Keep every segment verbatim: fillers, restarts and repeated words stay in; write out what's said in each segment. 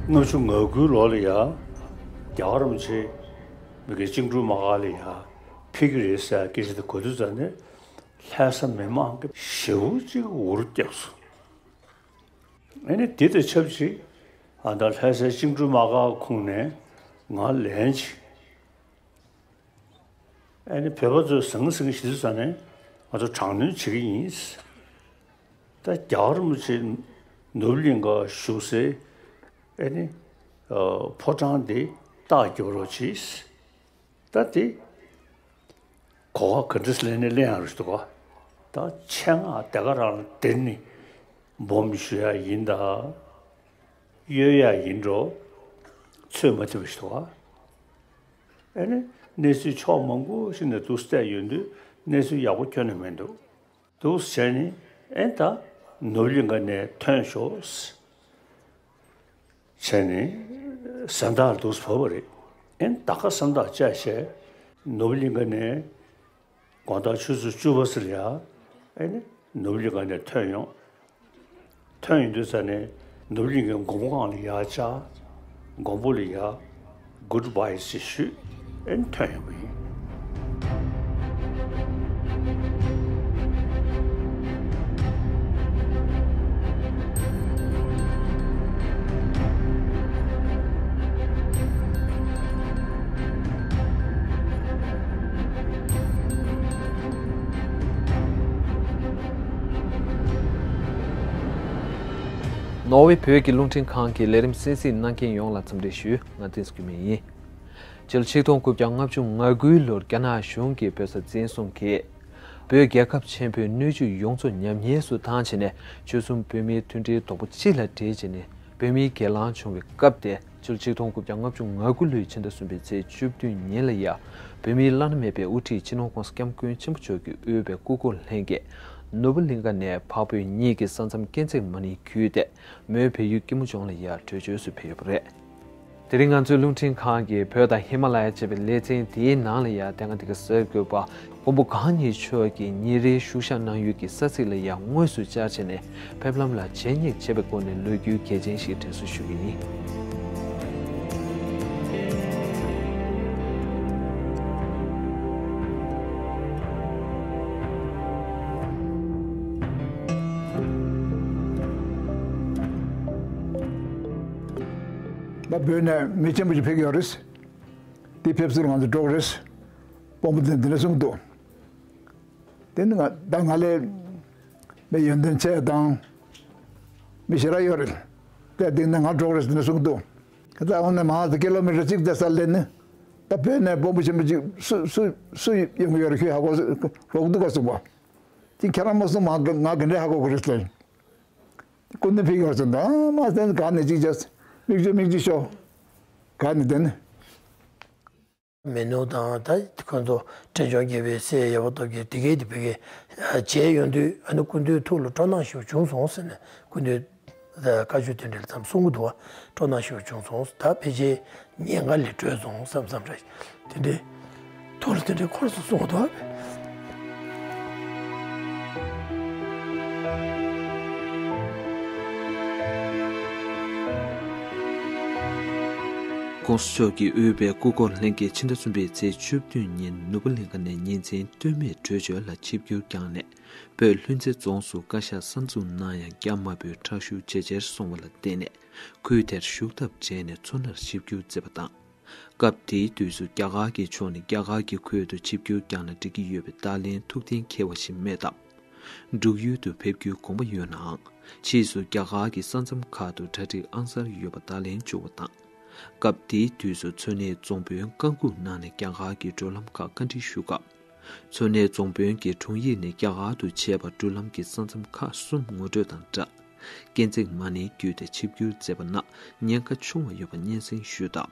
ལྔ་བཅུ་ང་དགུའི་ལོ་ལ་ཡ། རྒྱལ་བ་རིན་པོ་ཆེ་མི་གི་ཅིང་ཀྲུའུ་དམག་སྒར་ལ་ཡ་ཕེབས་ཀྱི་རེད་ཟེར་སྐད་ཆ་དེ་གོ་དུས་ཙ་ནས། ལྷ་ས་མི་མང་གི་ཞེ་པོ་ཅིག་འུར་བརྒྱབ་སོང་། ཨ་ནི་དེ་དང་ཆབས་ཅིག་ཨ་ད་ལྷ་སའི་ཅིང་ཀྲུའུ་དམག་སྒར་ཁོངས་ནས་ང་ལན་ཅིག་ཨ་ནི་བོད་པ་ཚོས་ཟང་ཟིང་ཞིག་ཙ་ནས་ང་ཚོ་དྲག་གནོན་བྱེད་ཀྱི་ཡིན། ད་རྒྱལ་བ་རིན་པོ་ཆེ་ནོར་བུ་གླིང་ག་བཞུགས་སའི་ཨ་ནི་ཕོ་བྲང་འདི་རྟགས་རྒྱབ་རོགས་གྱིས། ད་དེ་གོ་བ་ག་འདྲས་ལེན་ནས་ལེན་ཡང་རུ་འདུག་ག་ད་ཆེད་མངགས་དེ་ག་རང་ལ་དེ་ནི་སྦོམ་ཞུ་ཡ་ཡིན་ད། གཡོལ་ཡ་ཡིན་འགྲོ། ཚོད་མ་ཐིག་པ་ཞིག་འདུག་ག་ཨ་ནི་གནས་ཚུལ་ཕྱོགས་མང་པོ་ཞིག་ནས་འདུག་བལྟས་ཡོང་དུས་གནས་ཚུལ་ཡག་པོ་ཁྱོན་ནས་མི་འདུག་འདུག་བྱས་ནས་ཨེ་ད་ནོར་བུ་གླིང་ག་ནས་ཐོན་ཤོག་བྱས་ནས་སེམས་ཐག་འདུག་བབས་པ་རེད། ཨེ་ད་ག་སེམས་ཐག་བཅད་བྱས་ནོར་བུ་གླིང་ག་ནས་དགོང་དག་ཆུ་ཚོད་བཅུ་པ་ཙམ་ལ་ཡ་ཨེ་ནི་ནོར་བུ་གླིང་ག་ནས་ཐོན་ཡོང་། ཐོན་ཡོང་དུས་ཙ་ནས་ནོར་བུ་གླིང་གའི་མགོན་པོ་སྒང་ལ་ཡར་བཅར། མགོན་པོ་ལ་ཡར་གུཌ་བྷའི་ཞེས་ཞུས། ཨེ་ཐོན་ཡོང་བ་ཡིན། ནོར་ཝེ་བོད་ཀྱི་རླུང་འཕྲིན་ཁང་གི་ལས་རིམ་གསན་གཟིགས་གནང་མཁན་ཡོངས་ལ་འཚམས་འདྲི་ཞུ། ང་བསྟན་འཛིན་སྐྱིད་མེད་ཡིན། སྤྱི་ལོ་ཆིག་སྟོང་དགུ་བརྒྱ་ལྔ་བཅུ་ང་དགུའི་ལོར་རྒྱ་ནག་གཞུང་གིས་བོད་ས་འཛིན་བཟུང་གིས། བོད་རྒྱལ་ཁབ་ཆེན་པོའི་སྣོད་བཅུད་ཡོངས་རྫོགས་ཉམས་ཉེས་སུ་བཏང་བྱས་ནས་ཆོལ་གསུམ་བོད་མིའི་མཐུན་སྒྲིལ་དོག་པོ་སྤྱི་ལ་སྦྲེལ་བྱས་ནས་བོད་མིའི་སྒེར་ལངས་བྱུང་བའི་སྐབས་དེ། སྤྱི་ལོ་ཆིག་སྟོང་དགུ་བརྒྱ་ལྔ་བཅུ་ང་དགུ་ལོའི་ཕྱི་ཟླ་གསུམ་པའི་ཚེས་བཅུ་བདུན་ཉིན་ལ་ཡ། བོད་མིའི་བླ་ན་མེད་པའི་དབུ་ཁྲིད་སྤྱི་ནོར་༸གོང་ས་༸སྐྱབས་མགོན་ཆེན་པོ་མཆོག་གིས་དབུས་པའི་སྐུ་འཁོར་ལྷན་རྒྱས་ནོར་བུ་གླིང་ག་ནས་འཕགས་བོད་གཉིས་ཀྱི་ས་མཚམས་སྐས་འཛེགས་མ་ཎི་བརྒྱུད་དེ་མོན་བལ་ཡུལ་སྐྱིད་མོ་ལྗོངས་ལ་ཡ་བྲོས་བྱོལ་དུ་ཕེབས་ཡོད་པ་རེད། དེ་རིང་ང་ཚོའི་རླུང་འཕྲིན་ཁང་གིས་བོད་དང་ཧི་མ་ལ་ཡ་ཅེས་པའི་ལེ་ཚན་དེའི་ནང་ལ་ཡ་དེ་སྔ་དེ་ག་གསར་འགོད་པ་མགོན་པོ་གང་ཉིད་མཆོག་གིས་ཉིན་རེའི་བཞུགས་ཞག་གནང་ཡུལ་གྱི་ས་ཚིགས་ལ་ཡ་དངོས་སུ་བཅར་བྱས་ནས་ཕེབས་ལམ་ལ་རྗེས་སྙེག་བྱས་པའི་སྐོར་ནས་ལོ་རྒྱུས་གལ་ཆེན་ཞིག་དྲན་གསོ་ཞུ་གི་ཡིན། ད་བོད་ནས་མི་ཆེན་པོ་ཞིག་ཕེབས་ཀྱི་ཡོད་རེད། དེ་ཕེབས་བསུར་ང་ཚོ་འགྲོ་གི་རེད། དཔོན་པོ་དེ་འདི་འདྲ་གསུང་གི་འདུག་དེ་ནི་ང་ད་ང་ལས་མི་ཡོན་ཏན་ཆེ་དང་མི་ཞེ་དྲག་ཡོད་རེད། དེ་དེ་ནི་ང་འགྲོ་གི་རེད་འདི་འདྲ་གསུང་གི་འདུག་ད་འོ་ན་མ་ཟད་ཀི་ལོ་མི་ཊར་གཅིག་དེ་ས་ལེན་ནི་ད་བོད་ནས་དཔོན་པོ་ཆེན་པོ་གཅིག་སུ་སུ་སུ་ཡོང་གི་ཡོད་རེད་ཁྱོད་ཧ་གོ་རོགས་འདུག་ག་གསུངས་པ། དེ་ཁྱེད་རང་མ་གསུངས་མ་ང་གི་འདྲ་ཧ་གོ་གི་རེད་ཟེར། སྐུ་མདུན་ཕེབས་ཡོང་ཟེར་ད་མ་ཟད་ག་ནས་གཅིག་བྱས་མིག་ཆུ་མིག་ཆུ་ཤོག་ག་ནས་དེ་ནི། མེད་ནོ་དང་ད་ཁོང་ཚོ་བྲན་ཆུང་རྒྱལ་པོའི་སྲས་ཡབ་སྟོབས་རྒྱལ་དེ་གའི་དེ་བེ་གའི་མཇལ་ཡོང་དུས་ཨ་ནི་སྐུ་མདུན་ཐུགས་ལ་སྤྲོ་སྣང་ཞིག་བྱུང་སོང་ཟེར་ནས་སྐུ་མདུན་བཀའ་ཆོས་དེ་འདྲ་ལ་ཙམ་གསུང་གི་འདུག་བ། སྤྲོ་སྣང་ཞིག་བྱུང་སོང་ད་ཕལ་ཆེར་ཉེན་ཁ་ལས་གྲོལ་སོང་བསམ་བསམ་རེད། དེ་འདྲའི་ཐོག་ལ་དེ་འདྲའི་འཁོར་སོང་གསུང་གི་འདུག་བ། ༸གོང་ས་མཆོག་གིས་དབུས་པའི་སྐུ་འཁོར་ལྷན་རྒྱས་ཕྱི་ཟླ་གསུམ་པའི་ཚེས་བཅུ་བདུན་ཉིན་ནོར་བུ་གླིང་ག་ནས་ཉིན་མཚན་ལྟོས་མེད་བྲོས་བྱོལ་ལ་ཆིབས་བསྒྱུར་བསྐྱངས་ནས་བོད་ལྷུན་རྩེ་རྫོང་སུ་བཀའ་ཤག་གསར་འཛུགས་གནང་ཡང་སྐྱབས་མ་བོས་ཁྲག་ཤུགས་ཇེ་ཆེར་སོང་བ་ལ་བརྟེན་ནས་ཁུལ་དེར་བཞུགས་ཐབས་བྲལ་ནས་མཚོ་སྣར་ཆིབས་བསྒྱུར་མཛད་པ་དང་། སྐབས་དེའི་དུས་སུ་རྒྱ་གར་གྱི་ཕྱོགས་ནས་རྒྱ་གར་གྱི་ཁུལ་དུ་ཆིབས་བསྒྱུར་བསྐྱངས་ན་འགྲིག་གི་ཡོད་པའི་བརྡ་ལན་ཐུགས་གཏན་འཁེལ་བ་ཞིག་མེད་སྟབས། འབྲུག་ཡུལ་དུ་ཕེབས་རྒྱུའི་དགོངས་པ་ཡོད་ནའང་ཕྱིས་སུ་རྒྱ་གར་གྱི་ས་མཚམས་ཁག་ཏུ་གྲ་སྒྲིག་ཨང་གསར་ཡོད་པ་བརྡ་ལན་བཅུག་པ་དང་། སྐབས་དེའི་དུས་སུ་མཚོ་སྣའི་རྫོང་དཔོན་བཀའ་འགུག་གནང་ནས་རྒྱ་གར་གྱི་བགྲོད་ལམ་ཁག་བཀའ་འདྲི་ཞུ་སྐབས། མཚོ་སྣའི་རྫོང་དཔོན་གྱི་དྲུང་ཡིག་ནས་རྒྱ་གར་དུ་བྱས་པ་འགྲུལ་ལམ་གྱི་ས་མཚམས་ཁག་གསུམ་ངོ་སྤྲོད་དང་སྦྲགས། སྐས་འཛེགས་མ་ཎི་བརྒྱུད་དེ་ཆིབས་བསྒྱུར་མཛད་པ་ན་ཉེན་ཁ་ཆུང་བ་ཡོད་པ་སྙན་སེང་ཞུས་སྟབས།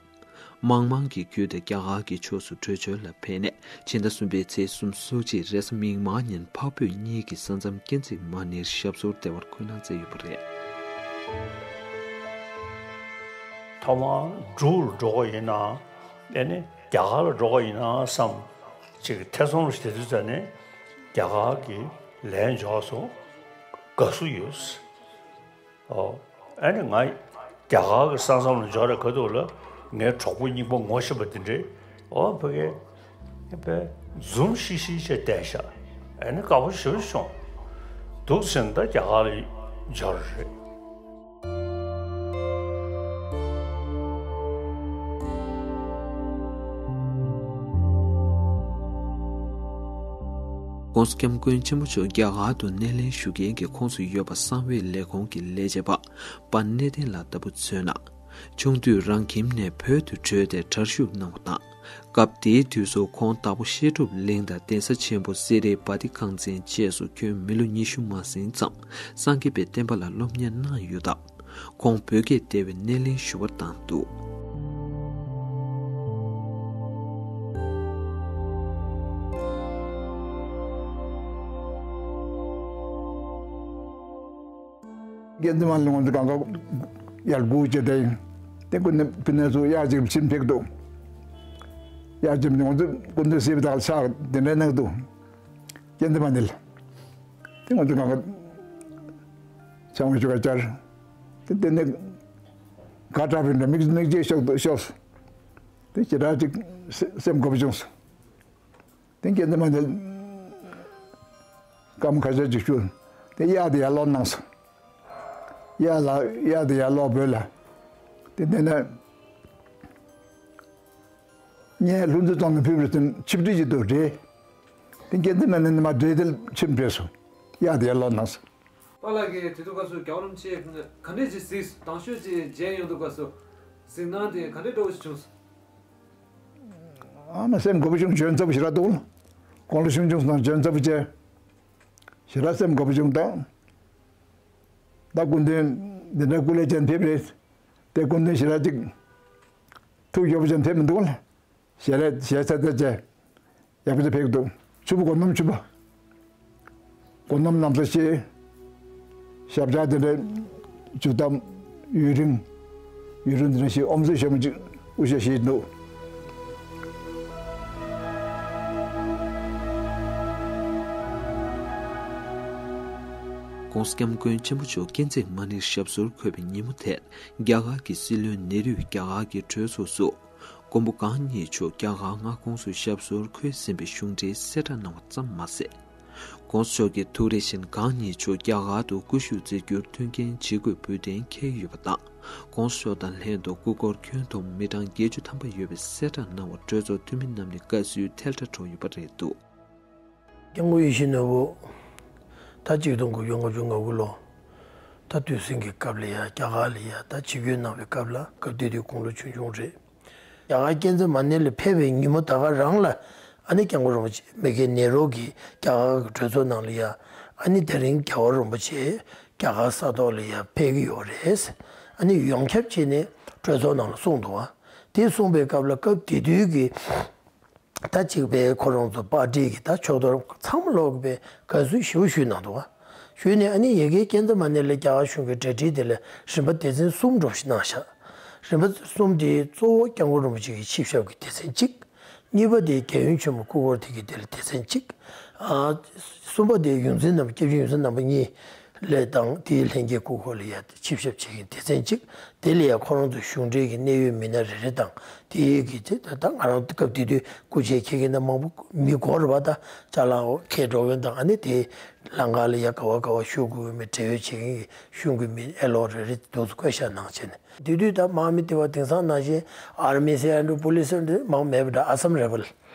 དམག་དམངས་ཀྱིས་བརྒྱུད་དེ་རྒྱ་གར་གྱི་ཕྱོགས་སུ་བྲོས་བྱོལ་ལ་ཕེབས་ནས་ཕྱི་ཟླ་གསུམ་པའི་ཚེས་སོ་གཅིག་རེས་གཟའ་མིག་དམར་ཉིན་འཕགས་བོད་གཉིས་ཀྱི་ས་མཚམས་སྐས་འཛེགས་མ་ཎིར་ཞབས་སོར་བདེ་བར་འཁོད་གནང་མཛད་ཡོད་པ་རེད། ཐོག་མར་འབྲུག་ལ་འགྲོ་དགོས་ཡིན་ན་ཨེ་ནི་རྒྱ་གར་ལ་འགྲོ་དགོས་ཡིན་ན་བསམ་ཅིག་ཐེ་ཚོམ་ཞིག་དེ་དུས་ཙ་ནས་རྒྱ་གར་གྱི་ལན་འབྱོར་སོང་། དགའ་བསུ་ཡོད། ཨོ། ཨ་ནི་ང་ རྒྱ་གར་གྱི་ས་མཚམས་ལ་འབྱོར་རེ་ཁ་ཐུག་ལ་ངའི་གྲོགས་པོ་རྙིང་པ་ངོ་ཤེས་པ་དེ་འདྲས་ཨོ་ཕ་གི་དཔེ་འཛུམ་ཤིག་ཤིག་བྱས་བསྡད་ཤག་ཨ་ནི་དགའ་པོ་ཞེ་པོ་བྱུང་། འདུག་ཟེར་ན་ད་རྒྱ་གར་ལ་འབྱོར་རེད། ༸གོང་ས་༸སྐྱབས་མགོན་ཆེན་པོ་མཆོག་རྒྱ་གར་དུ་སྣེ་ལེན་ཞུ་མཁན་གྱི་ཁོངས་སུ་ཡོད་པ་གསང་བའི་ལས་ཁུངས་ཀྱི་ལས་བྱེད་པ་པ་གནས་བརྟན་ལགས་ལྟ་བུ་མཚོན་ན། ཆུང་དུས་རང་ཁྱིམ་ནས་བོད་དུ་བྲོས་ཏེ་གྲྭར་ཞུགས་གནང་བ་དང་། སྐབས་དེའི་དུས་སུ་ཁོང་དྭགས་པོ་བཤད་སྒྲུབ་གླིང་དང་གདན་ས་ཆེན་པོ་སེ་རའི་བ་ཏི་ཁང་ཚན་བཅས་སུ་ཁྱོན་མི་ལོ་ཉི་ཤུ་མ་ཟིན་ཙམ་སངས་རྒྱས་པའི་བསྟན་པ་ལ་སློབ་གཉེར་གནང་ཡོད་སྟབས། ཁོང་བོད་སྐད་བདེ་བའི་སྣེ་ལེན་ཞུ་བ་དང་འདུག་ཀན་ཏི་མ་ལ་ང་ཚོ་གང་ག་ཡར་སྒུག་བྱས་ཏེ་ཡིན། དེ་ཀུན་ནས་ཕི་ནས་ཚུར་གཡག་ཅིག་ཕྱིན་ཕེབས་འདུག་གཡག་ཅིག་ང་ཚོ་ཀུན་ཏུ་སྲིད་པ་དག་ལ་ཕྱག་དེ་འདྲའི་གནང་འདུག་ཀན་ཏི་མ་ནི་ལ། དེ་ང་ཚོ་གང་ག་ཚང་མ་ཞུ་ག་བཅར། དེ་དེ་ནས་ག་དྲག་པའི་འདྲ་མིག་མིག་རྗེས་ཤོག་ཤོག་དེ་ཞེ་དྲག་ཅིག་སེ་སེམས་དགའ་པོ་བྱུང་སོང་། དེ་ཀན་ཏི་མ་ནི་སྐར་མ་ཁ་ཤས་ཅིག་བཞུགས། དེ་གཡག་དེ་ཡར་ལོག་གནང་སོང་། གཡག་ལ་གཡག་དེ་ཡར་ལོག་བོད་ལ། དེ་དེ་ནས་ངས་ལྷུན་རྩེ་རྫོང་ནས་ཕེབས་པའི་ཚུན་ཆིབས་བསྒྲིགས་ཅིག་འདུག་འདྲེ། དེ་ཀན་ཏི་མ་ནི་མར་འདྲེ་དེ་ལ་ཆིབས་བསྒྲིགས་སོང་། གཡག་དེ་ཡར་ལོག་གནང་སོང་། པཱ་ལགས་ཀྱིས་དེ་དུས་སྐབས་སུ་རྒྱལ་བ་རིན་པོ་ཆེ་ག་འདྲས་ཅིག་གཟིགས། དང་ཤོས་ཅིག་མཇལ་ཡོང་དུས་སྐབས་སུ་གཟིགས་སྣང་དེ་ག་འདྲས་འདྲ་བོ་ཞིག་བྱུང་སོང་། ཨ་མ་སེམས་དགའ་པོ་བྱུང་། འཇོན་ཚ་པོ་ཞེ་དྲག་འདུག་དགུང་ལོ་ཆུང་ཆུང་སོང་། འཇོན་ཚ་པོ་བྱས། ཞེ་དྲག་སེམས་དགའ་པོ་བྱུང་། ད་ད་སྐུ་མདུན་འདི་འདྲ་སྐུ་ལས་ཀྱང་ཕེབས་རེད། དེ་སྐུ་མདུན་ཞེ་དྲག་ཅིག་ཐུགས་ཡག་པོ་ཅང་ཕེབས་མི་འདུག་ལ། ཞལ་ལས་ཞལ་ཚད་ཚད་བྱས། ཡག་པོ་ཅིག་ཕེབས་འདུག་ཕྱུག་པོ་སྒོ་ནམ་ཕྱུག་པོ། སྒོ་ནམ་ནམ་ས་ཤེས། ཞབས་བཅགས་དེ་འདྲའི་ཇུ་ཏམ་ཡུན་རིང་། ཡུན་རིང་དེ་འདྲ་ཞིག་ཨོམ་སྲུ་ཞྭ་མོ་ཅིག་དབུ་ཞྭ་བཞེས་འདུག ༸གོང་ས་༸སྐྱབས་མགོན་ཆེན་པོ་མཆོག་སྐས་འཛེག་མ་ཎིར་ཞབས་སོར་འཁོད་པའི་ཉིན་མོ་དེར་རྒྱ་གར་གྱི་སྲིད་བློན་ནེ་རུས་རྒྱ་གར་གྱི་གྲོས་ཚོགས་སུ། མགོན་པོ་གང་ཉིད་མཆོག་རྒྱ་གར་མངའ་ཁོངས་སུ་ཞབས་སོར་འཁོད་ཟིན་པའི་གཞུང་འབྲེལ་གསལ་བསྒྲགས་གནང་བ་ཙམ་མ་ཟད། ༸གོང་ས་མཆོག་གིས་ཐུགས་རེ་བཞིན་གང་ཉིད་མཆོག་རྒྱ་གར་དུ་སྐུ་བཞུགས་མཛད་རྒྱུར་མཐུན་རྐྱེན་ཇི་དགོས་འབུལ་གཏན་འཁེལ་ཡོད་པ་དང་། ༸གོང་ས་མཆོག་དང་ལྷན་དུ་སྐུ་འཁོར་ཁྱོན་བསྡོམས་མི་གྲངས་བརྒྱད་ཅུ་ཐམ་པ་ཡོད་པའི་གསལ་བསྒྲགས་གནང་བར་གྲོས་ཚོགས་འཐུས་མི་རྣམས་ནས་དགའ་བསུའི་ཐལ་སྒྲ་བསྒྲགས་ཡོད་པ་རེད་འདུག་སྐྱབས་མགོན་ཡིད་བཞིན་ནོར་བུ། ད་གཅིག་སྟོང་དགུ་བརྒྱ་ལྔ་བཅུ་ང་དགུ་ལོ། ད་དུས་ཟིང་གི་སྐབས་ལ་ཡ་རྒྱ་གར་ལ་ཡ་ད་ཆིབས་བསྒྱུར་གནང་བའི་སྐབས་ལ་སྐབས་དེ་དུས་དགུང་ལོ་ཆུང་ཆུང་རེད། རྒྱ་གར་ཀན་ཛ་མ་ཎི་ལ་ཕེབས་པའི་ཉིན་མོ་ད་ག་རང་ལ་ཨ་ནི་སྐྱབས་མགོན་རིན་པོ་ཆེ་མི་རྒན་ནེ་རོ་གིས་རྒྱ་གར་གྱི་གྲོས་ཚོགས་ནང་ལ་ཡ་ཨ་ནི་དེ་རིང་རྒྱལ་བ་རིན་པོ་ཆེ་རྒྱ་གར་ས་ཐོག་ལ་ཡ་ཕེབས་ཀྱི་ཡོད་རེད། ཨ་ནི་ཡོངས་ཁྱབ་བྱས་ནས་གྲོས་ཚོགས་ནང་ལ་གསུངས་འདུག་བ། དེ་གསུངས་པའི་སྐབས་ལ་སྐབས་དེ་དུས་ཀྱི། ད་གཅིག་པའི་ཁོ་རང་ཚོ་པར་ཊི་གི་ད་ཕྱོགས་གཏོགས་ཚང་མ་ལོག་པའི་དགའ་བསུ་ཞེ་པོ་ཞུས་གནང་འདུག་བ། ཞུས་ནས་ཨ་ནི་ཡ་གིའི་ཀན་ཛ་མ་ཎི་ལ་རྒྱ་གར་གཞུང་གི་གྲ་སྒྲིག་དེ་ལ་རིམ་པ་སྡེ་ཚན་གསུམ་འདྲ་པོ་ཞིག་གནང་བཞག་རིམ་པ་གསུམ་དེ་གཙོ་བོ་སྐྱབས་མགོན་རིན་པོ་ཆེ་གི་ཆིབས་ཞབས་ཀྱི་སྡེ་ཚན་གཅིག་གཉིས་པ་དེ་རྒྱལ་ཡུམ་ཆེན་མོ་སྐུ་འཁོར་དེ་གི་དེ་ལ་སྡེ་ཚན་གཅིག་ཨ། གསུམ་པ་དེ་ཡོངས་འཛིན་རྣམ་པ་སྐྱབས་རྗེ་ཡོངས་འཛིན་རྣམ་པ་གཉིས། ལས་དང་དེའི་ལྷན་རྒྱས་སྐུ་འཁོར་ལ་ཡ་ཆིབས་ཞབས་བྱེད་མཁན་སྡེ་ཚན་གཅིག་དེ་ལ་ཡ་ཁོ་རང་ཚོ་གཞུང་འབྲེལ་གྱི་གནད་ཡོད་མི་སྣ་རེ་རེ་དང་དེའི་གི་དེ་ད་ང་རང་སྐབས་དེ་དུས་སྐུ་མཆེད་འཁྱེར་མཁན་ད་མང་པོ་མི་འགོར་བ་ད་ཅ་ལག་འཁྱེར་འགྲོ་མཁན་དང་ཨ་ནི་དེ་ལམ་ཁ་ལ་ཡ་ག་བ་ག་བ་བཞུགས་དགོས་མིན་འབྲེལ་ཡོད་བྱེད་མཁན་གྱི་གཞུང་གི་མི་ཨེ་ལོ་རེ་རེ་འདུག་སེ་བསྐོས་བཞག་གནང་བྱས་ནས་དེ་དུས་ད་དམག་མི་དེ་བ་དེང་སང་ནང་བཞིན་ཨར་མི་ཟེར་ཡ་འགྲོ་པུ་ལིས་ཟེར་འདི་མང་མེད་པ་འདྲ། ཨ་སམ་རེ་བལ་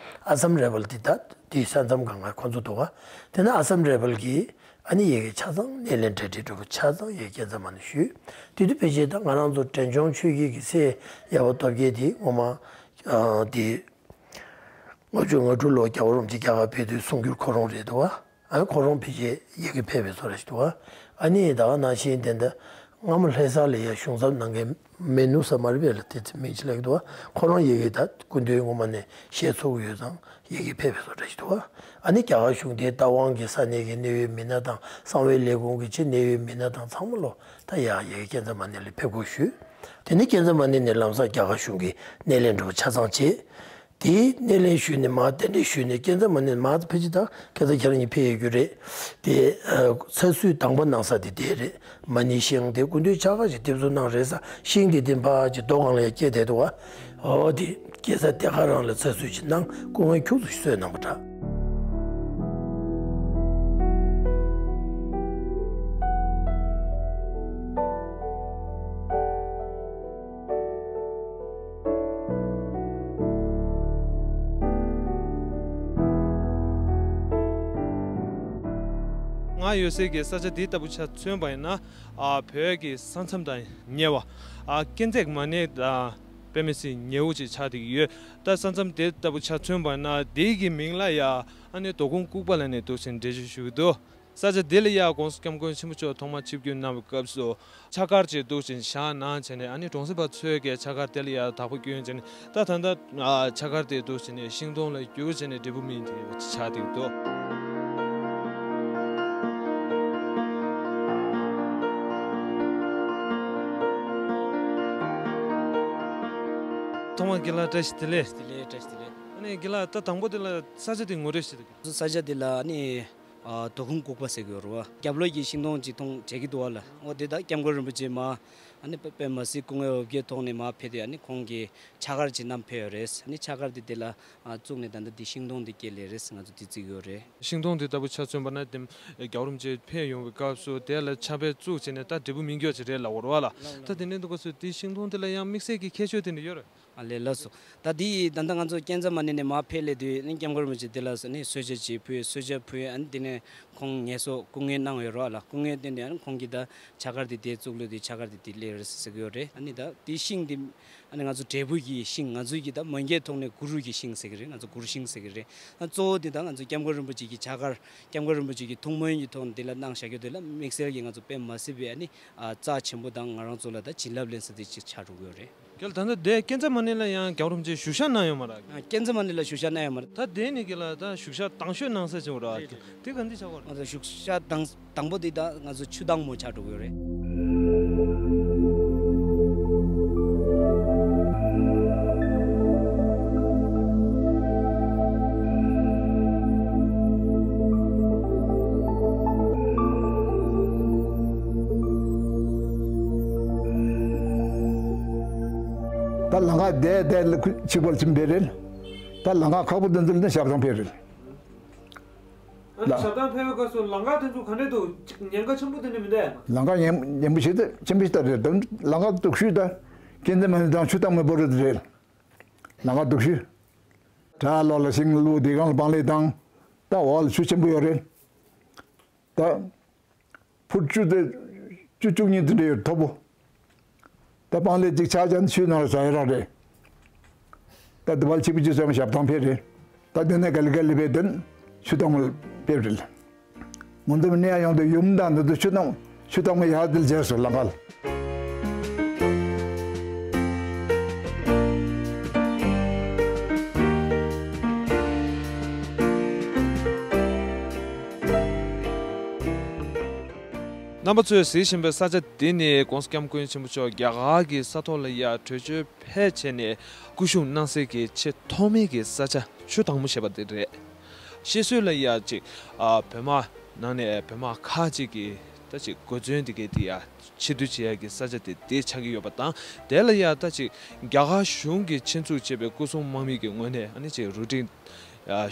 ཨ་སམ་རེ་བལ་དེ་ད་དེའི་ས་མཚམས་སྒང་ག་ཁོ་ཚོ་འདུག་བ། དེ་ན་ཨ་སམ་རེ་བལ་གྱི་ཨ་ནི་ཡ་གི་ཆ་ཚང་སྣེ་ལེན་གྲ་སྒྲིག་འགྲོ་བ་ཆ་ཚང་ཡ་གི་ཀན་ཛ་མ་ཎི་ཞུས། དེ་དུས་ཕལ་ཆེར་ད་ང་རང་ཚོ་འབྲས་ལྗོངས་ཆོས་བརྒྱུད་ཀྱི་སྲས་ཡ་བ་སྟོབས་རྒྱལ་དེ་ངོ་མ་ཨ་དེ་ལྔ་བཅུ་ང་དྲུག་ལོ་རྒྱལ་བ་རིན་པོ་ཆེ་རྒྱ་གར་ཕེབས་དུས་གསུང་སྒྱུར་ཁོ་རང་རེད་འདུག་བ། ཨ་ནི་ཁོ་རང་ཕལ་ཆེར་ཡ་གི་ཕེབས་པའི་བཟོ་འདྲ་ཞིག་འདུག་བ། ཨ་ནི་ད་ག་ནང་བཞིན་དེ་འདྲ་སྔ་མོ་ལྷ་ས་ལ་ཡ་གཞུང་ཚབ་གནང་མཁན་མེ་ནུ་ས་མ་རི་བེ་ལ་དེ་ཚེ་མིང་ཅི་ལབ་ཀྱི་འདུག་བ། ཁོ་རང་ཡ་གི་ད་སྐུ་མདུན་ངོ་མ་ནས་ཞལ་འཚོལ་གྱི་ཡོད་ཙང་ཡ་གི་ཕེབས་པའི་བཟོ་འདྲ་ཞིག་འདུག་བ། ཨ་ནི་རྒྱ་གར་གཞུང་དེའི་རྟ་དབང་གི་ས་གནས་ཀྱི་གནད་ཡོད་མི་སྣ་དང་གསང་བའི་ལས་ཁུངས་ཀྱི་ཆེས་གནད་ཡོད་མི་སྣ་དང་ཚང་མ་ལོ་ད་ཡ་ཡ་གི་ཀན་ཛ་མ་ཎི་ལ་ཕེབས་སྒོ་ཞུས། དེ་ནས་ཀན་ཛ་མ་ཎི་ནས་ལམ་སང་རྒྱ་གར་གཞུང་གི་སྣེ་ལེན་འགྲོ་ཆ་ཚང་བྱས། དེའི་སྣེ་ལེན་ཞུས་ནས་མར་རྟེན་འབྲེལ་ཞུས་ནས་སྐས་འཛེག་མ་ཎི་མར་ཕལ་ཆེར་ད་ཁ་སང་ཁྱེད་རང་གཉིས་ཕེབས་ཡོད་རྒྱུ་རེད། དེ་ཚ་བསུས་དང་པོ་གནང་ས་དེ་དེ་རེད། མ་ཎི་ཤིང་དེ་སྐུ་མདུན་ཕྱག་འཁར་ཞིག་འདེབས་གསོ་གནང་རེད་ས། ཤིང་དེ་དེ་ཕར་ཅིག་རྡོ་སྒང་ལ་ཡ་སྐྱེས་བསྡད་འདུག་བ། འོ་དེ་སྐས་འཛེག་དེ་ག་རང་ལ་ཚ་བསུས་ཅིག་གནང་། སྐུ་ངལ་ཁྱུག་ཙམ་གསོས་གནང་བ་འདྲ། ང་ཡོད་སའི་གི་ས་ཆ་འདི་ལྟ་བུ་ཆ་མཚོན་པ་ཡིན་ན། ཨ་བོད་ཀྱི་ས་མཚམས་དང་ཉེ་བ། ཨ་སྐས་འཛེག་མ་ཎི་དང་དཔེ་མི་སྲིད་ཉེ་བོ་ཅིག་ཆགས་བསྡད་ཀྱི་ཡོད། ད་ས་མཚམས་དེ་ལྟ་བུ་ཆ་མཚོན་པ་ཡིན་ན་དེའི་གི་མིང་ལ་ཡ་ཨ་ནི་དོ་དགོང་ལྐུགས་པ་ལ་ནི་འདུག་ཟེར་འགྲེལ་བརྗོད་ཞུ་གི་འདུག་ས་ཆ་དེ་ལ་ཡ་༸གོང་ས་༸སྐྱབས་མགོན་ཆེན་པོ་མཆོག་ཐོག་མར་ཆིབས་བསྒྱུར་གནང་བའི་སྐབས་སུ་ཕྱག་འཁར་ཅིག་འདུག་ཅིང་བཞག་གནང་བྱས་ནས། ཨ་ནི་གྲོང་གསེབ་པ་ཚོས་ཀྱི་ཕྱག་འཁར་དེ་ལ་ཡ་བདག་པོ་བསྐྱོན་བྱས་ནས། ད་ད་ལྟ་ཨ་ཕྱག་འཁར་དེ་འདུག་ཅིང་ནས་ཤིང་སྡོང་ལ་བསྒྱུར་བྱས་ནས་འབྲས་བུ་སྨིན་ཏེ་ཆགས་བསྡད་འདུག་ཐོག་མར་དགེ་ལགས་བཀྲ་ཤིས་བདེ་ལེགས། བདེ་ལེགས། བཀྲ་ཤིས་བདེ་ལེགས། ཨ་ནི་དགེ་ལགས་ད་དང་པོ་དེ་ལ་ས་ཆ་དེ་ངོ་སྤྲོད་ཞུ་དགོས། ས་ཆ་དེ་ལ་ཨ་ནི། ཨ་དོ་དགོང་ལྐུགས་པ་ཟེར་གྱི་ཡོད་རེད་བ། རྒྱབ་ལོགས་ཀྱི་ཤིང་སྡོང་ཅིག་མཐོང་བྱེད་ཀྱི་འདུག་བ་ལ། འོ་དེ་ད་སྐྱབས་མགོན་རིན་པོ་ཆེ་མར་ཨ་ནི་དཔེ་དཔེ་མ་སྲིད་སྐུ་ངལ་འོ་བརྒྱལ་ཐོག་ནས་མར་ཕེབས་ཏེ། ཨ་ནི་ཁོང་གིས་ཕྱག་འཁར་ཅིག་བསྣམས་ཕེབས་ཡོད་རེད། ཨ་ནི་ཕྱག་འཁར་དེ་དེ་ལ་ཨ་བཙུགས་ནས་ད་ལྟ་དེ་ཤིང་སྡོང་དེ་སྐྱེས་སླེབས་རེད། ང་ཚོ་དེ་བརྩི་གི་ཡོད་རེད། ཤིང་སྡོང་དེ་ལྟ་བུ་ཆ་མཚོན་པ་ན་དེ་རྒྱལ་བ་རིན་པོ་ཆེ་ཕེབས་ཡོང་བའི་སྐབས་སུ་དེ་ལ་ཕྱག་དཔེ་བཙུགས་བྱས་ནས་ད་འབྲས་བུ་སྨིན་རྒྱུ་ཅིག་རེད་ལབ་ཡོད་རེད་བ་ལ། ད་དེ་འདྲའི་འདུག་སྐབས་སུ་དེ་ཤིང་སྡོང་དེ་ལ་ཡང་དམིགས་བསལ་གྱི་ཁྱད་ཆོས་དེ་འདྲ་ཡོད་རེད། ཨ་ལས། ལགས་སོ། ད་འདི་ད་ལྟ་ང་ཚོ་སྐས་འཛེག་མ་ཎི་ནས་མར་ཕེབས་སླེབས་དུས་ནི་སྐྱབས་མགོན་རིན་པོ་ཆེ་འདི་ལ་ནི་གསོལ་ཇ་ཅིག་ཕུལ། གསོལ་ཇ་ཕུལ། ཨ་ནི་འདི་ནས་ཁོང་ངལ་གསོ་སྐུ་ངལ་གནང་ཡོད་རེད་བ་ལ། སྐུ་ངལ་བསྟན་ཏེ་ཨ་ནི་ཁོང་གིས་ད་ཕྱག་འཁར་འདི་དེ་བཙུགས་ལོས་དེ་ཕྱག་འཁར་འདི་དེ་སླེབས་རེད་ཟེར་གྱི་ཡོད་རེད། ཨ་ནི་ད་དེ་ཤིང་འདི་ཨ་ནི་ང་ཚོ་འབྲས་བུ་གི་ཤིང་། ང་ཚོ་གི་ད་མ་འགྱེལ་ཐོག་ནས་གུ་རུ་གི་ཤིང་ཟེར་གྱི་རེད། ང་ཚོ་གུ་རུ་ཤིང་ཟེར་གྱི་རེད། ཨ་གཙོ་བོ་འདི་ད་ང་ཚོ་སྐྱབས་མགོན་རིན་པོ་ཆེ་གི་ཕྱག་འཁར། སྐྱབས་མགོན་རིན་པོ་ཆེ་གི་ཐུགས་སྨོན་གྱི་ཐོག་ནས་འདི་ལ་གནང་བཞག་རྒྱུ་དེ་ལ་དམིགས་བསལ་གྱི་ང་ཚོ་དཔེ་མ་སྲིད་པའི་ཨ་ནི་ཨ་རྩ་ཆེན་པོ་དང་ང་རང་ཚོ་ལ་ད་བྱིན་རླབས་ལེན་ས་དེ་ཅིག་ཆགས་འགྲོ་གི་ཡོད་རེད། རྒན་ལགས། ད་ལྟ་དེ་སྐས་འཛེག་མ་ཎི་ལ་ཡང་རྒྱལ་བ་རིན་པོ་ཆེ་བཞུགས་ཤག་གནང་ཡོད་མ་རེད། ཨ་སྐས་འཛེག་མ་ཎི་ལ་བཞུགས་ཤག་གནང་ཡོད་མ་རེད། ད་དེ་ནི་རྒན་ལགས་ད་བཞུགས་ཤག་དང་ཤོས་གནང་ས་ཅིག་ཡོད་རེད། རེད་རེད། དེ་ག་འདི་ཆགས་ཡོད་རེད། ང་ཚོ་བཞུགས་ཤག་དང་དང་པོ་དེ་ད་ང་ཚོ་ཆུ་དྭངས་མོ་ཆགས་འགྲོ་གི་ཡོད་རེད། ད་ལམ་ཁ་བདེ་བདེ་ལ་ཁུ་ཆིག་པར་ཕྱིན་པའི་རེད། ད་ལམ་ཁ་ཁག་པོ་འདི་ཚོ་ནི་ཞབས་ཐང་ཕེབས་རེད། ཨ་ནི་ཞབས་ཐང་ཕེབས་པའི་སྐབས་སུ་ལམ་ཁ་དེ་ཚོ་ག་འདྲས་འདུག་ཅིག་ཉེན་ཁ་ཆེན་པོ་དེ་འདྲ་མི་འདུག་ཨ། ལམ་ཁ་ཉེན་ཉེན་པོ་ཞེ་དྲག་ཆེན་པོ་ཞིག་ད་རེད། ད་ལམ་ཁ་སྡུག་ཤོས་ད་སྐས་འཛེག་མ་ཎི་དང་ཆུ་དྭངས་མའི་བར་དུ་རེད། ལམ་ཁ་སྡུག་ཤོས། བྲག་ལོགས་ལ་ཤིང་བླུགས། དེ་སྒང་ལ་སྤང་ལེབ་དང་། ད་འོག་ལ་ཆུ་ཆེན་པོ་ཡོད་རེད། ད་ཕུཊ་བཅུ་དེ་བཅུ་བཅུ་གཉིས་དེ་འདྲ་ཡོད། མཐོ་པོ། ད་སྤང་ལེབ་གཅིག་ཆག་ཅན་ཆུའི་ནང་ལ་ཟག་ཡ་རང་རེད། ད་དེ་བར་ཆིག་པུ་ཅིག་ཙམ་ཞབས་ཐང་ཕེབས་རེད། ད་དེ་ནས་ག་ལེ་ག་ལེ་བས་དེ་ཆུ་དྭངས་མོ་ཕེབས་རེད། ངོ་མཚར་གནས་ཡོང་དུས་ཡུམ་དང་འདི་ཚོ་ཆུ་དྭངས་ཆུ་དྭངས་མོ་ཡར་དེ་ལ་མཇལ་སོང་། ལམ་ཁ་ལ། རྣམ་པ་ཚོས་གཟིགས་བཞིན་པའི་ས་ཆ་འདི་ནི་༸གོང་ས་༸སྐྱབས་མགོན་ཆེན་པོ་མཆོག་རྒྱ་གར་གྱི་ས་ཐོག་ལ་ཡ་བྲོས་བྱོལ་ཕེབས་བྱས་ནས་སྐུ་བཞུགས་གནང་སའི་གི་ཆེས་ཐོག་མའི་གི་ས་ཆ་ཆུ་དྭངས་མོ་ཞེས་པ་འདི་རེད། བཤད་སྲོལ་ལ་ཡ་ཅིག་ཨ་བོད་དམག་ནང་ནས་བོད་དམག་ཁག་ཅིག་གི་ད་ཅིག་གོ་མཚོན་འདི་གའི་དེ་ཡ་ཕྱིར་བསྡུ་བྱེད་ཡ་གི་ས་ཆ་དེ་དེ་ཆགས་ཀྱི་ཡོད་པ་དང་། དེ་ལ་ཡ་ད་ཅིག་རྒྱ་གར་གཞུང་གིས་ཆེད་འཛུགས་བྱས་པའི་སྐུ་སྲུང་དམག་མི་གི་ངོས་ནས་ཨ་ནི་ཅིག་རུ་སྒྲིག་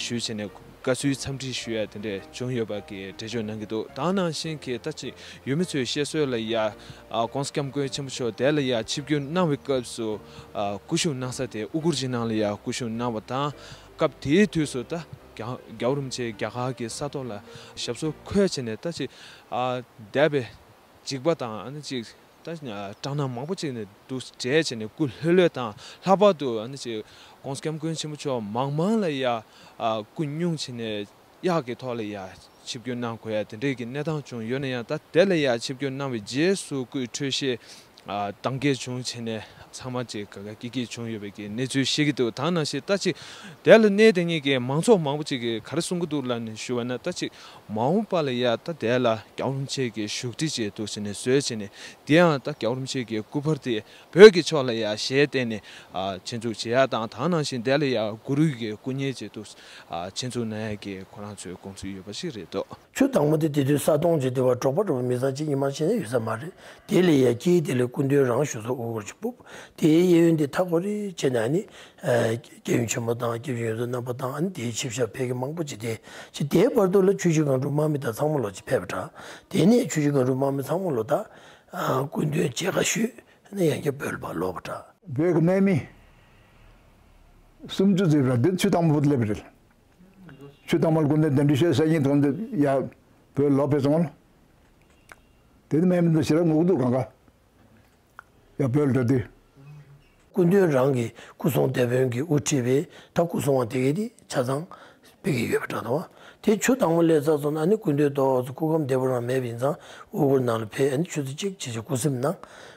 ཞུས་བྱས་ནས་དགའ་བསུའི་འཚམས་འདྲི་ཞུ་ཡ་དེ་འདྲས་བྱུང་ཡོད་པ་གི་འགྲེལ་བརྗོད་གནང་གི་འདུག་ད་ནང་བཞིན་གྱི་ད་ཅིག་ཡུལ་མི་ཚོའི་བཤད་སྲོལ་ལ་ཡ་༸གོང་ས་༸སྐྱབས་མགོན་ཆེན་པོ་མཆོག་དེ་ལ་ཡ་ཆིབས་བསྒྱུར་གནང་བའི་སྐབས་སུ་སྐུ་བཞུགས་གནང་ས་དེ་ཨུ་གུར་ཇི་ནང་ལ་ཡ་སྐུ་བཞུགས་གནང་བ་དང་། སྐབས་དེའི་དུས་སུ་ད་རྒྱ་རྒྱལ་བ་རིན་པོ་ཆེ་རྒྱ་གར་གྱི་ས་ཐོག་ལ་ཞབས་སོར་འཁོད་བྱས་ནས་ད་ཅིག་འདས་པའི་འཇིགས་པ་དང་ཨ་ནི་ཅིག་ད་སྐྲག་སྣང་མང་པོ་ཅིག་ནས་འདུག་བྲལ་བྱས་ནས་སྐུ་ལྷོད་ལྷོད་དང་། ལྷག་པར་དུ་ཨ་ནི་ཅིག་༸གོང་ས་༸སྐྱབས་མགོན་ཆེན་པོ་མཆོག་མང་མང་ལ་ཡ་སྐུ་སྙུང་བྱས་ནས་གཡག་གི་ཐོག་ལ་ཡ་ཆིབས་བསྒྱུར་གནང་དགོས་ཡ་དེ་འདྲས་ཀྱི་གནས་སྟངས་བྱུང་ཡོད་ན་ཡང་། ད་དེ་ལ་ཡ་ཆིབས་བསྒྱུར་གནང་བའི་རྗེས་སུ་སྐུའི་འཕྲོད་བཞེས་ ཨ། དང་གས་བྱུང་བྱས་ནས་ཚང་མ་ཅིག་ག་ག་སྐྱིད་སྐྱིད་བྱུང་ཡོད་པའི་གི་གནས་ཚུལ་ཤེས་ཀྱི་འདུག། ད་ནང་བཞིན་ད་ཅིག་དེ་ལ་གནས་དེ་གཉིས་ཀྱི་མང་ཚོགས་མང་པོ་ཅིག་གིས་ག་རེ་གསུང་གི་འདུག་ལབ་ནས་ཞུ་བ་ན། ད་ཅིག་མ་འོངས་པ་ལ་ཡ་ད་དེ་ལ་རྒྱལ་བ་རིན་པོ་ཆེ་གི་བཞུགས་ཁྲི་ཅིག་འདུག་ཟེར་ནས་བཟོས་བྱས་ནས། དེ་ཡང་ད་རྒྱལ་བ་རིན་པོ་ཆེ་གི་སྐུ་པར་དེ་བོད་ཀྱི་ཕྱོགས་ལ་ཡ་ཞལ་བསྟན་ནས། ཨ། ཆེད་འཛུགས་བྱེད་ཡ་དང་། ད་ནང་བཞིན་དེ་ལ་ཡ་གུ་རུ་གི་སྐུ་བརྙན་ཅིག་འདུག། ཨ། ཆེད་འཛུགས་གནང་ཡ་གི་ཁོ་རང་ཚོའི་དགོངས་ཚུལ་ཡོད་པ་ཞིག་རེད་འདུག། ཆུ་དྭངས་མོ་དེ་དེ་དུས་ས་དོང་ཅིག་དེ་བ་འབྲོག་པ་འབྲོག་པ་མི་ཚང་གཅིག་གཉིས་མ་ཕྱིན་ན་ཡོད་ས་མ་རེད། དེ་ལས་ཡ་དཀྱིལ་དེ་ལས་སྐུ་མདུན་རང་བཞུགས་ས་དབུ་སྐོར་ཅིག་ཕུབ། དེའི་གཡས་གཡོན་དེ་མཐའ་སྐོར་རེ་བྱས་ནས། ཨ་ནི་སྐྱབས་ཡུམ་ཆེན་མོ་དང་སྐྱབས་ཡུལ་དུ་རྣམ་པ་དང་། ཨ་ནི་དེའི་ཆིབས་ཞབས་ཕེབས་མཁན་མང་པོ་ཅིག་དེ་ཅིག། དེའི་བར་དུ་ལ་ཆུ་བཞི་སྒང་དྲུག་དམག་མི་དང་ཚང་མ་ལོ་ཅིག་ཕེབས་པ་འདྲ། དེ་ནས་ཆུ་བཞི་སྒང་དྲུག་དམག་མི་ཚང་མ་ལོ་ད། ཨ། སྐུ་མདུན་མཇལ་ཁ་ཞུས། ཨ་ནི་ཡང་བསྐྱར་བོད་ལ་ཕར་ལོག་པ་འདྲ། བོད་ཀྱི་དམག་མི་སུམ་ཅུ་ཙམ་རེད། འདི་ཆུ་དྭངས་མོ་བུད་སླེབས་རེད། ཆུ་དྭངས་མོ་ལ་སྐུ་མདུན་གདན་འདྲེན་ཞུས་ས་ཡིན། ཐོག་འདི་ཡར་བོད་ལོག་ཕེབས་སོང་ལ། དེ་ནི་དམག་མི་འདི་ཞེ་དྲག་ངུ་གི་འདུག། གང་ག་ཡར་བོད་ལ་འགྲོ་དུས། སྐུ་མདུན་རང་གི་སྐུ་སྲུང་སྡེ་དཔོན་གྱིས་དབུ་ཁྲིད་པའི་ད་སྐུ་སྲུང་བ་དེ་གས་དེ་ཆ་ཚང་ཕེབས་ཀྱི་ཡོད་པ་འདྲ་འདུག། དེ་ཆུ་དྭངས་མོ་སླེབས་ཚར་སོང་ན། ཨ་ནི་སྐུ་མདུན་ཏོག་ཙམ་སྐུ་ཁམས་བདེ་པོ་རང་མེད་པ་ཡིན་ཙང་དབུ་སྐོར་ནང་ལ་ཕེབས། ཨ་ནི་ཆུ་ཚོད་གཅིག་བྱས་བྱས་སྐུ་གཟིམ་གནང་།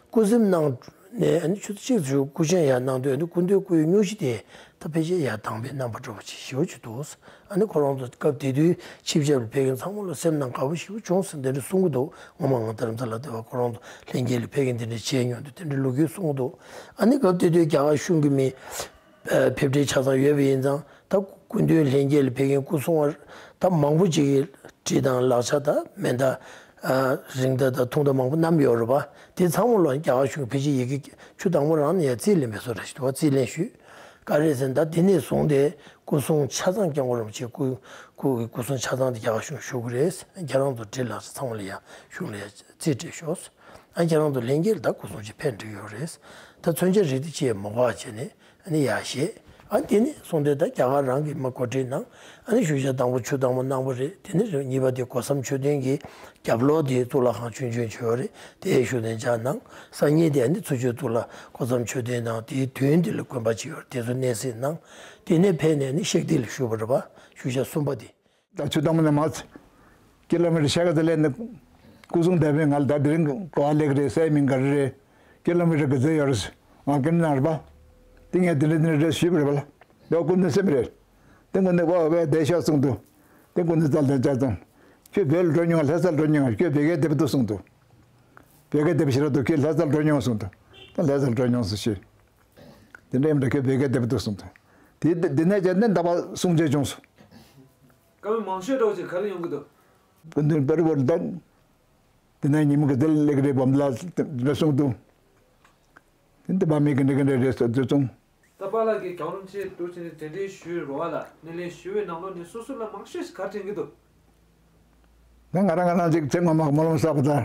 སྐུ་གཟིམ་གནང་ནས། ཨ་ནི་ཆུ་ཚོད་གཅིག་བྱས་སྐུ་བཞེངས་ཡར་གནང་དུས། ཨ་ནི་སྐུ་མདུན་སྐུའི་སྙུང་གཞི་དེ་ད་ཕལ་ཆེར་ཡར་དྭངས་པའི་རྣམ་པ་འདྲ་པོ་ཅིག་ཞེ་པོ་ཅིག་འདུག། ཨ་ནི་ཁོ་རང་ཚོ་སྐབས་དེ་དུས་ཆིབས་ཞབས་ལ་ཕེབས་མཁན་ཚང་མ་ལ་སེམས་ནང་དགའ་པོ་ཞེ་པོ་བྱུང་ཟེར་འདི་འདྲ་གསུང་གི་འདུག། ངོ་མ་ང་རྡ་རམ་ས་ལ་བསྡད་པ་ཁོ་རང་ཚོ་ལྷན་རྒྱས་ལ་ཕེབས་མཁན་དེ་འདྲ་མཇལ་མྱོང་དུས་དེ་འདྲ་ལོ་རྒྱུས་གསུང་གི་འདུག། ཨ་ནི་སྐབས་དེ་དུས་རྒྱ་གར་གཞུང་གི་མི་ཨ་ཕེབས་འཕྲིན་ཆ་ཚང་ཡོད་པ་ཡིན་ཙང་། ད་སྐུ་མདུན་ལྷན་རྒྱས་ལ་ཕེབས་མཁན་སྐུ་སྲུང་བ་ད་མང་པོ་ཅིག་གིས་གྲི་དང་ལག་ཆ་དང་མེ་མདའ། ཨ། རིགས་མདའ་དང་ཐུང་མདའ་མང་པོ་བསྣམས་ཡོད་རེད་པ། དེ་ཚང་མ་ལ་རྒྱ་གར་གཞུང་གིས་ཕལ་ཆེར་ཡ་གི་ཆུ་དྭངས་མོ་རང་ནས་ཡར་རྩིས་ལེན་པའི་བཟོ་འདྲ་ཞིག་འདུག་པ། རྩིས་ལེན་ཞུས། ག་རེ་ཟེར་ན། ད་དེ་ནས་བཟུང་སྟེ་སྐུ་སྲུང་ཆ་ཚང་། སྐྱབས་མགོན་རིན་པོ་ཆེ་སྐུ་སྐུ་སྐུ་སྲུང་ཆ་ཚང་དེ་རྒྱ་གར་གཞུང་ཞུ་གི་རེད། ཁྱེད་རང་ཚོ་གྲི་ལག་ཆ་ཚང་མ་ལ་ཡ་གཞུང་ལ་ཡ་རྩིས་སྤྲད་ཤོག། ཨ། ཁྱེད་རང་ཚོ་ལྷན་རྒྱས་ལ་ད་སྐུ་སྲུང་ཅིག་ཕེབས་འགྲོ་གི་ཡོད་རེད། ད་མཚོན་ཆ་རིགས་དེ་ཅིག་མ་དགོས་པ་བྱས་ནས། ཨ་ནི་ཡར་བཞེས། ཨ། དེ་ནས་བཟུང་སྟེ་ད་རྒྱ་གར་རང་གིས་མར་གོ་སྒྲིག་གནང་། ཨ་ནི་ཞུ་བྱ་དང་པོ་ཆུ་དྭངས་མོ་གནང་པ་རེད། དེ་ནས་གཉིས་པ་དེ་སྒོ་བསམ་མཆོད་རྟེན་གྱི་རྒྱབ་ལོགས་དེ་གཙུག་ལག་ཁང་ཆུང་ཆུང་ཅིག་ཡོད་རེད། དེའི་བཞུགས་གདན་འཇགས་གནང་། སང་ཉིན་དེ་ཨ་ནི་ཚུར་ཕྱོགས་གཙུག་ལག་སྒོ་བསམ་མཆོད་རྟེན་དང་དེའི་མདུན་དེ་ལ་དགོན་པ་ཅིག་ཡོད་རེད། དེ་ཚོ་གནས་གཟིགས་གནང་། དེ་ནས་ཕེབས་ནས་ནི་གཤེགས་སྡིག་ལ་བཞུགས་པ་རེད་པ། ཞུ་བྱ་གསུམ་པ་དེ། ད་ཆུ་དྭངས་མོ་ནས་མར་ཀི་ལོ་མི་ཊར་ཕྱེད་ཀ་ཙམ་སླེབས་ནས། སྐུ་སྲུང་སྡེ་དཔོན་ང་ལ་ད་དེ་རིང་ག་པར་སླེབས་ཀྱི་རེད། སའི་མིང་ག་རེ་རེད། ཀི་ལོ་མི་ཊར་ག་ཚོད་ཡོད་རེད། ང་སྐད་འདྲེན་གནང་རེད་པ། དེ་ངས་དེ་འདྲ་དེ་འདྲ་རེད་ཞུས་པ་རེད་པ་ལ། ཡང་སྐུ་མདུན་སེམས་རེད། དེ་སྐུ་མདུན་ཝ་ཝེ་བསྡད་ཤག་གསུངས་འདུག། དེ་སྐུ་མདུན་རྩ་ལ་བཅར་ཙང་། ཁྱོད་བོད་ལ་འགྲོ་མྱོང་། ལྷ་སར་འགྲོ་མྱོང་། ཁྱོད་བོད་སྐད་བདེ་པོ་འདུག་གསུངས་འདུག། བོད་སྐད་བདེ་པོ་ཞེ་དྲག་འདུག། ཁྱོད་ལྷ་སར་འགྲོ་མྱོང་གསུངས་འདུག། ད་ལྷ་སར་འགྲོ་མྱོང་ཟེར་ཞུས། དེ་འདྲ་ཡིན་པ་འདྲ། ཁྱོད་བོད་སྐད་བདེ་པོ་འདུག་གསུངས་འདུག། དེ་དེ་ནས་བྱས་ནས་ད་བར་གསུང་ཆོས་བྱུང་སོང་། བཀའ་མོལ་མང་ཤོས་འདྲ་བོ་ཅིག་ག་རེ་ཡོང་གི་འདུག། སྐུ་མདུན་པར་བར་ལྡན། དེ་ནས་ཉིན་མོ་གི་དེ་ལ་སླེབས་ཀྱི་རེད། བོམ་ལ་འདྲ་གསུངས་འདུག། དེ་འདི་བ་མི་གི་འདྲ་གི་འདྲ་རེད་ཟེར་དུས་ཙང་། ད་པཱ་ལགས་ཀྱིས་རྒྱལ་བ་རིན་པོ་ཆེ་འདུག་བྱས་ནས་གདན་འདྲེན་ཞུས་རོགས་ལ། སྣེ་ལེན་ཞུ་བའི་ནང་ལོགས་ནས་སོ་སོ་ལ་མང་ཤོས་ཤིག་ག་རེ་དྲན་གྱི་འདུག། ང་ང་རང་ང་རང་ཅིག་ཚེ་སྔོན་མ་སྨོན་ལམ་བསགས་པ་དང་།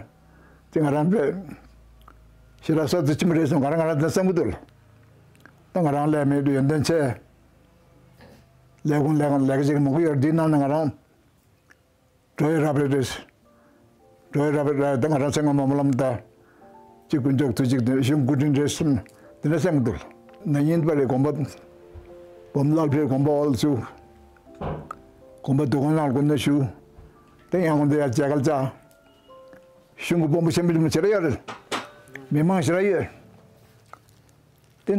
ཅིག་ང་རང་པས་ཞེ་དྲག་སོ་ཚོད་ཅི་མི་རེད་སོང་། ང་རང་ང་རང་དེ་བསམ་གྱི་འདུག་ལ། ད་ང་རང་ལས་མེད་དུ་ཡོན་ཏན་ཆེ། ལས་ཁུངས་ལས་ཁུངས་ལས་ཀ་ཅིག་མང་པོ་ཡོད། འདིའི་ནང་ནས་ང་རང་འགྲོ་ཡི་རབ་རེད་རེད། འགྲོ་ཡི་རབ་རེད་རེད། ད་ང་རང་ཚེ་སྔོན་མ་སྨོན་ལམ་ད་ཅིག་དཀོན་མཆོག་ཐུགས་ཅིག་དེ་གཞུང་སྐུ་དྲིན་རེད་བསམ་དེ་འདྲ་བསམ་གྱི་འདུག། ན་ནིང་པ་རེད། དགོན་པ་བོམ་ལ་ཕེབས། དགོན་པ་ཨོལ་ཚུ། དགོན་པ་འདུ་ཁང་ནང་སྐུ་མདུན་བཞུགས། དེ་ཡང་དགོན་དུ་ཡར་མཇལ་ཁ་བཅར། གཞུང་གི་དཔོན་པོ་ཆེན་པོ་ཆེན་པོ་ཞེ་དྲག་ཡོད་རེད། མི་མང་ཞེ་དྲག་ཡོད། དེ་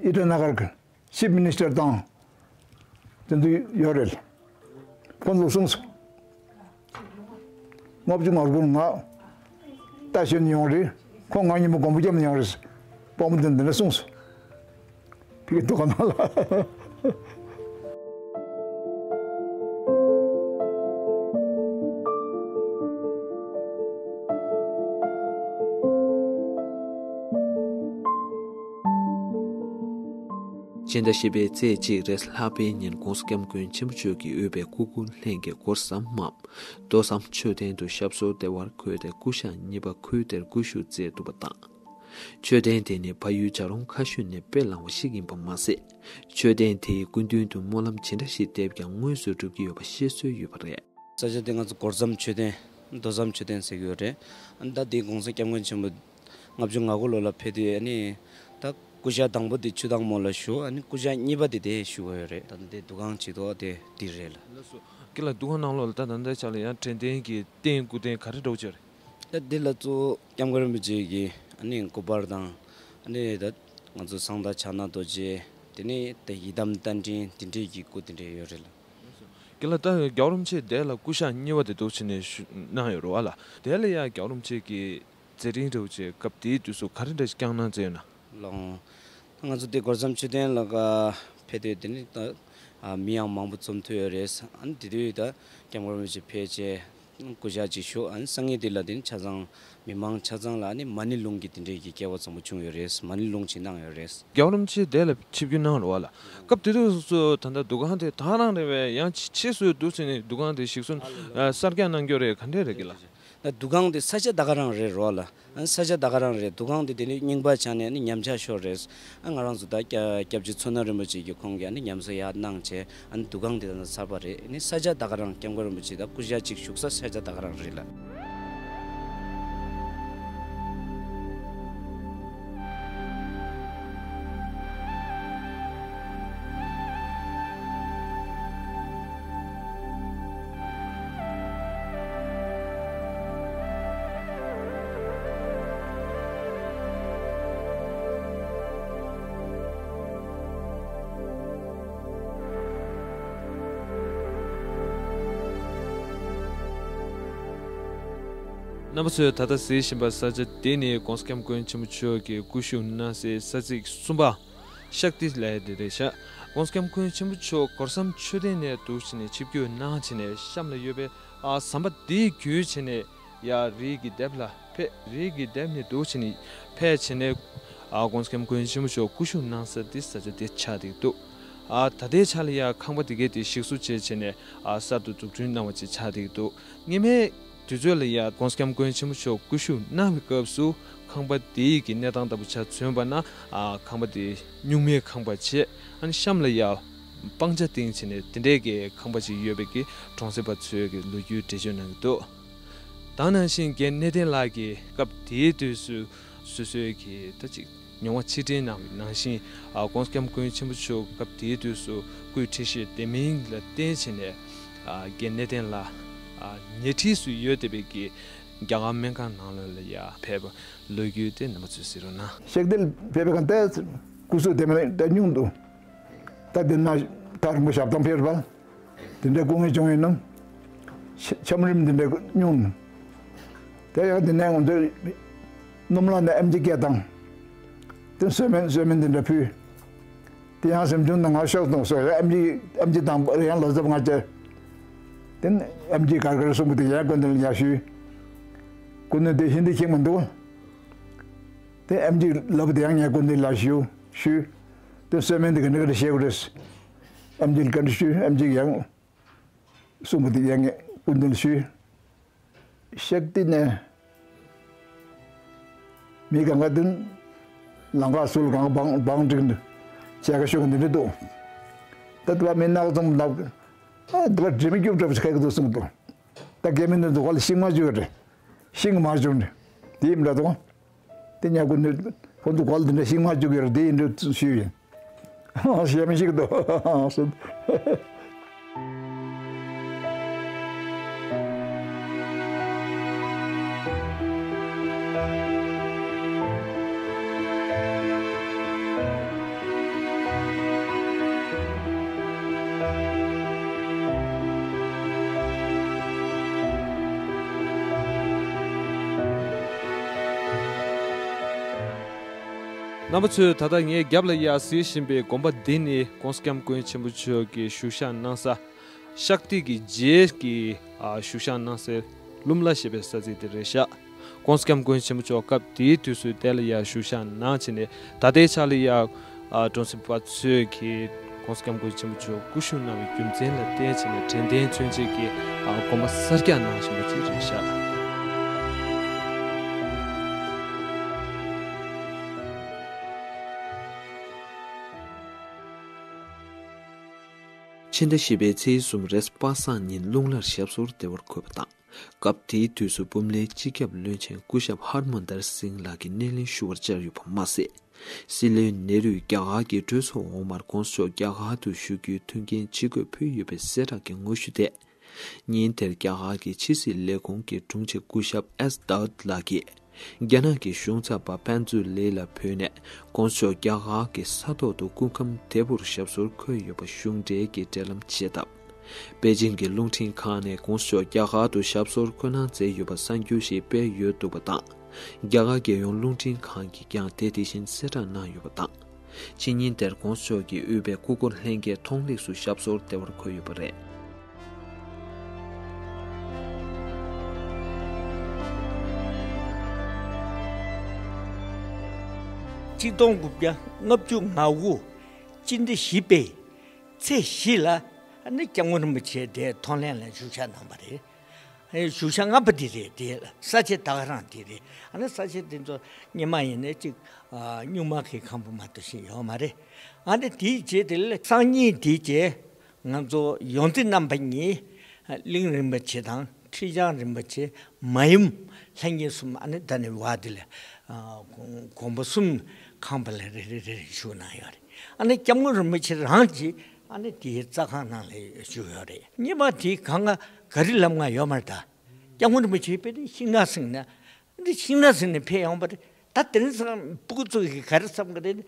ཨི་ཊ་ན་གར་གྱི་ཆིབ་མི་ནི་སི་ཊར་དང་དེ་ཚོ་ཡོད་རེད། ཁོང་ཚོས་གསུངས་སོང་། ལྔ་བཅུ་ང་དགུ་ང་རྟ་ཞོན་ཡོང་རེད། ཁོང་ང་གཉིས་པོ་དགོན་པ་རྒྱབ་ནས་ཡོང་རེད། དཔོན་པོ་དེ་འདི་འདྲ་གསུངས་སོང་། ཕ་གི་འདུ་ཁང་ནང་ལ། སྤྱི་ཟླ་བཞི་པའི་ཚེས་གཅིག་རེས་ལྷག་པའི་ཉིན་༸གོང་ས་༸སྐྱབས་མགོན་ཆེན་པོ་མཆོག་གིས་དབུས་པའི་སྐུ་སྒེར་ལྷན་རྒྱས་སྒོ་བསམ་འམ་རྡོ་བསམ་མཆོད་རྟེན་དུ་ཞབས་སོར་བདེ་བར་འཁོད་དེ་སྐུ་ཞབས་གཉིས་པ་ཁུལ་དེར་སྐུ་བཞུགས་མཛད་འདུག་པ་དང་། མཆོད་རྟེན་དེ་ནི་ཕ་ཡུལ་བྱ་རུང་ཁ་ཤུན་ནས་དཔེ་བླངས་པ་ཞིག་ཡིན་པ་མ་ཟད། མཆོད་རྟེན་དེའི་སྐུ་མདུན་དུ་སྨོན་ལམ་ཇི་འདྲ་ཞིག་འདེབས་ཀྱང་དངོས་སུ་འགྲུབ་ཀྱི་ཡོད་པ་བཤད་སྲོལ་ཡོད་པ་རེད། ས་ཆ་དེ་ང་ཚོ་སྒོ་བསམ་མཆོད་རྟེན། རྡོ་བསམ་མཆོད་རྟེན་ཟེར་གྱི་ཡོད་རེད། ད་དེ་༸གོང་ས་༸སྐྱབས་མགོན་ཆེན་པོ་ལྔ་བཅུ་ང་དགུ་ལོ་ལ་ཕེབས་དུས། ཨ་ནི་ད་སྐུ་ཞབས་དང་པོ་དེ་ཆུ་དྭངས་མོ་ལ་བཞུགས། ཨ་ནི་སྐུ་ཞབས་གཉིས་པ་དེ་དེ་བཞུགས་ཡོད་རེད། ད་དེ་འདུ་ཁང་ཅིག་འདུག། དེ་འདི་རེད་ལ། ལགས་སོ། ཁྱེད་ལ་འདུ་ཁང་ནང་ལོགས་ལ་ད་ད་ལྟའི་ཆ་ལ་ཡང་དྲན་རྟེན་གྱི་རྟེན་སྐུ་རྟེན་ག་རེ་འདྲ་བོ་ཅིག་ཡོད་རེད། ད་འདི་ལ་གཙོ་བོ་༸སྐྱབས་མགོན་རིན་པོ་ཆེ་གི་ ཨ་ནི་སྐུ་པར་དང་། ཨ་ནི་ད་ང་ཚོ་གསང་བདག་ཕྱག་ན་རྡོ་རྗེ། དེ་ནས་ད་ཡི་དམ་རྟ་མགྲིན་དེ་འདྲས་ཀྱི་སྐུ་དེ་འདྲས་ཡོད་རེད་ལ། རྒན་ལགས། ད་རྒྱལ་བ་རིན་པོ་ཆེ་འདས་ལ་སྐུ་ཞབས་གཉིས་པ་དེ་འདུག་བྱས་ནས་ཞུ་གནང་ཡོད་རེད་བ་ལ། དེ་ལ་ཡང་རྒྱལ་བ་རིན་པོ་ཆེ་གི་མཛད་འཕྲིན་འདྲ་བོ་ཅིག་སྐབས་དེའི་དུས་སུ་ག་རེ་འདྲ་ཞིག་བསྐྱངས་གནང་མཛད་ཡོད་ན། ལགས། ང་ཚོ་དེ་སྒོ་བསམ་མཆོད་རྟེན་ལ་ཕེབས་དུས་དེ་ནི་ད་མི་ཡང་མང་པོ་འཛོམས་ཐུབ་ཡོད་རེད། ཨ་ནི་དེ་དུས་ད་སྐྱབས་མགོན་རིན་པོ་ཆེ་ཕེབས་བྱས་སྐུ་ཞབས་ཅིག་ཞུ། ཨ་ནི་སང་ཉིན་དེ་ལ་དེ་ནི་ཆ་ཚང་མི་མང་ཆ་ཚང་ལ་ཨ་ནི་མ་ཎི་ལུང་གི་དེ་འདྲས་ཀྱི་སྐལ་བ་བཟང་པོ་བྱུང་ཡོད་རེད། མ་ཎི་ལུང་ཅིག་གནང་ཡོད་རེད། རྒྱལ་བ་རིན་པོ་ཆེ་འདས་ལ་ཆིབས་བསྒྱུར་གནང་རེད་བ་ལ། སྐབས་དེ་དུས་སུ་ད་ལྟ་འདུ་ཁང་དེ་ད་རང་རེད་བས། ཡང་ཕྱིས་སུ་འདུག་བྱས་ནས་འདུ་ཁང་དེ་གཞིར་བཟུང་གསར་རྒྱག་གནང་རྒྱུ་རེད། ག་འདྲས་རེད་རྒན་ལགས། ད་འདུ་ཁང་དེ་ས་ཆ་ད་ག་རང་རེད་རོགས་ལ། ཨ་ས་ཆ་ད་ག་རང་རེད། འདུ་ཁང་དེ་དེ་ནི་རྙིང་པ་ཆགས་ནས་ནི་ཉམས་ཆག་ཤོར་རེད། ཨ་ང་རང་ཚོ་ད་སྐྱབས་སྐྱབས་རྗེ་མཚོ་སྣ་རིན་པོ་ཆེ་གིས་ཁོང་གིས་ཨ་ནི་ཉམས་གསོ་ཡར་གནང་བྱས། ཨ་ནི་འདུ་ཁང་དེ་ད་ཚར་བ་རེད། ཨ་ནི་ས་ཆ་ད་ག་རང་སྐྱབས་མགོན་རིན་པོ་ཆེ་ད་སྐུ་ཞབས་གཅིག་བཞུགས་ས་ས་ཆ་ད་ག་རང་རེད་ལ། རྣམ་པ་ཚོས་ད་ལྟ་གཟིགས་བཞིན་པ་ས་ཆ་འདི་ནི་༸གོང་ས་༸སྐྱབས་མགོན་ཆེན་པོ་མཆོག་གིས་སྐུ་བཞུགས་གནང་སའི་ས་ཚིགས་གསུམ་པ། ཤག་ཏི་ལབ་ཡ་དེ་རེད་ཤག ༸གོང་ས་༸སྐྱབས་མགོན་ཆེན་པོ་མཆོག་སྒོ་བསམ་མཆོད་རྟེན་ནས་འདུག་བྱས་ནས་ཆིབས་བསྒྱུར་གནང་བྱས་ནས་གཤམ་ལ་ཡོད་པའི་ཨ་ཟམ་པ་འདི་བརྒྱུད་བྱས་ནས་ཡར་རིའི་གི་ལྡེབས་ལ་ཕེབས། རིའི་གི་ལྡེབས་ནས་འདུག་བྱས་ནས་ཕེབས་བྱས་ནས་ཨ་༸གོང་ས་༸སྐྱབས་མགོན་ཆེན་པོ་མཆོག་སྐུ་བཞུགས་གནང་ས་འདི་ས་ཆ་འདི་ཆགས་བསྡད་འདུག་ཨ་ད་ལྟའི་ཆ་ལ་ཡ་ཁང་པ་འདི་གའི་དེ་ཞིག་གསོ་བྱས་བྱས་ནས་ཨ་གསར་དུ་འཛུགས་སྐྲུན་གནང་བ་ཅིག་ཆགས་བསྡད་འདུག་སྔོན་མའི་དུས་ཚོད་ལ་ཡ་༸གོང་ས་༸སྐྱབས་མགོན་ཆེན་པོ་མཆོག་སྐུ་བཞུགས་གནང་བའི་སྐབས་སུ་ཁང་པ་དེའི་གི་གནས་སྟངས་ལྟ་བུ་ཆ་མཚོན་པ་ན། ཨ་ཁང་པ་དེ་སྨྱུག་མའི་ཁང་པ་བྱས། ཨ་ནི་གཤམ་ལ་ཡ་སྤང་ཆ་བཏིང་བྱས་ནས་དེ་འདྲའི་གི་ཁང་པ་ཅིག་ཡོད་པའི་གི་གྲོང་གསེབ་པ་ཚོའི་གི་ལོ་རྒྱུས་འགྲེལ་བརྗོད་གནང་གི་འདུག་དེ་ནང་བཞིན་རྒན་གནས་བརྟན་ལགས་ཀྱིས་སྐབས་དེའི་དུས་སུ་སོ་སོའི་གི་ད་ཅིག་མྱོང་བ་ཕྱིར་དྲན་གནང་བའི་ནང་བཞིན། ཨ་༸གོང་ས་༸སྐྱབས་མགོན་ཆེན་པོ་མཆོག་སྐབས་དེའི་དུས་སུ་སྐུའི་ཁྲི་བཞུགས་དེ་མིན་ལ་བརྟེན་བྱས་ནས། ཨ་རྒན་གནས་བརྟན་ལགས་ཨ་ཉེ་འཁྲིས་སུ་ཡོད་བསྡད་པའི་གི་རྒྱ་གར་སྨན་ཁང་ནང་ལོགས་ལ་ཡ་ཕེབས་པ་ལོ་རྒྱུས་དེ་རྣམ་པ་ཚོས་གཟིགས་རོགས་གནང་། ཤག་ཏི་ལ་ཕེབས་པའི་སྐབས་དེ་སྐུ་གཟུགས་དེ་མིན་ད་ཉུང་འདུག་ད་དེ་ན་ཐག་རིང་པོ་ཞབས་ཐང་ཕེབས་པ་དེ་འདྲའི་སྐུ་ངལ་བྱུང་ཡིན་ནམ། ཆ་ཆམ་རིམས་དེ་འདྲའི་ཉུང་། དེ་ཡང་དེ་ནས་ང་ཚོས་སྣུམ་ལ་ནས་ཨེམ་ཆི་བཀལ་བཏང་། དེ་གསོལ་སྨན་གསོལ་སྨན་དེ་འདྲ་ཕུལ། དེ་ཡང་སེམས་ཆུང་ན་ང་ཤོག་གཏོང་སོགས་ཨེམ་ཆི་ཨེམ་ཆི་དང་ཡང་ལོ་ཙཱ་བ་ང་བཅས། དེ་ནས་ཨེམ་ཆི་གར་གར་གསུང་གི་དེ་ཡང་སྐུ་མདུན་ལ་ཡར་ཞུས། སྐུ་མདུན་དེ་ཧིན་དི་ཤེས་མི་འདུག་དེ་ཨེམ་ཆི་ལབ་དེ་ཡང་ངས་སྐུ་མདུན་ལ་ཞུ་ཞུས། དེ་གསོལ་སྨན་དེ་ག་འདྲ་ག་འདྲ་བྱེད་དགོས་རེད། ཨེམ་ཆི་ག་འདྲ་ཞུས། ཨེམ་ཆི་ཡང་གསུང་གི་དེ་ཡང་ངས་སྐུ་མདུན་ལ་ཞུས། ཤག་ཏི་ནས་མི་གང་ག་དེ་ལང་ཀ་སུལ་གང་བང་བང་བསྒྲིགས་འདུག་བྱས་ཀ་ཤོག་འདི་འདྲ་འདུག་ད་དུ་བ་མི་ནག་ཙམ་ནག་ཨ་དུ་བ་འདྲེ་མི་སྐྱུག་གྲབས་ཁ་གི་འདུག་གསུངས་འདུག་ད་རྒན་མི་འདི་འདུག་ག་ལ་ཤིང་མ་བཅུག་རེད། ཤིང་མ་བཅུག་ནི་དེ་ཡིན་འདྲ་འདུག་དེ་ཉག་གུ་ནི་ཁོ་ཚོ་ག་ལ་དེ་འདྲ་ཤིང་མ་བཅུག་ཡོད་རེད། དེ་ཡིན་འདྲ་ཞུས་ཡིན། ཞེ་མི་ཞིག་འདུག་རྣམ་པ་ཚོས་ད་ལྟ་ངའི་རྒྱབ་ལ་ཡར་གཟིགས་བཞིན་པའི་དགོན་པ་འདི་ནི་༸གོང་ས་༸སྐྱབས་མགོན་ཆེན་པོ་མཆོག་གིས་བཞུགས་ཞག་གནང་ས། ཤག་ཏི་གི་རྗེས་ཀྱི་ཨ་བཞུགས་ཞག་གནང་སའི་ལུམ་ལ་ཞེས་པའི་ས་ཚིགས་དེ་རེད་ཤག ༸གོང་ས་༸སྐྱབས་མགོན་ཆེན་པོ་མཆོག་སྐབས་དེའི་དུས་སུ་དེ་ལ་ཡར་བཞུགས་ཞག་གནང་བྱས་ནས་ད་ལྟའི་ཆ་ལ་ཡར་ཨ་གྲོང་གསེབ་པ་ཚོས་ཀྱིས་༸གོང་ས་༸སྐྱབས་མགོན་ཆེན་པོ་མཆོག་སྐུ་བཞུགས་གནང་བའི་རྒྱུ་མཚན་ལ་བརྟེན་བྱས་ནས་དྲན་རྟེན་མཚོན་བྱེད་ཀྱི་ཨ་དགོན་པ་གསར་རྒྱག་གནང་བཞིན་པ་ཅིག་རེད་ཤག་ཕྱི་ཟླ་བཞི་པའི་ཚེས་གསུམ་རེས་པ་སངས་ཉིན་རླུང་ལྷར་ཞབས་སོར་བདེ་བར་འཁོད་པ་དང་། སྐབས་དེའི་དུས་སུ་འབུམ་གླིང་སྤྱི་ཁྱབ་བློན་ཆེན་སྐུ་ཞབས་ཧར་མན་དར་སིང་ལགས་ཀྱིས་སྣེ་ལེན་ཞུ་བར་བཅར་ཡོད་པ་མ་ཟད། སྲིད་བློན་ནེ་རུས་རྒྱ་གར་གྱི་གྲོས་ཚོགས་འོག་མར་༸གོང་ས་མཆོག་རྒྱ་གར་དུ་བཞུགས་རྒྱུའི་མཐུན་རྐྱེན་ཇི་དགོས་ཕུལ་ཡོད་པའི་གསལ་བསྒྲགས་ཀྱི་ངོ་བཤུས་ཏེ། ཉིན་དེར་རྒྱ་གར་གྱི་ཕྱི་སྲིད་ལས་ཁུངས་ཀྱི་དྲུང་ཆེ་སྐུ་ཞབས་ཨེས་དཱ་ཝུད་ལགས་ཀྱིས་ རྒྱ་ནག་གི་གཞུང་ཚབ་པ་ཕན་ཚུན་ལི་ལ་བོད་ནས་དགོངས་ཞུ་རྒྱ་གར་གྱི་ས་ཐོག་ཏུ་སྐུ་ཁམས་བདེ་པོར་ཞབས་སོར་འཁོད་ཡོད་པ་གཞུང་འབྲེལ་གྱི་འབྲེལ་ལམ་བྱེད་སྟབས། པེ་ཅིང་གི་རླུང་འཕྲིན་ཁང་ནས་དགོངས་ཞུ་རྒྱ་གར་དུ་ཞབས་སོར་འཁོད་གནང་མཛད་ཡོད་པ་གསར་འགྱུར་ཞིག་སྤེལ་ཡོད་འདུག་པ་དང་། རྒྱ་གར་རྒྱལ་ཡོངས་རླུང་འཕྲིན་ཁང་གིས་ཀྱང་དེ་དེ་བཞིན་གསལ་བསྒྲགས་གནང་ཡོད་པ་དང་། ཕྱི་ཉིན་དེར་དགོངས་ཞུ་གིས་དབུས་པའི་སྐུ་འཁོར་ལྷན་རྒྱས་ཐོག་ལེགས་སུ་ཞབས་སོར་བདེ་བར་འཁོད་ཡོད་པ་རེད། གཅིག་སྟོང་དགུ་བརྒྱ་ལྔ་བཅུ་ང་དགུ་སྤྱི་ཟླ་བཞི་པའི་ཚེས་བཞི་ལ་ནི་སྐྱབས་མགོན་རིན་པོ་ཆེ་དེ་ཐོག་ལེན་ལ་བཞུགས་ཞག་གནང་བ་རེད། བཞུགས་ཞག་ལྔ་པ་དེ་རེད། དེ་ས་ཆ་ད་ག་རང་དེ་རེད། ཨ་ནི་ས་ཆ་དེ་ཚོ་སྔོན་མ་ཡིན་ནའི་གཅིག་སྨྱུག་མ་གི་ཁང་པ་མ་གཏོགས་ཤིག་ཡོད་མ་རེད། ཨ་ནི་དེའི་རྗེས་དེ་ལ་སང་ཉིན་དེའི་རྗེས། ང་ཚོ་ཡོངས་འཛིན་རྣམ་པ་གཉིས། གླིང་རིན་པོ་ཆེ་དང་ཁྲི་བྱང་རིན་པོ་ཆེ། མ་ཡུམ་ལྷ་གཉིས་གསུམ་ཨ་ནི་ད་ནི་བ་དེ་ལ་དགོན་པ་གསུམ་ཁང་པ་ལ་རེ་རེ་རེ་རེ་བཞུགས་གནང་ཡོད་རེད། ཨ་ནི་སྐྱབས་མགོན་རིན་པོ་ཆེ་རང་གིས་ཨ་ནི་དེའི་རྩ་ཁང་ནང་ལ་བཞུགས་ཡོད་རེད། སྔོན་མ་དེའི་སྒང་ག་ག་རི་ལམ་ཁ་ཡོད་མ་རེད་ད། སྐྱབས་མགོན་རིན་པོ་ཆེ་དཔེ་དེ་ཤིང་ནགས་གསེང་ནས། འདི་ཤིང་ནགས་ཟེར་ནས་ཕེབས་ཡོང་བ་རེད། ད་དེ་རིང་སང་སྤུ་གུ་ཚོ་གིས་ག་རེ་བསམ་གི་རེད།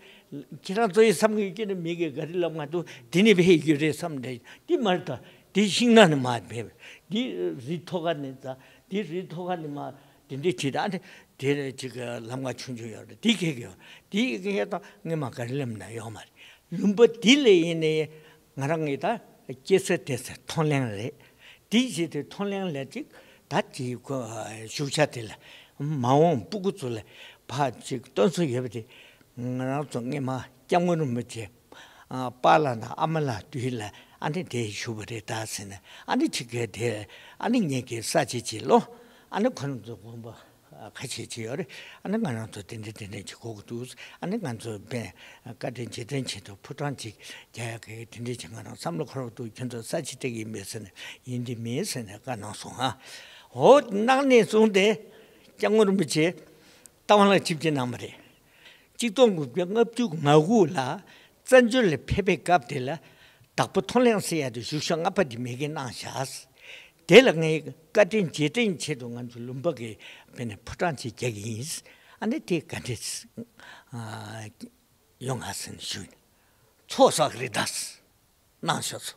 ཁྱེད་རང་ཚོ་ཡི་བསམ་གི་ཡོད་ཀྱི་ནི་མི་གི་ག་རེ་ལབ་མ་ཐུབ། དེ་ནི་ཕེབས་ཡོད་རེད་བསམ་རེད། འདི་མ་རེད་ད། འདི་ཤིང་ནགས་ནས་མར་ཕེབས། འདི་རི་ཐོག་ཁ་ནས་ད། འདི་རི་ཐོག་ཁ་ནས་མར་དེ་འདྲས་བྱེད་ད། ཨ་ནི་དེ་ཅིག་ལམ་ཁ་ཆུང་ཆུང་ཡོད་རེད། འདི་ཁེག་གི་ཡོད། འདི་ཡི་གེ་ད་སྔོན་མ་ག་རེ་ལབ་ན་ཡོད་མ་རེད། ལུང་པ་འདི་ལ་ཡིན་ནའི། ང་རང་གི་ད་སྐྱེས་ས་དེ་ཚོ་མཐོང་ལེན་རེད། དེའི་རྗེས་དེ་མཐོང་ལེན་ལས་ཅིག་ད་ཅིག་བཞུགས་ཤག་དེ་ལ་མ་འོངས་སྤུ་གུ་ཚོ་ལ་ཕར་ཅིག་སྟོན་སྲོལ་ཡོད་པ་དེ། ང་རང་ཚོ་སྔོན་མ་སྐྱབས་མགོན་རིན་པོ་ཆེ་པཱ་ལགས་དང་ཨ་མ་ལགས་དུས་ལ་ཨ་ནི་དེ་བཞུགས་པ་རེད་ད་ཟེར་ནས། ཨ་ནི་ཅིག་གི་དེ་ཨ་ནི་ངེད་ཀྱི་ས་བྱེད་ཅིག་ལོ། ཨ་ནི་ཁོ་རང་ཚོ་དགོན་པ། ཁ་ཤས་ཅིག་ཡོད་རེད། ཨ་ནི་ང་རང་ཚོ་དེ་འདྲ་དེ་འདྲ་ཅིག་དགོས་ཀྱི་འདུག། ཨ་ནི་ང་ཚོ་དཔེ་བཀའ་དྲིན་རྗེས་དྲན་ཆེད་དུ་ཕོ་བྲང་ཅིག་རྒྱག་ཡག་གི་དེ་འདྲ་ཅིག་ང་རང་བསམ་བློ་འཁོར་འདུག། ཁྱོད་ཚོ་ས་ཆ་སྤྲད་ཀྱི་ཡིན་པས་ཟེར་ནས། ཡིན་འདི་མིན་ཟེར་ནས་བཀའ་གནང་སོང་ཨ། འོ་གནང་ནས་བཟུང་སྟེ་སྐྱབས་མགོན་རིན་པོ་ཆེ་རྟ་དབང་ལ་ཆིབས་བསྒྱུར་གནང་བ་རེད། གཅིག་སྟོང་དགུ་བརྒྱ་ལྔ་བཅུ་ང་དགུ་ལ་བཙན་བྱོལ་ལ་ཕེབས་པའི་སྐབས་དེ་ལ། བདག་པོ་མཐོང་ལེན་ཟེར་ཡ་དེ་བཞུགས་ཤག་ལྔ་པ་དེ་མེད་མཁན་གནང་བཞག། དེ་ལ་ངས་བཀའ་དྲིན་རྗེས་དྲན་ཆེད་དུ་ང་ཚོ་ལུང་པ་གི་དཔེ་ནས་ཕོ་བྲང་ཅིག་རྒྱག་གི་ཡིན། ཨ་ནི་དེ་ག་འདྲས་ཡོང་ང་ཟེར་ནས་ཞུས། ཚོགས་བསགས་རེད་ད། གནང་ཤོག་ཚོ།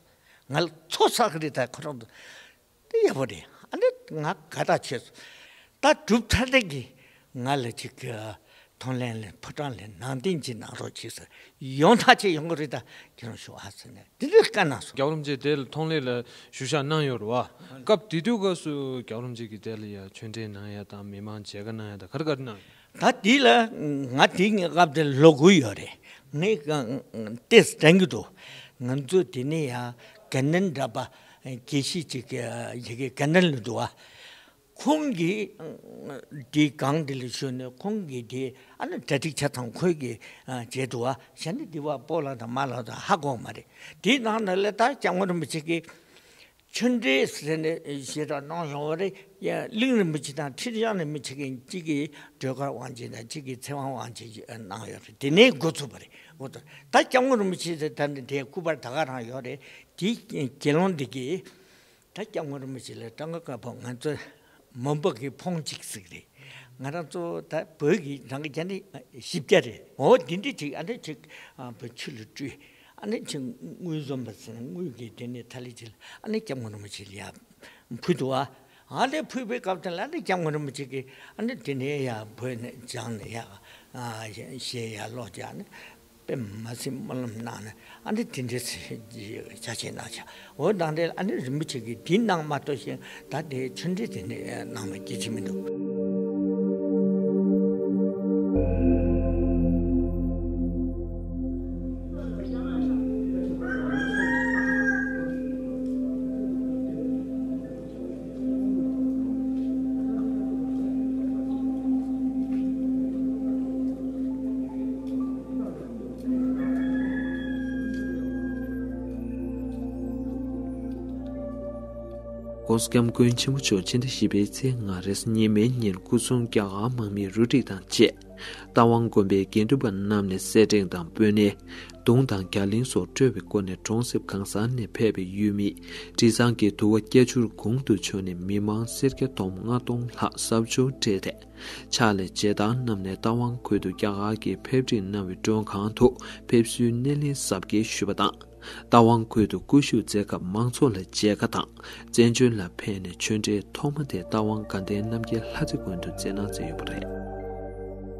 ང་ལ་ཚོགས་བསགས་རེད་ད། ཁོ་རང་ཚོ་དེ་ཡག་པོ་རེད། ཨ་ནི་ང་དགའ་ཐག་ཆོད་སོང་། ད་གྲུབ་མཐའ་དེ་གི་ང་ལ་ཅིག་མཐོང་ལེན་ལས་ཕོ་བྲང་ལས་ནང་རྟེན་ཅིག་གནང་རོགས་གྱིས་ཟེར། ཡོང་ཐག་ཆོད་ཡོང་གི་རེད་ད། ཁྱེད་རང་ཤོག་ཨ་ཟེར་ནས་དེ་འདྲའི་བཀའ་གནང་སོང་། རྒྱལ་བ་རིན་པོ་ཆེ་དེ་ལ་མཐོང་ལེན་ལ་ཞུ་ཞག་གནང་ཡོད་རེད་བ། སྐབས་དེ་དུས་སྐབས་སུ་རྒྱལ་བ་རིན་པོ་ཆེ་གིས་དེ་ལ་ཡ་ཆོས་འབྲེལ་གནང་ཡ་དང་མི་མང་མཇལ་ཁ་གནང་ཡ་དང་ག་རེ་ག་རེ་གནང་ཡོད། ད་དེ་ལ་ང་དེ་ངའི་སྐབས་དེ་ལོ་དགུ་ཡོད་རེད། ངས་ཏེས་དྲན་གྱི་འདུག། ང་ཚོ་དེ་ནས་ཡ་ག་ནན་འདྲ་པ་དགེ་བཤེས་ཅིག་ཡ་གི་ག་ནན་ལ་འདུག་བ། ཁོང་གིས་དེའི་སྒང་དེ་ལ་ཞུས་ནས་ཁོང་གིས་དེ་ཨ་ནི་གྲ་སྒྲིག་ཆ་ཚང་ཁོས་ཀྱིས་བྱས་འདུག་བ། གཞན་ནི་དེ་བ་སྤོ་ལགས་དང་མ་ལགས་དང་ཧ་གོ་མ་རེད། དེའི་ནང་ན་ལས་ད་སྐྱབས་མགོན་རིན་པོ་ཆེ་གིས་ཆོས་འབྲེལ་ཟེར་ནས་ཞེ་དྲག་གནང་ཡོང་བ་རེད། ཡ་གླིང་རིན་པོ་ཆེ་དང་ཁྲི་བྱང་རིན་པོ་ཆེ་གིས་གཅིག་གིས་སྒྲོལ་དཀར་དབང་ཆེན་དང་གཅིག་གིས་ཚེ་དབང་དབང་ཆེན་གནང་ཡོད་རེད། དེ་ནས་འགོ་ཚུགས་པ་རེད། འོ་ད་ད་སྐྱབས་མགོན་རིན་པོ་ཆེ་ཟེར་ད་ནི་དེའི་སྐུ་པར་ད་ག་རང་ཡོད་རེད། དེའི་དགེ་སློང་འདི་གིས་ད་སྐྱབས་མགོན་རིན་པོ་ཆེ་ལ་སྤྲང་ཀ་དཀར་པོ་ང་ཚོ་མོན་པ་གི་ཕོངས་གཅིག་ཟིག་རེད། ང་རང་ཚོ་ད་བོད་ཀྱི་རང་གི་རྒྱ་ནི་བཞི་བརྒྱ་རེད། འོ་འདི་འདྲི་ཅིག་ཨ་འདྲ་ཅིག་བོད་ཆུ་ལ་བཀྲུས། ཨ་ནི་ཅིག་དངུལ་འཛོམས་པ་ཟེར་ན་དངུལ་གྱི་དེ་ནས་ཐ་ལི་ཅིག་ཨ་ནི་སྐྱབས་མགོན་རིན་པོ་ཆེ་ལ་ཡ་ཕུལ་འདུག་ཨ། ཨ་ནི་ཕུལ་བའི་སྐབས་དེ་ལ་ཨ་ནི་སྐྱབས་མགོན་རིན་པོ་ཆེ་གིས་ཨ་ནི་དེ་ནས་ཡ་བོད་ནས་བྱང་ནས་ཡ་ཞེས་ཡ་ལོག་ཅིག་ཨ་ནི་དཔེ་མ་སྲིད་སྨོན་ལམ་གནང་ནས་ཨ་ནི་དེ་འདྲའི་ཆ་ཆེན་གནང་བྱ། འོ་དང་འདྲ་ཨ་ནི་རིན་པོ་ཆེ་གིས་འདི་གནང་མ་གཏོགས་ཤིང་ད་དེ་ཆོས་འབྲེལ་དེ་ནས་གནང་བ་སྐྱེ་ཅི་མི་འདུག། ༸གོང་ས་༸སྐྱབས་མགོན་ཆེན་པོ་མཆོག་ཕྱི་ཟླ་བཞི་པའི་ཚེས་ལྔ་རེས་གཟའ་ཉི་མའི་ཉིན་སྐུ་སྲུང་རྒྱ་གར་དམག་མིས་རུ་སྒྲིག་དང་བཅས། རྟ་དབང་དགོན་པའི་དགེ་འདུན་པ་རྣམས་ནས་སེར་ཕྲེང་དང་སྤོས་སྣེ། མདུང་དང་རྒྱ་གླིང་སོགས་སྤྲོས་པའི་སྒོ་ནས་གྲོང་གསེབ་གང་ས་ནས་ཕེབས་པའི་ཡུལ་མི། དྲི་བཟང་གི་དུ་བ་སྐྱ་བྱུར་གུང་དུ་བྱོན་ནས་མི་མང་སེར་སྐྱ་སྟོང་ལྔ་སྟོང་ལྷག་གསབ་སྦྱོར་སྤྲད་དེ། ཕྱག་ལས་རྗེས་འདེད་གནང་ནས་རྟ་དབང་ཁུལ་དུ་རྒྱ་གར་གྱིས་ཕེབས་སྒྲིག་གནང་བའི་མགྲོན་ཁང་དུ་ཕེབས་བསུའི་སྣེ་ལེན་གཟབ་རྒྱས་ཞུས་པ་དང་། རྟ་དབང་ཁུལ་དུ་སྐུ་བཞུགས་མཛད་སྐབས་མང་ཚོགས་ལ་མཇལ་ཁ་དང་བཙན་བྱོལ་ལ་ཕེབས་ནས་ཆོས་འབྲེལ་ཐོག་མ་དེ་རྟ་དབང་དགའ་ལྡན་རྣམ་རྒྱལ་ལྷ་རྩེ་དགོན་དུ་མཛད་གནང་མཛད་ཡོད་པ་རེད།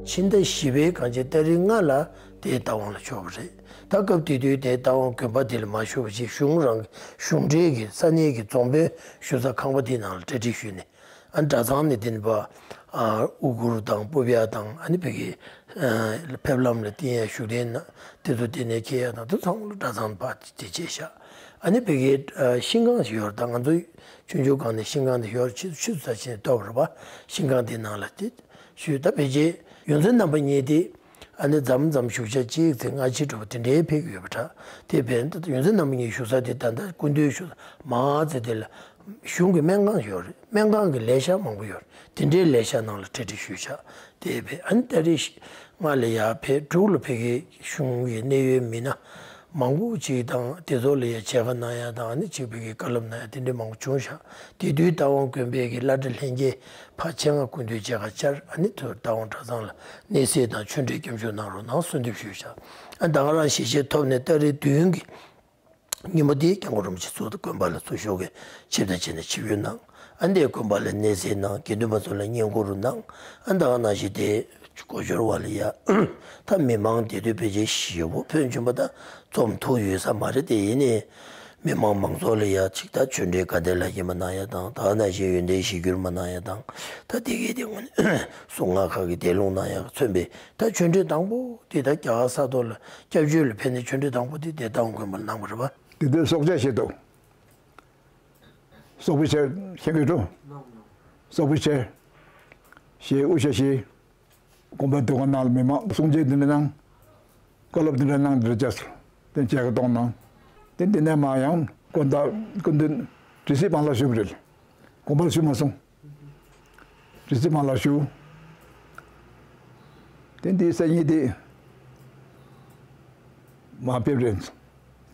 ཕྱི་ཟླ་བཞི་པའི་གངས་ཅན་ཏ་རིག་ལྔ་ལ་དེའི་རྟ་དབང་ལ་ཕྱོགས་པ་རེད། ད་སྐབས་དེ་དུས་དེའི་རྟ་དབང་དགོན་པ་དེ་ལ་མ་བཞུགས་པ་ཅིག་གཞུང་རང་གཞུང་འབྲེལ་གྱི་ས་གནས་ཀྱི་རྫོང་དཔོན་བཞུགས་ས་ཁང་པ་དེའི་ནང་ལ་གྲ་སྒྲིག་ཞུས་ནས། ཨ་གྲྭ་ཚང་ནས་དེ་ནས་པ། ཨ་དབུ་གུར་དང་སྤོབས་ཡ་དང་ཨ་ནི་བོད་ཀྱི་ཨ་ཕེབས་ལམ་ལ་བསྟན་ཡ་བཞུགས་གདན་དེ་ཚོ་དེ་ནས་འཁྱེར་ཡ་དང་དེ་ཚང་མ་ལ་གྲྭ་ཚང་པ་དེ་བྱས་ཤག་ཨ་ནི་བོད་ཀྱི་ཨ་ཤིང་ཁང་ཞིག་ཡོད་རེད། ད་ང་ཚོ་ཆུང་ཆུང་སྒང་ནས་ཤིང་ཁང་དེ་ཡོད་རེད། ཆུ་ཆུ་ཚ་ཆེན་ཐོབ་རེད་པ། ཤིང་ཁང་དེ་ནང་ལ་དེ་ཞུས། ད་ཕལ་ཆེར་ཡོངས་འཛིན་རྣམ་པ་གཉིས་དེ། ཨ་ནི་མཚམས་མཚམས་བཞུགས་ཤག་གཅིག་ཚེ་སྔ་ཕྱི་འགྲོ་བ་དེ་འདྲའི་ཕེབས་ཀྱི་ཡོད་པ་འདྲ། དེ་བས་ད་ཡོངས་འཛིན་རྣམ་པ་གཉིས་བཞུགས་ས་དེ་ད་ལྟ་སྐུ་མདུན་བཞུགས་ས་མ་ཚེ་དེ་ལ་གཞུང་གི་སྨན་ཁང་ཡོད་རེད། སྨན་ཁང་གི་ལས་ཤག་མང་པོ་ཡོད་རེད། དེ་འདྲའི་ལས་ཤག་ནང་ལ་གྲ་སྒྲིག་ཞུས་ཤག་དེ་བས་ཨ་ནི་ཏ་རིག་ལྔ་ལ་ཡར་ཕེབས་དྲུག་ལ་ཕ་གིའི་གཞུང་གི་གནད་ཡོད་མི་སྣ་མང་པོ་ཅིག་དང་དེ་ཚོ་ལ་ཡ་མཇལ་ཁ་གནང་ཡ་དང་ཨ་ནི་གཅིག་ཕ་གིའི་བཀའ་སློབ་གནང་ཡ་དེ་འདྲའི་མང་པོ་བྱུང་ཤག་དེ་དུས་རྟ་དབང་དགོན་པའི་གི་བླ་གྲྭ་ལྷན་རྒྱས་ཕར་ཆེད་མངགས་སྐུ་མདུན་མཇལ་ཁ་བཅར། ཨ་ནི་ཐོག་རྟ་དབང་གྲྭ་ཚང་ལ་གནས་གཟིགས་དང་ཆོས་འབྲེལ་སྐྱབས་འཇུག་གནང་རོགས་གནང་གསོལ་འདེབས་ཞུས་ཤག་ཨ་ད་ག་རང་ཞལ་བཞེས་ཐོབ་ནས་ཏ་རིག་བདུན་གྱི་ཉིན་མོ་དེ་སྐྱབས་མགོན་རིན་པོ་ཆེ་ཚུར་དགོན་པ་ལ་ཚུར་ཞུགས་ཀྱིས་ཆིབས་བསྒྱུར་བྱས་ནས་ཆིབས་བསྒྱུར་གནང་། ཨ་འདིའི་དགོན་པ་ལ་གནས་གཟིགས་གནང་། དགེ་འདུན་པ་ཚོ་ལ་བསྙེན་བཀུར་གནང་། ཨ་ད་ག་ནང་བཞིན་དེ་སྒོ་ཤོར་བ་ལ་ཡ་ད་མི་མང་དེ་དུས་ཕལ་ཆེར་ཞེ་པོ་ཕོན་ཆེན་པོ་ད་འཛོམས་ཐུབ་ཡོད་ས་མ་རེད། དེ་ཡིན་ནའི་མི་མང་མང་ཚོགས་ལ་ཡ་ཅིག་ད་ཆོས་འབྲེལ་དགའ་ལྡན་ལ་ཡིན་མ་གནང་ཡ་དང་ད་ག་ནང་བཞིན་ཡོན་ཏན་གཞིར་གྱུར་མ་གནང་ཡ་དང་ད་དེ་གའི་དེ་སྔོན་གསུང་ངག་ཁག་གི་དེ་ལུང་གནང་ཡ་མཚོན་པའི་ད་ཆོས་འབྲེལ་དང་པོ་དེ་ད་རྒྱ་གར་ས་ཐོག་ལ་སྐྱབས་བཅོལ་ལ་ཕེབས་ནས་ཆོས་འབྲེལ་དང་པོ་དེ་དེ་རྟ་དབང་དགོན་པ་ལ་གནང་བ་རེད་པ། དེ་དུས་སྲོག་ཆགས་ཤིག་འདུག་སྲོག་པོ་ཆེ་ཁྱེད་ཀྱིས་འགྲོ། སྲོག་པོ་ཆེ། ཞེས་དབུ་ཞྭ་བཞི། དགོན་པའི་སྡོད་ཁང་ནང་ལ་མི་མང་གསུང་ཆོས་འདི་འདྲ་གནང་། བཀའ་སློབ་འདི་འདྲ་གནང་འདི་འདྲ་བྱས་སོང་། དེ་མཇལ་ཁ་གཏོང་གནང་། དེ་འདི་ནས་མར་ཡང་དགོན་བདག་སྐུ་མདུན་དྲི་ཟའི་སྤང་ལ་བཞུགས་པ་རེད། དགོན་པར་བཞུགས་མ་སོང་། དྲི་ཟའི་སྤང་ལ་བཞུགས། དེ་འདི་སང་ཉིན་དེ་མར་ཕེབས་རན་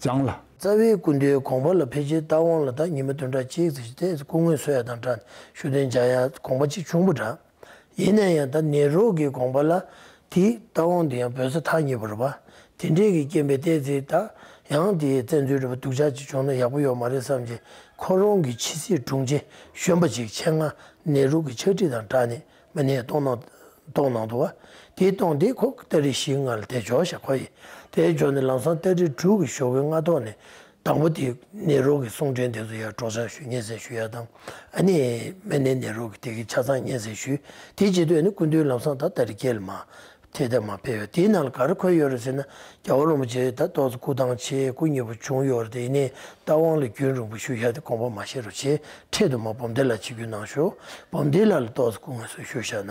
སོང་། བྱང་ལ། རྩ་བའི་སྐུ་མདུན་དགོངས་པ་ལ་ཕལ་ཆེར་རྟ་དབང་ལ་ད་ཉི་མ་བདུན་ཕྲག་གཅིག་ཙམ་ཞིག་དེ་སྐུ་ངལ་གསོ་ཡ་དང་སྦྲགས་ནས་ཤུགས་ལྡན་མཇལ་ཡ་དགོངས་པ་གཅིག་བྱུང་བ་འདྲ། ཡིན་ན་ཡང་ད་ནེ་རུ་གི་དགོངས་པ་ལ་དེ་རྟ་དབང་དེ་ཡང་བོད་ས་ཐག་ཉེ་པོ་རེད་པ། དེ་འདྲས་ཀྱི་རྐྱེན་པས་བལྟས་ཚེ་ད་ཡང་དེ་བཙན་འཛུལ་རེད་པ་སྡུག་ཅག་ཅིག་བྱུང་ན་ཡག་པོ་ཡོད་མ་རེད་བསམ་བྱས་ཁོ་རང་གི་ཕྱི་སྲིད་དྲུང་ཆེ་གཞོན་པ་ཅིག་ཆེད་མངགས་ནེ་རུ་གི་ཕྱག་བྲིས་དང་སྦྲགས་ནས་མི་སྣས་གཏོང་གནང་གཏོང་གནང་འདུག་བ། དེ་གཏོང་དེ་ཁོ་ཏ་རིག་བཞི་ལྔ་ལ་དེ་འབྱོར་ཤག་ཁོ་ཡིས་དེ་འབྱོར་ནས་ལམ་སང་ཏ་རིག་དྲུག་གི་ཞོགས་ཀའི་སྔ་ཐོག་ནས། དང་པོ་དེ་ནེ་རུ་གི་གསུང་འཕྲིན་དེ་ཚོ་ཡར་སྒྲོག་སྦྱང་ཞུ་སྙན་སེང་ཞུ་ཡ་དང་། ཨ་ནི་སྨན་སྣེ་ནེ་རུ་གི་དེ་གི་ཆ་ཚང་སྙན་སེང་ཞུས། དེ་བྱེད་དུས་ཨ་ནི་སྐུ་མདུན་ལམ་སང་ད་ཏ་རིག་བརྒྱད་ལ་མར་ཐད་ཐད་མར་ཕེབས་ཡོད། དེའི་ནང་ལ་ག་རེ་འཁོད་ཡོད་རེད་ཟེར་ན་རྒྱལ་བ་རིན་པོ་ཆེ་ད་ཏོག་ཙམ་སྐུ་ཐང་ཆེ་སྐུ་མཉེལ་པོ་བྱུང་ཡོད་རེད། དེ་ཡིན་ནའི་རྟ་དབང་ལ་རྒྱུན་རིང་པོ་བཞུགས་ཡ་དེ་དགོངས་པ་མ་བཞེས་རོགས་བྱེད། འཕྲལ་དུ་མར་བུམ་སྡེ་ལ་ཆིབས་བསྒྱུར་གནང་ཤོག་བུམ་སྡེ་ལ་ལ་ཏོག་ཙམ་སྐུ་ངལ་གསོ་ཞུ་བཞག་ན།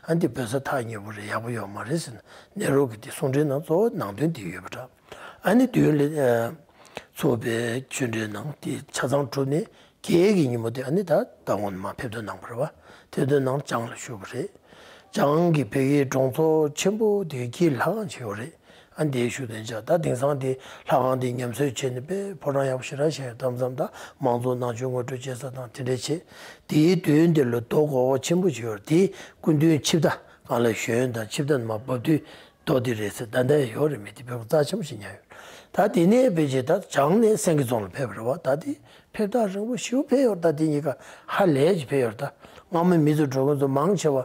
ཨ་ནི་བོད་ས་ཐག་ཉེ་པོ་རེད། ཡག་པོ་ཡོད་མ་རེད་ཟེར་ན་ནེ་རུ་གི་དེ་གསུང་འཕྲིན་ནང་གཙོ་བོ་ནང་དོན་དེ་ཡོད་པ་འདྲ། ཨ་ནི་མདུན་ལ་ཚོགས་པའི་ཆོས་འབྲེལ་ནང་དེ་ཆ་ཚང་གྲུབ་ནས་བརྒྱད་ཀྱི་ཉིན་མོ་དེ་ཨ་ནི་ད་རྟ་དབང་མར་ཕེབས་ཐོན་གནང་བ་རེད་བ། ཕེབས་ཐོན་གནང་བྱང་ལ་བཞུགས་པ་རེད། བྱང་གི་བོད་ཀྱི་གྲོང་ཚོ་ཆེན་པོ་དེ་གི་ལྷ་ཁང་ཅིག་ཡོད་རེད། ཨ་ནི་དེའི་བཞུགས་གདན་འཇགས། ད་དེང་སང་དེ་ལྷ་ཁང་དེ་ཉམས་གསོ་བྱས་ནས་དཔེ་ཕོ་བྲང་ཡག་པོ་ཞེ་དྲག་བཞེངས་ཡོད། མཚམས་མཚམས་ད་མང་གཙོ་ནང་ཆོས་ངོ་སྤྲོད་བྱེད་ས་དང་དེ་འདྲ་བྱས། དེའི་མདུན་དེ་ལ་རྡོ་གོར་པ་ཆེན་པོ་ཅིག་ཡོད་རེད། དེ་སྐུ་མདུན་ཆིབས་རྟ་སྒང་ལ་ཞོན་དང་ཆིབས་རྟ་ནས་མར་འབབ་དུས། རྡོ་དེ་རེད་ཟེར། ད་ལྟ་ཡོད་རེད་མེད་དེ་བོད་པ་རྩ་ཆེན་པོ་ཞིག་ཉར་ཡོད། ད་དེ་ནས་ཕལ་ཆེར་ད་བྱང་ནས་སེང་གེ་རྫོང་ལ་ཕེབས་པ་རེད་བ། ད་དེ་ཕེབས་ཐག་རིང་པོ་ཞེ་པོ་ཕེབས་ཡོད་རེད། ད་དེ་གཉིས་ཀ་ཧ་ལས་ཀྱི་ཕེབས་ཡོད་རེད། ད་སྔ་མོ་མི་ཚོ་འགྲོ་མཁན་ཚོ་མང་ཆེ་བ་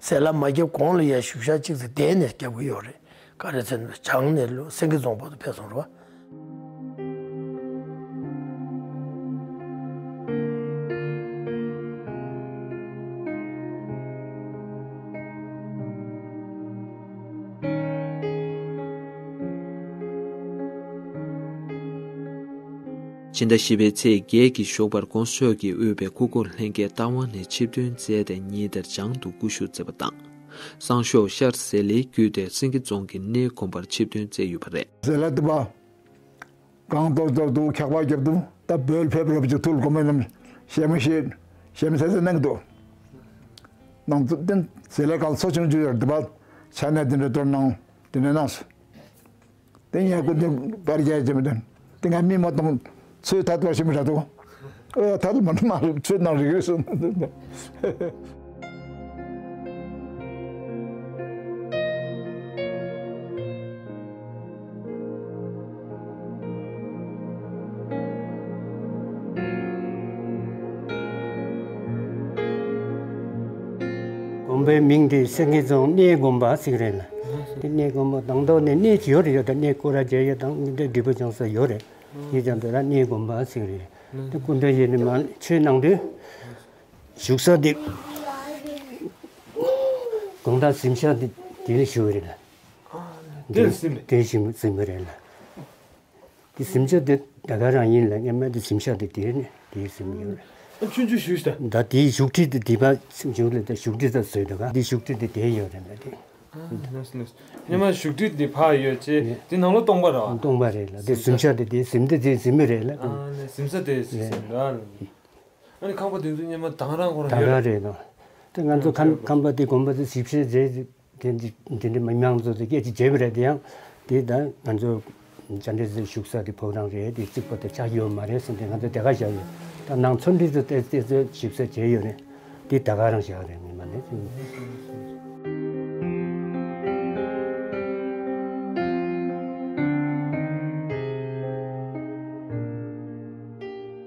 ཟས་ལ་མ་བརྒྱབ་གོང་ལ་ཡར་བཞུགས་ཤག་གཅིག་ཙམ་བསྡད་ནས་བརྒྱབ་ཀྱི་ཡོད་རེད། ག་རེ་ཟེར་ན་བྱང་ནས་ལོ་སེང་གེ་རྫོང་བར་དུ་ཕེབས་སོང་རེད་བ། ཕྱི་ཟླ་བཞི་པའི་ཚེས་བརྒྱད་ཀྱི་ཞོགས་པར་༸གོང་ས་མཆོག་གིས་དབུས་པའི་སྐུ་འཁོར་ལྷན་རྒྱས་རྟ་དབང་ནས་ཆིབས་ཐོན་མཛད་དེ་ཉིན་དེར་བྱང་དུ་སྐུ་བཞུགས་མཛད་པ་དང་། སང་ཞོགས་ཤར་ཟེར་ལེ་བརྒྱུད་དེ་སེང་གེ་རྫོང་གི་གནས་དགོན་པར་ཆིབས་ཐོན་མཛད་ཡོད་པ་རེད། ཟེར་ལེ་དུ་བ། གང་ཏོག་ཏོག་ཏུ་འཁྱག་པ་བརྒྱབ་འདུག་ད་བོད་ཕེབས་རབས་ཀྱི་ཐུགས་ལ་གོ་མེད་ནམ། ཞལ་མོ་ཞེས་ཞལ་མོ་ཚ་ཚ་གནང་གི་འདུག་གནང་དུས་དེ་ཟེར་ལས་གལ་ཚོགས་ཆུང་ཆུང་ཡོད་འདུག་པ། ཕྱག་ན་དེ་འདྲ་གཏོར་གནང་། དེ་འདྲ་གནང་སོང་། དེ་ཡང་ཀུན་མཁྱེན་པར་རྒྱལ་གྱི་མི་དོན་དེ་ང་མི་མ་གཏོང་ཚོད་ཐད་པ་ཞིག་མི་ར་འདུག་ཨོ་ཡ་ཐད་མ་ནི་མ་རེད། ཚོད་ནང་རིག་རེད་སོང་། དགོན་པའི་མིང་དེ་སེང་གེ་རྫོང་གནས་དགོན་པ་ཟེར་གི་རེད་ལ། དེ་གནས་དགོན་པ་དང་ཐོག་ནས་གནས་ཀྱི་ཡོད་རེད། ཡོད་དང་གནས་སྐོར་ར་མཇལ་ཡོད་དང་འདི་འདྲའི་འབྲས་བུ་བྱུང་ས་ཡོད་རེད། ཡིན་ཀྱང་དེ་ལ་གནས་དགོན་པ་ཟེར་གི་རེད། དེ་སྐུ་མདུན་ཡིན་ནི་མ་ཆོས་གནང་དུས། བཞུགས་ས་དེ་དགོང་དག་གཟིམ་ཤག་དེ་དེ་ལ་བཞུགས་རེད་ལ། དེ་གཟིམ་དེ་གཟིམ་གཟིམ་རེད་ལ། དེ་གཟིམ་ཤག་དེ་ད་ག་རང་ཡིན་ལ། སྔན་མ་དེ་གཟིམ་ཤག་དེ་དེ་ནས་དེ་གཟིམ་ཡོད་རེད། ཨ་ཆུང་ཆུང་བཞུགས་ཤག་ད་དེའི་བཞུགས་ཁྲི་དེ་དེ་ཕར་བཞུགས་ལ། ད་བཞུགས་ཁྲི་ད་བཟོས་འདུག་ག་དེ་བཞུགས་ཁྲི་དེ་དེ་ཡོད་རེད་ལ། དེ་ཨ་ལགས་སོ་ལགས་སོ། སྔན་མ་བཞུགས་ཁྲི་དེ་ཕར་ཡོད་ཅེ་དེ་ནང་ལོགས་སྟོང་པ་རེད་བ། སྟོང་པ་རེད་ལ། དེ་གཟིམ་ཤག་དེ་དེ་གཟིམ་དེ་དེ་གཟིམ་མི་རེད་ལ། ཨ་ནས་གཟིམ་ས་དེ་གཟིམ་རེད་ལ། ཨ་ནི་ཁང་པ་དེ་ཚོ་སྔན་མ་དང་རང་ཁོ་རང་ད་ཡོད་ག་རེད། རེད་དོ། དེ་ང་ཚོ་ཁམས་ཁམས་པ་དེ་དགོན་པ་དེ་ཞིབ་བཤེར་རེད། དེ་འདི་འདི་འདྲ་མི་མང་ཚོ་དེ་སྐད་ཅིག་བརྗེད་པ་རེད། དེ་ཡང་དེ་ད་ང་ཚོ་བཅར་འདྲི་ཚོའི་བཞུགས་ས་དེ་ཕོ་བྲང་རེད། དེ་རྩིག་པ་དེ་ཆགས་ཡོད་མ་རེད་ཟེར་ཏེ་ང་ཚོ་དེ་ག་བཞག་ཡོད། ད་ནང་ཚོ་འདི་ཚོ་དེ་དེ་ཚོ་ཞིབ་བཤེར་བྱས་ཡོད་རེད། དེ་ད་ག་རང་བཞག་རེད། མི་མ་ནས།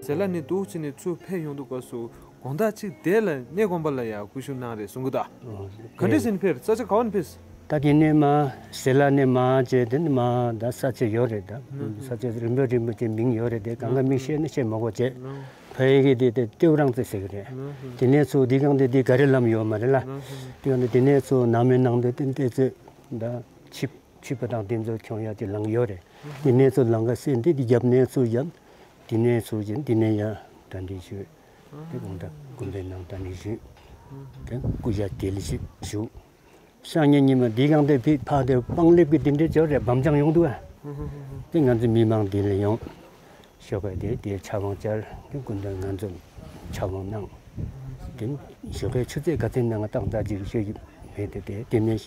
ཟེར་ལ་ནི་འདུག་ཅེས་ནས་ཚུར་ཕེབས་ཡོང་དུས་སྐབས་སུ། དགོང་དག་ཅིག་དེ་ལ་གནས་དགོན་པ་ལ་ཡང་སྐུ་ཞབས་གནང་རེད་གསུང་གི་འདུག་ཨོ། ག་འདྲས་ཟིན་ཕེབས། ས་ཆ་ག་བ་ནས་ཕེབས། ད་དེ་ནས་མ་ཟེར་ལ་ནས་མ་བྱས། དེ་ནས་མ་ད་ས་ཆ་ཡོད་རེད། ད་ས་ཆ་རིམ་པ་རིམ་པ་དེ་མིང་ཡོད་རེད། དེ་གང་ག་མིང་བཤད་ན་བཤད་མ་དགོས་བྱས། ཕ་ཡི་གི་དེ་དེ་ཏེའུ་རང་ཙེ་ཟེར་གི་རེད། དེ་ནས་ཚུར་འདི་གང་དེ་དེ་ག་རེ་ལམ་ཡོད་མ་རེད་ལ། དེ་གང་དེ་དེ་ནས་ཚུར་ནང་མི་ནང་དེ་དེ་དེ་ཚོས་ད་ཆིབས། ཆིབས་པ་དང་དེ་ཚོ་ཁྱོང་ཡ་དེ་ལམ་ཡོད་རེད། དེ་ནས་ཚུར་ལམ་ཁ་སེ་འདི་དེ་རྒྱབ་ནས་ཚུར་རྒྱབ། དེ་ནས་ཚུར་རྒྱབ། དེ་ནས་ཡ་གྲ་སྒྲིག་ཞུས། དེ་དགོང་དག་དགོན་པའི་ནང་གྲ་སྒྲིག་ཞུས། དེ་སྐུ་ཞབས་དེ་ལ་ཞིག་བཞུགས། སང་ཉིན་ཉི་མ་འདི་གང་དེ་ཕི་ཕ་དེ་སྤང་ལེབ་ཀྱི་དེ་འདྲའི་ཅོ་རེ་འབམ་ཅང་ཡོང་འདུག་ཨ། དེ་ང་ཚོ་མི་མང་དེ་ལ་ཡོང་། ཞོགས་ཀ་དེ་དེ་ཕྱག་དབང་བཅར། དེ་སྐུ་མདུན་ང་ཚོ་ཕྱག་དབང་གནང་། དེ་ཞོགས་ཀའི་ཆུ་ཚོད་ག་ཚོད་ནང་ཏག་ཏག་ཅིག་ཤོད་ཀྱི་མེད་དེ། དེ་དེ་ནས་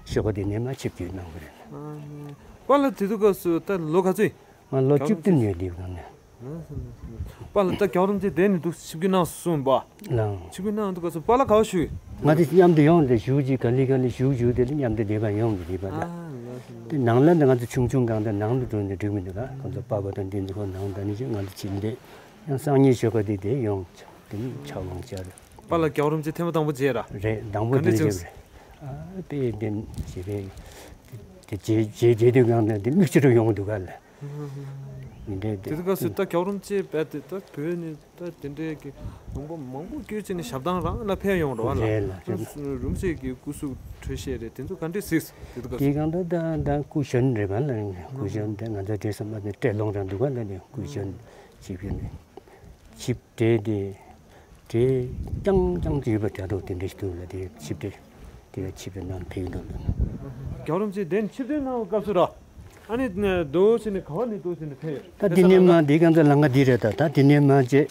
ཞོགས་ཀ་དེ་ནས་མ་ཆིབས་བསྒྱུར་གནང་གི་རེད། པཱ་ལགས་དེ་དུས་སྐབས་སུ་ད་ལོ་ག་ཚོད་ཡིན། ང་ལོ་བཅུ་བདུན་ཡོད་དེ་གང་ནས། པཱ་ལགས་ད་རྒྱལ་བ་རིན་པོ་ཆེ་དེ་ནས་འདུག་ཆིབས་བསྒྱུར་གནང་སོང་པ། ལགས། ཆིབས་བསྒྱུར་གནང་དུས་སྐབས་སུ་པཱ་ལགས་ག་པར་བཞུགས་ཡོད། ང་དེ་མཉམ་དུ་ཡོང་རེད། བཞུགས་ཀྱི་ག་ལེ་ག་ལེ་བཞུགས་བཞུགས་དེ་ལ་མཉམ་དུ་བསྡད་པ་ཡོང་གི་རེད་པ། ད་དེ་ནང་ལ་ང་ཚོ་ཆུང་ཆུང་གང་དུ་ནང་དུ་འགྲོ་ནས་འགྲིག་མི་འདུག་ག་ཁོང་ཚོ་པ་ཕ་དང་དེ་ཚོ་ཁོ་ནང་ད་ནི་ང་ཚོ་ཕྱིན་ཏེ། ཡང་སང་ཉིན་ཞོགས་ཀ་དེ་དེ་ཡོང་། དེ་ནི་ཕྱག་དབང་བཅར། པཱ་ལགས་རྒྱལ་བ་རིན་པོ་ཆེ་ཐེངས་མ་དང་པོ་མཇལ་ར། རེད། དང་པོ་ག་འདྲ་དེ་བྱུང་རེད། ཨ་དཔེ་དེ་ཞེ་པས། དེ་རྗེས་རྗེས་རྗེས་དུས་གང་དུ་དེ་མིག་ཆུ་རུ་ཡོང་གི་འདུག་ག་ལ། མི་འདྲ་དེ། དེ་དུས་སྐབས་སུ་ད་རྒྱལ་བ་རིན་པོ་ཆེ་རྦད་དེ་ད་བོད་ནས་ད་དེ་འདྲའི་གི་ལུང་པ་མང་པོ་བསྐྱོད་བྱས་ནས་ཞབས་བཏང་རང་ལ་ཕེབས་ཡོང་རོགས་ལ། རེད་ལ། རེད་ལ། རིན་པོ་ཆེ་གི་སྐུ་གཟུགས་འཕྲོད་བཞེས་རེད། དེ་ཚོ་ག་འདྲས་གཟིགས། དེ་དུས་སྐབས་སུ། དེ་གང་ད་ད་ད་སྐུ་གཞོན་རེད་པ་ལ། སྐུ་གཞོན་དེ་ང་ཚོ་བགྲེས་སོང་མ་དེ་སྤྲེལ་ལོང་རང་འདུག་ག་ལ། དེ་སྐུ་གཞོན་ཆིབས་ཡོད་ནས། ཆིབས་བྲེས་དེ། བྲེས་རྐྱང་རྐྱང་དུ་ཡོད་པ་འདྲ་འདུག་དེ་འདྲ་ཞིག་འདུག་ལ། དེ་ཆིབས་བྲེས་དེ་ཆིབས་བྲེས་ནང་ཕེབས་འདུག་ལ། རྒྱལ་བ་རིན་པོ་ཆེ་དེ་ནས་ཆིབས་བྲེས་གནང་བའི་སྐབས་སུ་ར། ཨ་ནི་འདུག་ཟེར་ནས་ག་བ་ནས་འདུག་ཟེར་ནས་ཕེབས་ཡོད། ད་འདི་ནས་མ་འདི་གང་ཚ་ལམ་ཁ་འདི་རེད། ད་ད་འདི་ནས་མ་བྱས།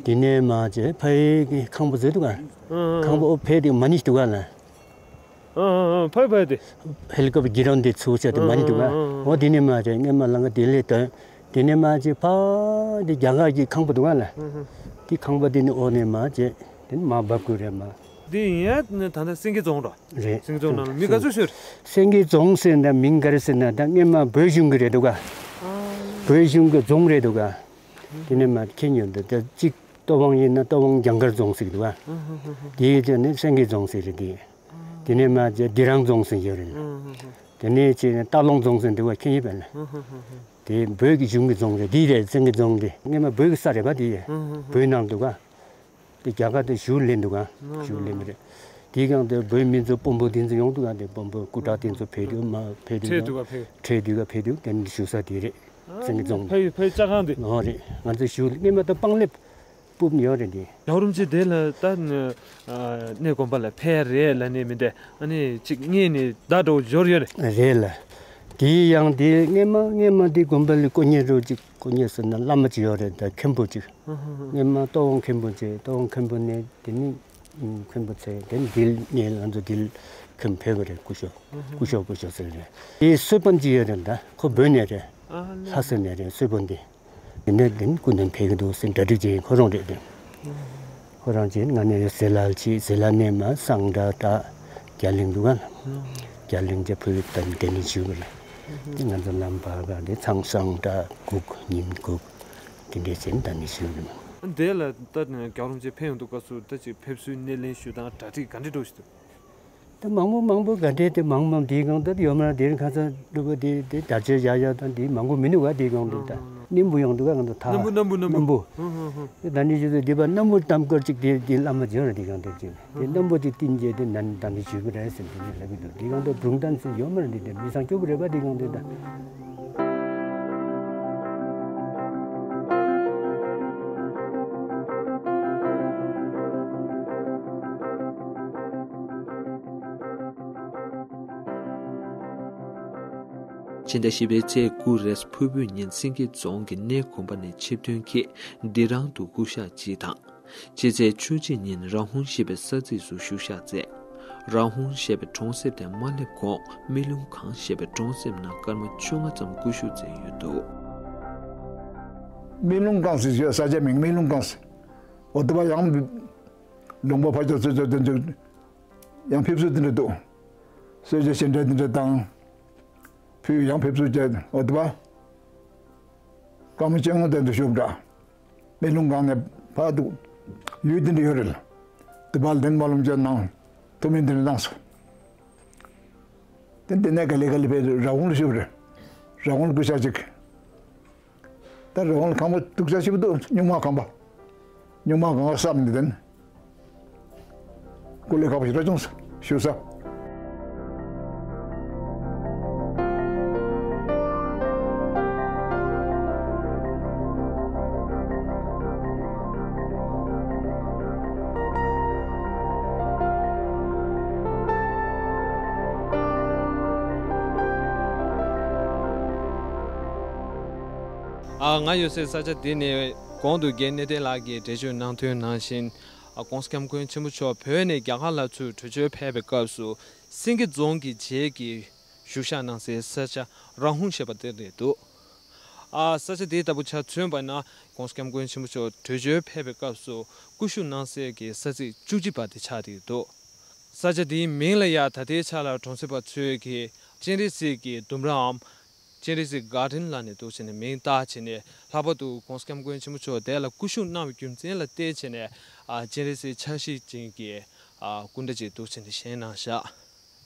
འདི་ནས་མ་བྱས་ཕ་ཡི་གི་ཁང་པ་བཟོས་འདུག་ག་ཁང་པ་ཨོ་ཕེབས་དུས་མ་ཎི་ཞིག་འདུག་ག་ལ། ཨ་ཨ་ཨ་ཕ་ཡི་ཕ་ཡི་དེ། ཧེ་ལི་ཀོབ་ཀི་རོན་དེ་ཚུགས་བྱས་དེ་མ་ཎི་འདུག་ག་ཨོ་དེ་ནས་མ་བྱས་སྔོན་མ་ལམ་ཁ་དེ་ལས་དོན། དེ་ནས་མ་བྱས་ཕ་དེ་རྒྱ་གར་གྱི་ཁང་པ་འདུག་ག་ལ། དེ་ཁང་པ་དེ་ནས་ཨོ་ནས་མ་བྱས་དེ་ནས་མ་འབབ་དགོས་རེད་མ། དེ་ཡིན་ཡ་ད་ལྟ་སེང་གེ་རྫོང་ར། རེད། སེང་གེ་རྫོང་ནང་ལ་མི་ག་ཚོད་ཤོད། སེང་གེ་རྫོང་ཟེར་ན་མིང་ག་རེ་ཟེར་ན་ད་སྔོན་མ་བོད་གཞུང་གི་རེད་འདུག་ག་བོད་གཞུང་གི་རྫོང་རེད་འདུག་ག་དེ་ནས་མ་ཁྱེད་ཉོན་དུ་ད་གཅིག་ལྟོ་ཝང་ཡིན་ན་ལྟོ་ཝང་རྒྱང་མཁར་རྫོང་ཟེར་གི་འདུག་ག་དེའི་དེ་ནས་སེང་གེ་རྫོང་ཟེར་རེད་དེ། དེ་ནས་མ་བྱས་སྡི་རང་རྫོང་ཟེར་ཡོད་རེད། དེ་ནས་ཅི་སྟག་ལུང་རྫོང་ཟེར་འདུག་ག་ཁྱེད་ཡིན་པས་ལ། དེ་བོད་ཀྱི་གཞུང་གི་རྫོང་རེད། དེ་རེད། སེང་གེ་རྫོང་དེ་སྔོན་མ་བོད་ཀྱི་ས་རེད་པ། དེ་བོད་ནང་འདུག་ག་དེ་རྒྱ་གར་དུ་བཞུགས་སླེབས་འདུག་ག་བཞུགས་སླེབས་མི་རེད། དེའི་སྒང་དུ་བོད་མི་ཚོ་དཔོན་པོ་དེ་ཚོ་ཡོང་འདུག་ག་དེ་དཔོན་པོ་སྐུ་དྲག་དེ་ཚོ་ཕེབས་དུས་མ་ཕེབས་དུས་ཁྲལ་འདུག་ག་ཕེབས། ཁྲལ་འདུག་ག་ཕེབས་དུས་དེ་ནི་བཞུགས་ས་དེ་རེད། སེང་གེ་རྫོང་། ཕ་ཡུལ་ཕ་ཡུལ་ལྕགས་ཁང་དེ། ཨོ་རེད། ང་ཚོ་བཞུགས་སྔོན་མ་ད་སྤང་ལེབ་སྤུབས་ཡོད་རེད་དེ། རྒྱལ་བ་རིན་པོ་ཆེ་དེ་ལ་ད་གནས་དགོན་པ་ལ་ཕེབས་རེད་ལ་ནས་མི་འདས་ཨ་ནི་གཅིག་ངེད་ནས་བརྡ་འདྲ་བོ་འབྱོར་ཡོད་རེད། རེད་ལ། དེའི་ཡང་དེའི་སྔས་མ་སྔས་མ་དེ་དགོན་པ་ལ་དཀོན་གཉེར་རོ་གཅིག་དཀོན་གཉེར་ཟེར་ན་བླ་མ་གཅིག་ཡོད་རེད། ད་མཁན་པོ་གཅིག་སྔས་མ་ལྟོ་དབང་མཁན་པོ་གཅིག་ལྟོ་དབང་མཁན་པོ་ནས་དེ་ནི་མཁན་པོ་ཚེ་དེ་ནི་དིལ་ངས་ང་ཚོ་དིལ་མཁན་ཕེབས་པ་རེད། སྐུ་ཞབས་སྐུ་ཞབས་སྐུ་ཞབས་ཟེར་རེད། དེའི་གསོལ་དཔོན་གཅིག་ཡོད་རེད། ད་ཁོ་བོད་ནས་རེད། ལྷ་ས་ནས་རེད། གསོལ་དཔོན་དེ། དེ་ནས་དེ་ནི་སྐུ་མདུན་ཕེབས་ཀྱི་འདུག་ཟེར་གྲ་སྒྲིག་བྱེད་ཁོ་རང་རེད་དེ། ཁོ་རང་ཅིག་ང་ནས་ཟི་ལ་ལ་ཅིག་ཟི་ལ་ནས་མ་སང་དྲག་དྲག་རྒྱ་གླིང་འདུག་ག་རྒྱ་གླིང་ཅིག་ཕུལ་དང་དེ་ནས་བཞུགས་པ་རེད། དེ་ང་ཚོ་ལམ་བར་ག་དེ་ཚང་སང་དྲག་སྒུག་ཉིན་སྒུག་དེ་འདྲས་བྱས་ནས་ད་ནས་བཞུགས་རེད། དེ་ལ་ད་ནས་རྒྱལ་བ་རིན་པོ་ཆེ་ཕེབས་ཡོང་དུས་སྐབས་སུ་ད་ཅིག་ཕེབས་བསུའི་སྣེ་ལེན་ཞུ་སྟངས་གྲ་སྒྲིག་ག་འདྲས་འགྲོ་བཞིན་འདུག་ད་མང་པོ་མང་པོ་ག་འདྲས་དེ་མང་མང་དེའི་སྒང་དེ་ཡོད་མ་རེད། དེ་རིང་ཁ་སང་སློབ་དཔོན་དེ་དེ་དར་ཆ་བཞག་བཞག་དང་དེ་མང་པོ་མི་འདུག་ག་དེའི་སྒང་དེ་ད་སྣུམ་པོ་ཡོང་འདུག་ག་ང་ཚོ་ཐག་སྣུམ་པོ་སྣུམ་པོ་སྣུམ་པོ། སྣུམ་པོ། དེ་ད་ནི་ཞུ་ཚོད་དེ་པ་སྣུམ་པོ་གཏམ་སྐོར་ཅིག་དེ་དེ་བླ་མ་འཇོན་རེད། དེའི་སྒང་དེ་ཅིག་དེ་སྣུམ་པོ་ཅིག་བསྟན་རྗེས་དེ་ན་ནི་ད་ནི་ཞུ་གི་རེད་ཟེར་དེ་ནི་ལབ་ཀྱི་འདུག་དེའི་སྒང་དེ་སྒྲུང་གཏམ་ཚོ་ཡོད་མ་རེད། དེ་དེ་མི་སང་སྐྱོ་པོ་རེད་པ་དེའི་སྒང་དེ་ད། ཕྱི་ཟླ་བཞི་པའི་ཚེས་དགུ་རེས་ཕུར་བུའི་ཉིན་སེང་གེ་རྫོང་གི་གནས་དགོན་པ་ནས་ཆིབས་ཐོན་གྱིས་ལྡི་རང་དུ་སྐུ་གཤེགས་ཅིག་དང་། ཕྱི་ཚེས་བཅུ་གཅིག་ཉིན་ར་ཧུང་ཞེས་པའི་ས་ཚིགས་སུ་བཞུགས་གཤེགས་མཛད། ར་ཧུང་ཞེས་པའི་གྲོང་གསེབ་དེ་མ་སླེབས་གོང་སྨན་ལུང་སྒང་ཞེས་པའི་གྲོང་གསེབ་ནང་སྐར་མ་བཅོ་ལྔ་ཙམ་སྐུ་བཞུགས་མཛད་ཡོད་འདུག་སྨན་ལུང་སྒང་ཟེར་ཞེས་ས་ཆ་མིང་སྨན་ལུང་སྒང་ཟེར། འོ་དེ་བ་ཡང་ལུང་པ་ཕར་ཕྱོགས་ཚོད་ཚོད་དེ་ཚོད་ཡང་ཕེབས་བསུ་དེ་འདྲ་འདུག་གསོལ་ཇ་ཞལ་འདྲ་དེ་འདྲ་དང་། ཕུལ་ཡང་ཕེབས་བསུ་བྱས། འོ་དེ་བ། སྐར་མ་བཅོ་ལྔ་དེ་འདྲ་བཞུགས་འདྲ། སྨན་ལུང་སྒང་ནས་ཕར་འདུག་ཡུལ་དེ་འདྲ་ཡོད་རེད། དེ་བ་ལ་དེ་མ་ལུང་ཅན་ནང་ཐུགས་སྨོན་དེ་འདྲ་གནང་སོང་། དེ་འདི་ནས་ག་ལེ་ག་ལེ་བས་ར་ཧུང་ལ་བཞུགས་རེད། ར་ཧུང་ལ་སྐུ་གཤེགས་ཅིག་ད་རི་བོང་ལ་ཁང་པ་སྡུག་ཅག་ཞིག་འདུག་སྨྱུག་མ་ཁང་པ། སྨྱུག་མ་ཁང་པ་བསམ་ནས་དེ་ནི། སྐུ་ལས་ཁག་པོ་ཞིག་ར་བྱུང་ས་ཞུ་ས། ཨ། ང་ཡོད་སའི་ས་ཆ་འདི་ནི་གོང་དུ་རྒན་གནས་བརྟན་ལགས་ཀྱིས་འགྲེལ་བརྗོད་གནང་དོན་ནང་བཞིན། ཨ། ༸གོང་ས་༸སྐྱབས་མགོན་ཆེན་པོ་མཆོག་བོད་ནས་རྒྱ་གར་ལ་ཚུར་བྲོས་བྱོལ་ཕེབས་པའི་སྐབས་སུ་སེང་གེ་རྫོང་གི་རྗེས་ཀྱི་བཞུགས་ཤག་གནང་སའི་ས་ཆ་ར་ཧུང་ཞེས་པ་དེ་རེད་འདུག་ཨ། ས་ཆ་དེ་ལྟ་བུ་ཆ་མཚོན་པ་ན་༸གོང་ས་༸སྐྱབས་མགོན་ཆེན་པོ་མཆོག་བྲོས་བྱོལ་ཕེབས་པའི་སྐབས་སུ་སྐུ་བཞུགས་གནང་སའི་གི་ས་ཚིགས་བཅུ་གཅིག་པ་དེ་ཆགས་ཀྱི་འདུག་ས་ཆ་དེའི་མིང་ལ་ཡ་ད་ལྟའི་ཆ་ལ་གྲོང་གསེབ་པ་ཚོས་ཀྱི་སྤྱན་རས་གཟིགས་ཀྱི་ལྡུམ་རའམ། སྤྱན་རས་གཟིགས་གར་ཌེན་ལབ་ནས་འདུག་བྱས་ནས་མིང་བཏགས་བྱས་ནས། ལྷག་པར་དུ་༸གོང་ས་༸སྐྱབས་མགོན་ཆེན་པོ་མཆོག་དེ་ལ་སྐུ་བཞུགས་གནང་བའི་རྒྱུ་མཚན་ལ་བལྟས་བྱས་ནས། ཨ། སྤྱན་རས་གཟིགས་ཕྱག་བཞེས་ཅན་གྱི། ཨ། སྐུ་འདྲ་ཅིག་འདུག་བྱས་ནས་བཞེངས་གནང་བཞག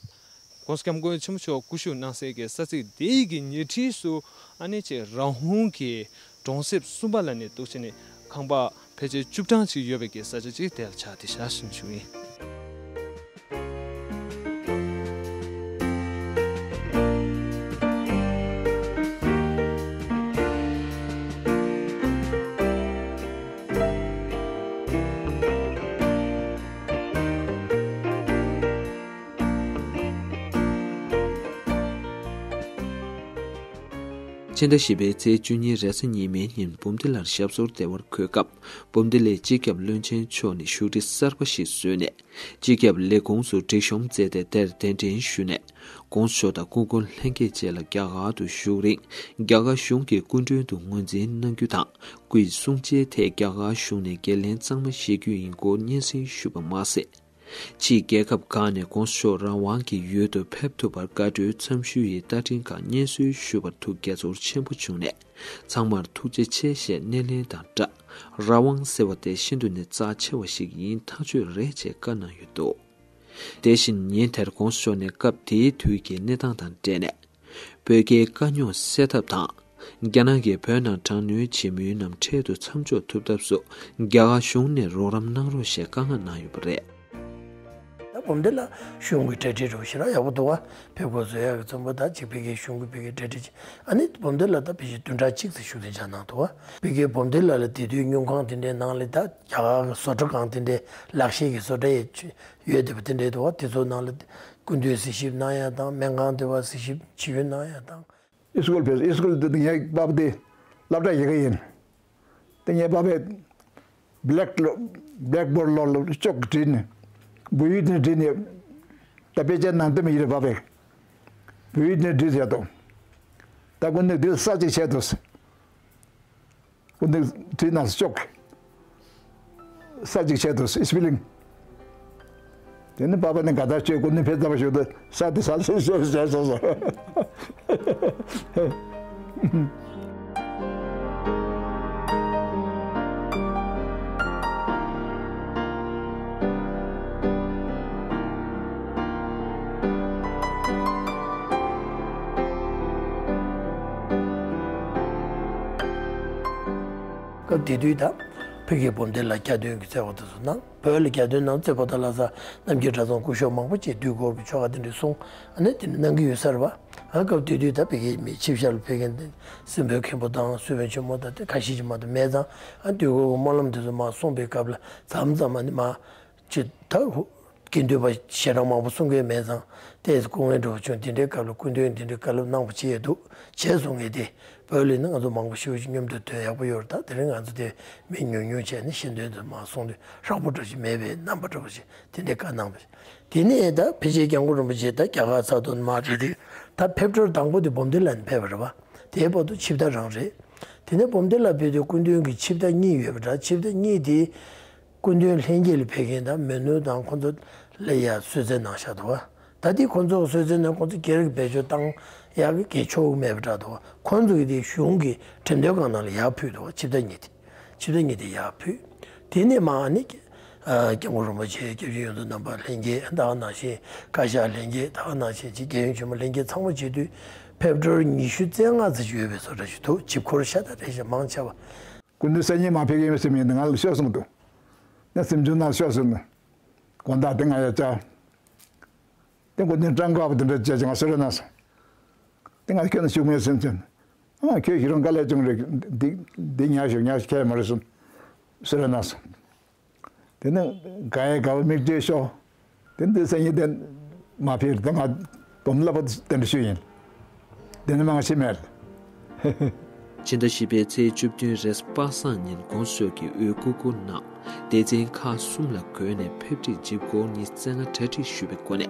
༸གོང་ས་༸སྐྱབས་མགོན་ཆེན་པོ་མཆོག་སྐུ་བཞུགས་གནང་སའི་གི་ས་ཚིགས་དེའི་གི་ཉེ་འཁྲིས་སུ་ཨ་ནི་ཅིག་ར་ཧུང་གི་གྲོང་གསེབ་གསུམ་པ་ལབ་ནས་འདུག་བྱས་ནས་ཁང་པ་ཕལ་ཆེར་བཅུ་གྲངས་ཅིག་ཡོད་པའི་གི་ས་ཆ་ཅིག་དེ་ལ་ཆགས་བསྡད་བཞག་ཟེར་ཞུ་ཡིན། ཕྱི་ཟླ་བཞི་པའི་ཚེས་བཅུ་གཉིས་རེས་གཟའ་ཉི་མའི་ཉིན་འབུམ་སྡེ་ལར་ཞབས་སོར་བདེ་བར་འཁོད་སྐབས། འབུམ་སྡེ་ལའི་སྤྱི་ཁྱབ་བློན་ཆེན་མཆོག་ནས་བཞུགས་ཁྲི་གསར་པ་ཞིག་བཟོས་ནས། སྤྱི་ཁྱབ་ལས་ཁུངས་སུ་སྒྲིག་གཤོམ་མཛད་དེ་དེར་གདན་འདྲེན་ཞུས་ནས། ༸གོང་ས་མཆོག་དང་སྐུ་མགྲོན་ལྷན་རྒྱས་བཅས་ལ་རྒྱ་གར་དུ་བཞུགས་རིང་རྒྱ་གར་གཞུང་གི་སྐུ་མགྲོན་དུ་ངོས་འཛིན་གནང་རྒྱུ་དང་། སྐུའི་གསུང་ཆོས་ཐད་རྒྱ་གར་གཞུང་ནས་འགན་ལེན་གཙང་མ་བཞེས་རྒྱུ་ཡིན་སྐོར་སྙན་སེང་ཞུས་པ་མ་ཟད། ཕྱིའི་རྒྱལ་ཁབ་ཁག་ནས་༸གོང་ས་མཆོག་རང་དབང་གི་ཡུལ་དུ་ཕེབས་ཐུབ་པར་དགའ་སྤྲོའི་འཚམས་ཞུ་ཡི་བརྡ་འཕྲིན་ཁག་སྙན་སེང་ཞུ་བར་ཐུགས་དགྱེས་ཚོར་ཆེན་པོ་བྱུང་ནས། ཚང་མར་ཐུགས་རྗེ་ཆེ་ཞེས་སྣེ་ལེན་དང་སྦྲགས། རང་དབང་ཟེར་བ་དེ་ཤིན་ཏུ་ནས་རྩ་ཆེ་བ་ཞིག་ཡིན་ཐག་ཆོད་རེད་ཅེས་བཀའ་གནང་ཡོད་འདུག་དེ་བཞིན་ཉིན་དེར་༸གོང་ས་མཆོག་ནས་སྐབས་དེའི་དུས་ཀྱི་གནས་སྟངས་དང་འབྲེལ་ནས། བོད་རྒྱའི་དཀའ་རྙོག་སེལ་ཐབས་དང་། རྒྱ་ནག་གིས་བོད་ནང་དྲག་གནོན་བྱེད་མུས་རྣམས་འཕྲལ་དུ་མཚམས་འཇོག་ཐུབ་ཐབས་སུ་རྒྱ་གར་གཞུང་ནས་རོགས་རམ་གནང་རོགས་ཞེས་བཀའ་མངགས་གནང་ཡོད་པ་རེད། ད་འབུམ་སྡེ་ལ་གཞུང་གི་གྲ་སྒྲིག་རོགས་ཞེ་དྲག་ཡག་པོ་འདུག་བ། ཕེབས་སྒོ་བཟོ་ཡག་གི་རྩོམ་པ་ད་ཅིག་ཕ་གིའི་གཞུང་གི་ཕ་གིའི་གྲ་སྒྲིག་ཅིག་ཨ་ནི་འབུམ་སྡེ་ལ་ད་ཕལ་ཆེར་བདུན་ཕྲག་གཅིག་ཙམ་བཞུགས་ཏེ་འཇགས་གནང་འདུག་བ། ཕ་གིའི་འབུམ་སྡེ་ལ་ལ་དེ་དུས་སྨྱུག་ཁང་དེ་འདྲའི་ནང་ལ་ད་རྒྱ་གར་གྱི་བཟོ་གྲྭ་ཁང་དེ་འདྲའི་ལག་ཤེས་ཀྱི་བཟོ་གྲྭ་ཡི་ཡོད་བསྡད་པ་དེ་འདྲའི་འདུག་བ། དེ་ཚོ་ནང་ལ་ སྐུ་མདུན་གཟིགས་ཞིབ་གནང་ཡ་དང་སྨན་ཁང་དེ་བ་གཟིགས་ཞིབ་ཇི་ཡོད་གནང་ཡ་དང་། ཨི་སི་ཀུལ་ཕེབས། ཨི་སི་ཀུལ་དེ་ངའི་པ་ཕ་དེ་སློབ་གྲྭ་ཡི་གེ་ཡིན། དེ་ངའི་པ་ཕས་བྷི་ལེག་ལོ་བྷི་ལེག་བོར་ཌི་ལོགས་ལ་ཅོག་བྲིས་ནས་བོད་ཡིག་ནས་བྲིས་ནས། ད་དཔེ་ཆ་ནང་དེ་མི་ཡིན་རེད་པ་ཕས། བོད་ཡིག་ནས་བྲིས་ཡ་དང་། ད་ཁོ་ནས་འདིར་ས་གཅིག་བྱས་འདུག། སྐུ་མདུན་དུས་ནང་སོ་ཅོག་ས་གཅིག་བྱས་འདུག། སི་པི་ལིང་། དེ་ནི་པ་ཕ་ནི་དགའ་ཐག་ཆོད། སྐུ་མདུན་ཕེབས་ཙམ་པ་ཞིག་ཏུ་ས་དེ་ས་ས་ས་ས་ས། སྐབས་དེ་དུས་ད་ཕ་གིའི་སྦོམ་སྡེ་ལ་གྱ་སྟོན་གྱི་བརྩེ་བ་དེ་ཚོ་གནང་། བོད་ལ་གྱ་སྟོན་གནང་། རྩེ་ཕོ་བྲང་ལྷ་ས་རྣམ་རྒྱལ་གྲྭ་ཚང་སྐུ་ཞབས་མང་པོ་ཅིག་དུས་འཁོར་གྱི་ཆོ་ག་དེ་འདྲ་གསུང་། ཨ་ནི་དེ་འདྲ་གནང་གི་ཡོད་ས་རེད་པ། ཨ་སྐབས་དེ་དུས་ད་ཕ་གིའི་མི་ཆིབས་ཞབས་ལ་ཕེབས་མཁན་དེ་སྲིན་པོ་མཁན་པོ་དང་སུ་བོན་ཆེན་མོ་དང་དེ་ཁ་ཤས་ཅིག་མ་གཏོགས་མེད་ཙང་། ཨ་དུས་འཁོར་གྱི་སྨོན་ལམ་དེ་ཚོ་མར་གསུངས་པའི་སྐབས་ལ་མཚམས་མཚམས་ཨ་ནི་མར་ཅིག་ད་དགེ་འདུན་པ་ཞལ་གྲངས་མང་པོ་གསུང་མཁན་མེད་ཙང་། ཏོག་ཙམ་སྐུ་ངལ་འདྲ་བོ་བྱུང་། དེ་འདྲའི་སྐབས་ལ་སྐུ་མདུན་དེ་འདྲའི་བཀའ་སློབ་གནང་བ་བྱས་འདུག། བྱས་སོང་ངས་དེ་བོད་ལ་ནི་ང་ཚོ་མང་པོ་ཞེ་པོ་ཅིག་མཉམ་དུ་ཐོན་ཡག་པོ་ཡོད་རེད། ད་དེ་རིང་ང་ཚོ་དེ་མི་ཉུང་ཉུང་བྱས་ནས་ཤེས་འདོན་དུ་མ་སོང་དུས་ཧྲག་པོ་འདྲ་ཞིག་མེད་པའི་རྣམ་པ་འདྲ་བོ་ཞིག་དེ་འདྲའི་བཀའ་གནང་བ་ཞིག། དེ་ནས་ད་ཕལ་ཆེར་སྐྱབས་མགོན་རིན་པོ་ཆེ་ད་རྒྱ་གར་ས་ཐོག་མ་རེད་དེ། ད་ཕེབས་འགྲོར་དང་པོ་དེ་སྦོམ་སྡེ་ལ་ནས་ཕེབས་པ་རེད་པ། དེའི་བར་དུ་ཆིབས་རྟ་རང་རེད། དེ་ནས་སྦོམ་སྡེ་ལ་ཕེབས་དུས་སྐུ་མདུན་གྱི་ཆིབས་རྟ་གཉིས་ཡོད་པ་འདྲ། ཆིབས་རྟ་གཉིས་དེ། སྐུ་མདུན་ལྷན་རྒྱས་ལ་ཕེབས་མཁན་དང་མི་ནུ་དང་ཁོང་ཚོ་ལ་ཡ་གསོལ་སྩལ་གནང་བཞག་འདུག་བ། ད་དེ་ཁོང་ཚོ་གསོལ་སྩལ་ནང་ཁོང་ཚོ་སྒེར་གྱི་བེད་སྤྱོད་བཏང་ཡག་གི་གལ་ཆེ་བོ་མེད་པ་འདྲ་འདུག་བ། ཁོང་ཚོ་གི་དེ་གཞུང་གི་ཁྲིམས་དོན་ཁང་ནང་ལ་ཡར་ཕུལ་འདུག་བ། ཆིབས་རྟ་གཉིས་དེ། ཆིབས་རྟ་གཉིས་དེ་ཡར་ཕུལ། དེ་ནས་མར་ནི་སྐྱབས་མགོན་རིན་པོ་ཆེ་སྐྱབས་རྗེ་ཡོངས་འཛིན་རྣམ་པ་ལྷན་རྒྱས་ད་ག་ནང་བཞིན་བཀའ་ཤག་ལྷན་རྒྱས་ད་ག་ནང་བཞིན་ཅིག་རྒྱལ་ཡོངས་ཆེན་མོ་ལྷན་རྒྱས་ཚང་མ་བྱེད་དུས་ཕེབས་འགྲོར་ཉི་ཤུ་རྩ་ལྔ་ཙམ་ཞིག་ཡོད་པའི་བཟོ་འདྲ་ཞིག་འདུག། ཆིབས་འཁོར་ཤ་སྟག་རེད་ཤག་མང་ཆེ་བ། སྐུ་མདུན་སང་ཉིན་མར་ཕེབས་ཀྱི་ཡིན་ཟེར་མཁན་དེ་ང་ལ་ཤོད་གསུངས་འདུག། ངས་གཟིམ་ཆུང་ནང་ཤོད་གསུངས་འདུག། དགོང་དག་དེ་ང་ཡར་བཅར། དེ་སྐུ་མདུན་སྤྲང་ཁ་པོ་དེ་འདྲ་བྱས་ཀྱང་ང་གསོལ་རས་གནང་སོང་། དེ་ང་ཁྱོད་ནང་བཞུགས་མེད་ཟེར་ཙང་། ཨ་ཁྱོད་ཞིག་རང་དཀའ་ལས་བྱུང་རེད། འདི་འདི་ཉར་ཞོག་ཉར་ཞོག་ཁྱད་མ་རེད་གསུངས། གསོལ་རས་གནང་སོང་། དེ་ནས་དགའ་ཡས་དགའ་བ་མིག་འབྱེད་ཤོག། དེ་འདི་སང་ཉིན་དེ་མར་ཕེབས་དེ་ང་སྦོམ་ལ་བ་དེ་འདྲ་ཞུས་ཡིན། དེ་ནས་མང་ཤེས་མེད། ཕྱི་ཟླ་བཞི་པའི་ཚེས་བཅུ་བདུན་རེས་པ་སངས་ཉིན་གོང་ས་མཆོག་གིས་འོས་སྐུ་བསྐུར་གནང་། སྡེ་ཚན་ཁག་གསུམ་ལ་བགོས་ནས་ཕེབས་འཁྲིད་ཇི་སྒོར་ཉི་ཤུ་རྩ་ལྔ་གྲ་སྒྲིག་ཞུས་པའི་སྒོ་ནས་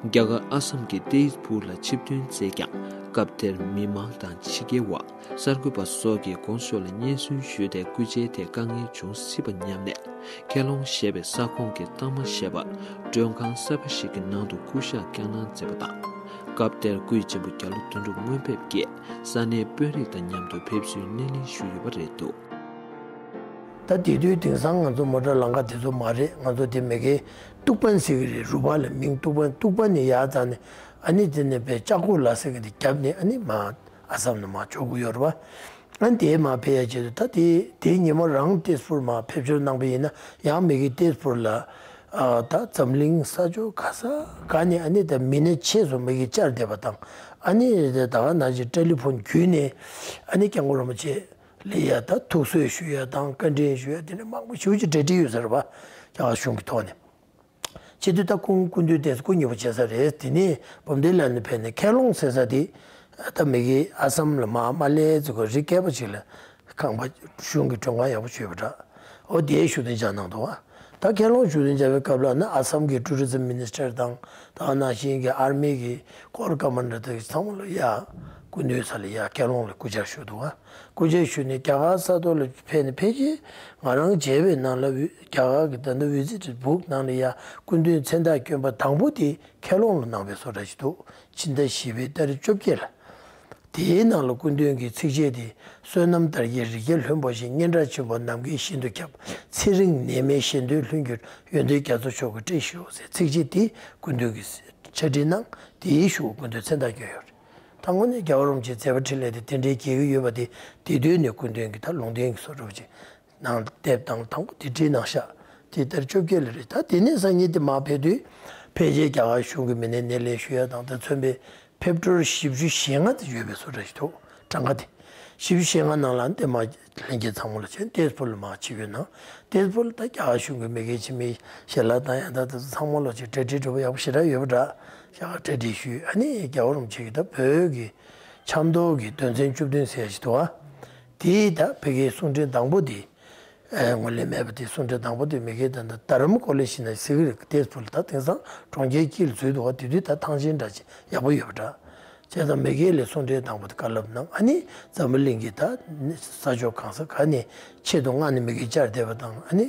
རྒྱ་གར་ཨ་སམ་གྱི་ཏེ་ཟ་པུར་ལ་ཆིབས་ཐོན་མཛད་ཀྱང་། སྐབས་དེར་མི་མང་དང་ཕྱི་རྒྱལ་བ། གསར་འགོད་པ་སོགས་ཀྱིས་གོང་ས་མཆོག་ལ་སྙན་སེང་ཞུས་ཏེ་སྐུ་ཕྱྭའི་ཐད་དཀའ་ངལ་འབྱུང་སྲིད་པ་སྙམ་ནས། ཁེ་ལོང་ཞེས་པའི་ས་ཁོངས་ཀྱི་རྟགས་མ་ཞེས་པར་མགྲོན་ཁང་གསར་པ་ཞིག་གི་ནང་དུ་སྐུ་ཞབས་བསྐྱངས་གནང་མཛད་པ་དང་། སྐབས་དེར་སྐུའི་གཅེན་པོ་རྒྱ་ལོ་དོན་གྲུབ་དངོས་ཕེབས་ཀྱིས་ས་གནས་དཔོན་རིགས་དང་མཉམ་དུ་ཕེབས་བསུའི་སྣེ་ལེན་ཞུས་ཡོད་པ་རེད་འདུག། ད་དེ་དུས་དེང་སང་ང་ཚོ་མོ་ཊ་ལམ་ཁ་དེ་ཚོ་མ་རེད། ང་ཚོ་དེ་མ་གི་ཏུག་པན་ཟེར་གི་རེད། རུ་པ་ལ་མིང་ཏུག་པན། ཏུག་པན་ནས་ཡར་བཏང་ནས་ཨ་ནི་དེ་ནས་པའི་ལྕགས་སྒོ་ལ་ཟེར་གི་དེ་བརྒྱབ་ནས་ཨ་ནི་མར་ཨ་སམ་ལ་མར་འབྱོར་གི་ཡོད་རེད་པ། ཨ་ནི་དེའི་མར་ཕེབས་ཡ་ཆེད་དུ་ད་དེ་དེའི་ཉིན་མོ་རང་ཏེ་ཟ་པུར་མར་ཕེབས་འབྱོར་གནང་པ་ཡིན་ན་ཡང་མ་གི་ཏེ་ཟ་པུར་ལ་ཨ་ད་འཛམ་གླིང་ས་ཕྱོགས་ག་ས་ག་ནས་ཨ་ནི་ད་མི་སྣ་ཆེ་ཚོ་མ་གི་བཅར་བསྡད་པ་དང་། ཨ་ནི་ད་ག་ནང་བཞིན་ཊེ་ལི་ཕོན་བརྒྱུད་ནས་ཨ་ནི་སྐྱབས་མགོན་རིན་པོ་ཆེ་ལ་ཡ་ད་ཐུགས་གསོ་ཞུ་ཡ་དང་བཀའ་དྲིན་ཞུ་ཡ་དེ་འདྲ་མང་པོ་ཞེ་པོ་ཅིག་གྲ་སྒྲིག་ཡོད་ས་རེད་པ། རྒྱ་གར་གཞུང་གི་ཐོག་ནས། བྱེད་དུས་ད་སྐུ་སྐུ་མདུན་དེ་སྐུ་མཉེས་པོ་བྱེད་ས་རེད། དེ་ནས་སྦོམ་སྡེ་ལ་ནས་ཕེབས་ནས་ཁེ་ལོང་ཟེར་ས་དེ་ད་མ་གི་ཨ་སམ་ལ་མར་མར་ལྷོད་ཙམ་གི་རི་སྐེད་པ་ཅིག་ལ་ཁང་པ་གཞུང་གི་མགྲོན་ཁང་ཡག་པོ་ཅིག་ཡོད་པ་འདྲ། འོ་དེའི་བཞུགས་གདན་འཇགས་གནང་འདུག་བ། ད་ཁེ་ལོང་བཞུགས་གདན་འཇགས་པའི་སྐབས་ལ་ནི་ཨ་སམ་གྱི་ཊུ་རི་ཛིམ་མི་ནི་སི་ཊར་དང་ད་ག་ནང་བཞིན་གྱི་ཨར་མི་གི་ཀོར་ཀ་མན་ཌར་དེ་ཚང་མ་ལ་ཡ་སྐུ་མདུན་ས་ལ་ཡ་ཁེ་ལོང་ལ་སྐུ་བཅར་ཞུས་འདུག་བ། སྐུ་མཇལ་ཞུས་ནས་རྒྱ་གར་ས་ཐོག་ལ་ཕེབས་ནས་ཕལ་ཆེར་ང་རང་མཇལ་བའི་ནང་ལ་རྒྱ་གར་གྱི་ད་ལྟ་ཝི་ཛི་ཊི་བུག་ནང་ལ་ཡ་སྐུ་མདུན་མཚན་རྟགས་བསྐྱོན་པ་དང་པོ་དེ་ཁེ་ལོང་ལ་གནང་བའི་བཟོ་འདྲ་ཞིག་འདུག། ཕྱི་ཟླ་བཞི་པའི་ཏ་རིག་བཅོ་བརྒྱད་ལ། དེའི་ནང་ལ་སྐུ་མདུན་གྱི་ཚིགས་བཅད་དེ། བསོད་ནམས་དར་རྒྱས་རི་རྒྱལ་ལྷུན་པོ་བཞིན། སྙན་གྲགས་ཆེན་པོ་ནམ་མཁའི་ཤིན་ཏུ་ཁྱབ། ཚེ་རིང་ནད་མེད་གཞན་དོན་ལྷུན་གྱུར། ཡོན་ཏན་རྒྱ་མཚོ་མཆོག་གི་སྤྲིན་བཞུགས་ཟེར་ཚིགས་བཅད་དེ་སྐུ་མདུན་གྱི་ཕྱག་བྲིས་གནང་། དེའི་གཞུག་སྐུ་མདུན་མཚན་རྟགས་བསྐྱོན་ཡོད་རེད། ད་དངོས་གནས་རྒྱལ་བ་རིན་པོ་ཆེའི་མཛད་པ་འཕྲིན་ལས་དེ་དེ་འདྲའི་རྒྱས་ཀྱི་ཡོད་པ་དེ་དེ་དུས་ནས་སྐུ་མདུན་གྱི་ད་ལུང་བསྟན་གྱི་བཟོ་འདྲ་པོ་ཅིག་ནང་དེབ་དང་དང་པོ་དེ་བྲིས་གནང་ཤག། དེ་ལྟར་བཅོ་བརྒྱད་ལ་རེད། ད་དེ་ནས་སང་ཉིན་དེ་མར་ཕེབས་དུས་ཕལ་ཆེར་རྒྱ་གར་གཞུང་གི་མི་སྣས་སྣེ་ལེན་ཞུ་ཡ་དང་དེ་མཚོན་པའི་ཕེབས་འགྲུལ་བཞི་བཅུ་ཞེ་ལྔ་དེ་ཡོད་པའི་བཟོ་འདྲ་ཞིག་འདུག། གྲངས་ཀ་དེ་བཞི་བཅུ་ཞེ་ལྔ་ནང་ལ་དེ་མར་ལྷན་རྒྱས་ཚང་མ་ལ་ཕྱིན། ཏེ་ཟ་པུར་ལ་མར་ཆིབས་བསྒྱུར་གནང་། ཏེ་ཟ་པུར་ལ་ད་རྒྱ་གར་གཞུང་གི་མི་སྒེར་ཆེན་མོའི་ཞལ་ལག་བཏང་ཡ་ད་དེ་ཚོ་ཚང་མ་ལོ་ཅིག་གྲ་སྒྲིག་འདྲ་པོ་ཡག་པོ་ཞེ་དྲག་ཡོད་པ་འདྲ། ཞལ་དཀར་གྲ་སྒྲིག་ཞུས། ཨ་ནི་རྒྱལ་བ་རིན་པོ་ཆེ་གིས་ད་བོད་ཀྱི་ཆབ་མདོ་གི་དོན་ཚན་བཅུ་བདུན་ཟེར་ཞིག་འདུག་བ། དེའི་ད་ཕ་གིའི་གསུང་འཕྲིན་དང་པོ་དེ། ཨེ་ངོས་ལེན་མེད་པ་དེ། གསུང་འཕྲིན་དང་པོ་དེ་མི་སྒེར་དང་ད་རྡ་རམ་ཀོ་ལེ་ཞིག་ན་ཟེར་གི་རེད། ཏེས་པུར་ལ་ད་དེང་སང་གྲོང་ཁྱེར་དཀྱིལ་ལ་འཛུལ་འདུག་བ། དེ་དུས་ད་ཐང་ཆེན་འདྲ་ཅིག་ཡག་པོ་ཡོད་པ་འདྲ། བྱས་ཙང་མི་སྒེར་ལ་གསུང་འཕྲིན་དང་པོ་དེ་བཀའ་སློབ་གནང་། ཨ་ནི་འཛམ་བུ་གླིང་གི་ད་ས་ཕྱོགས་གང་ས་ག་ནས་ཆེད་དུ་མངགས་ནས་མི་སྒེར་བཅར་བསྡད་པ་དང་། ཨ་ནི་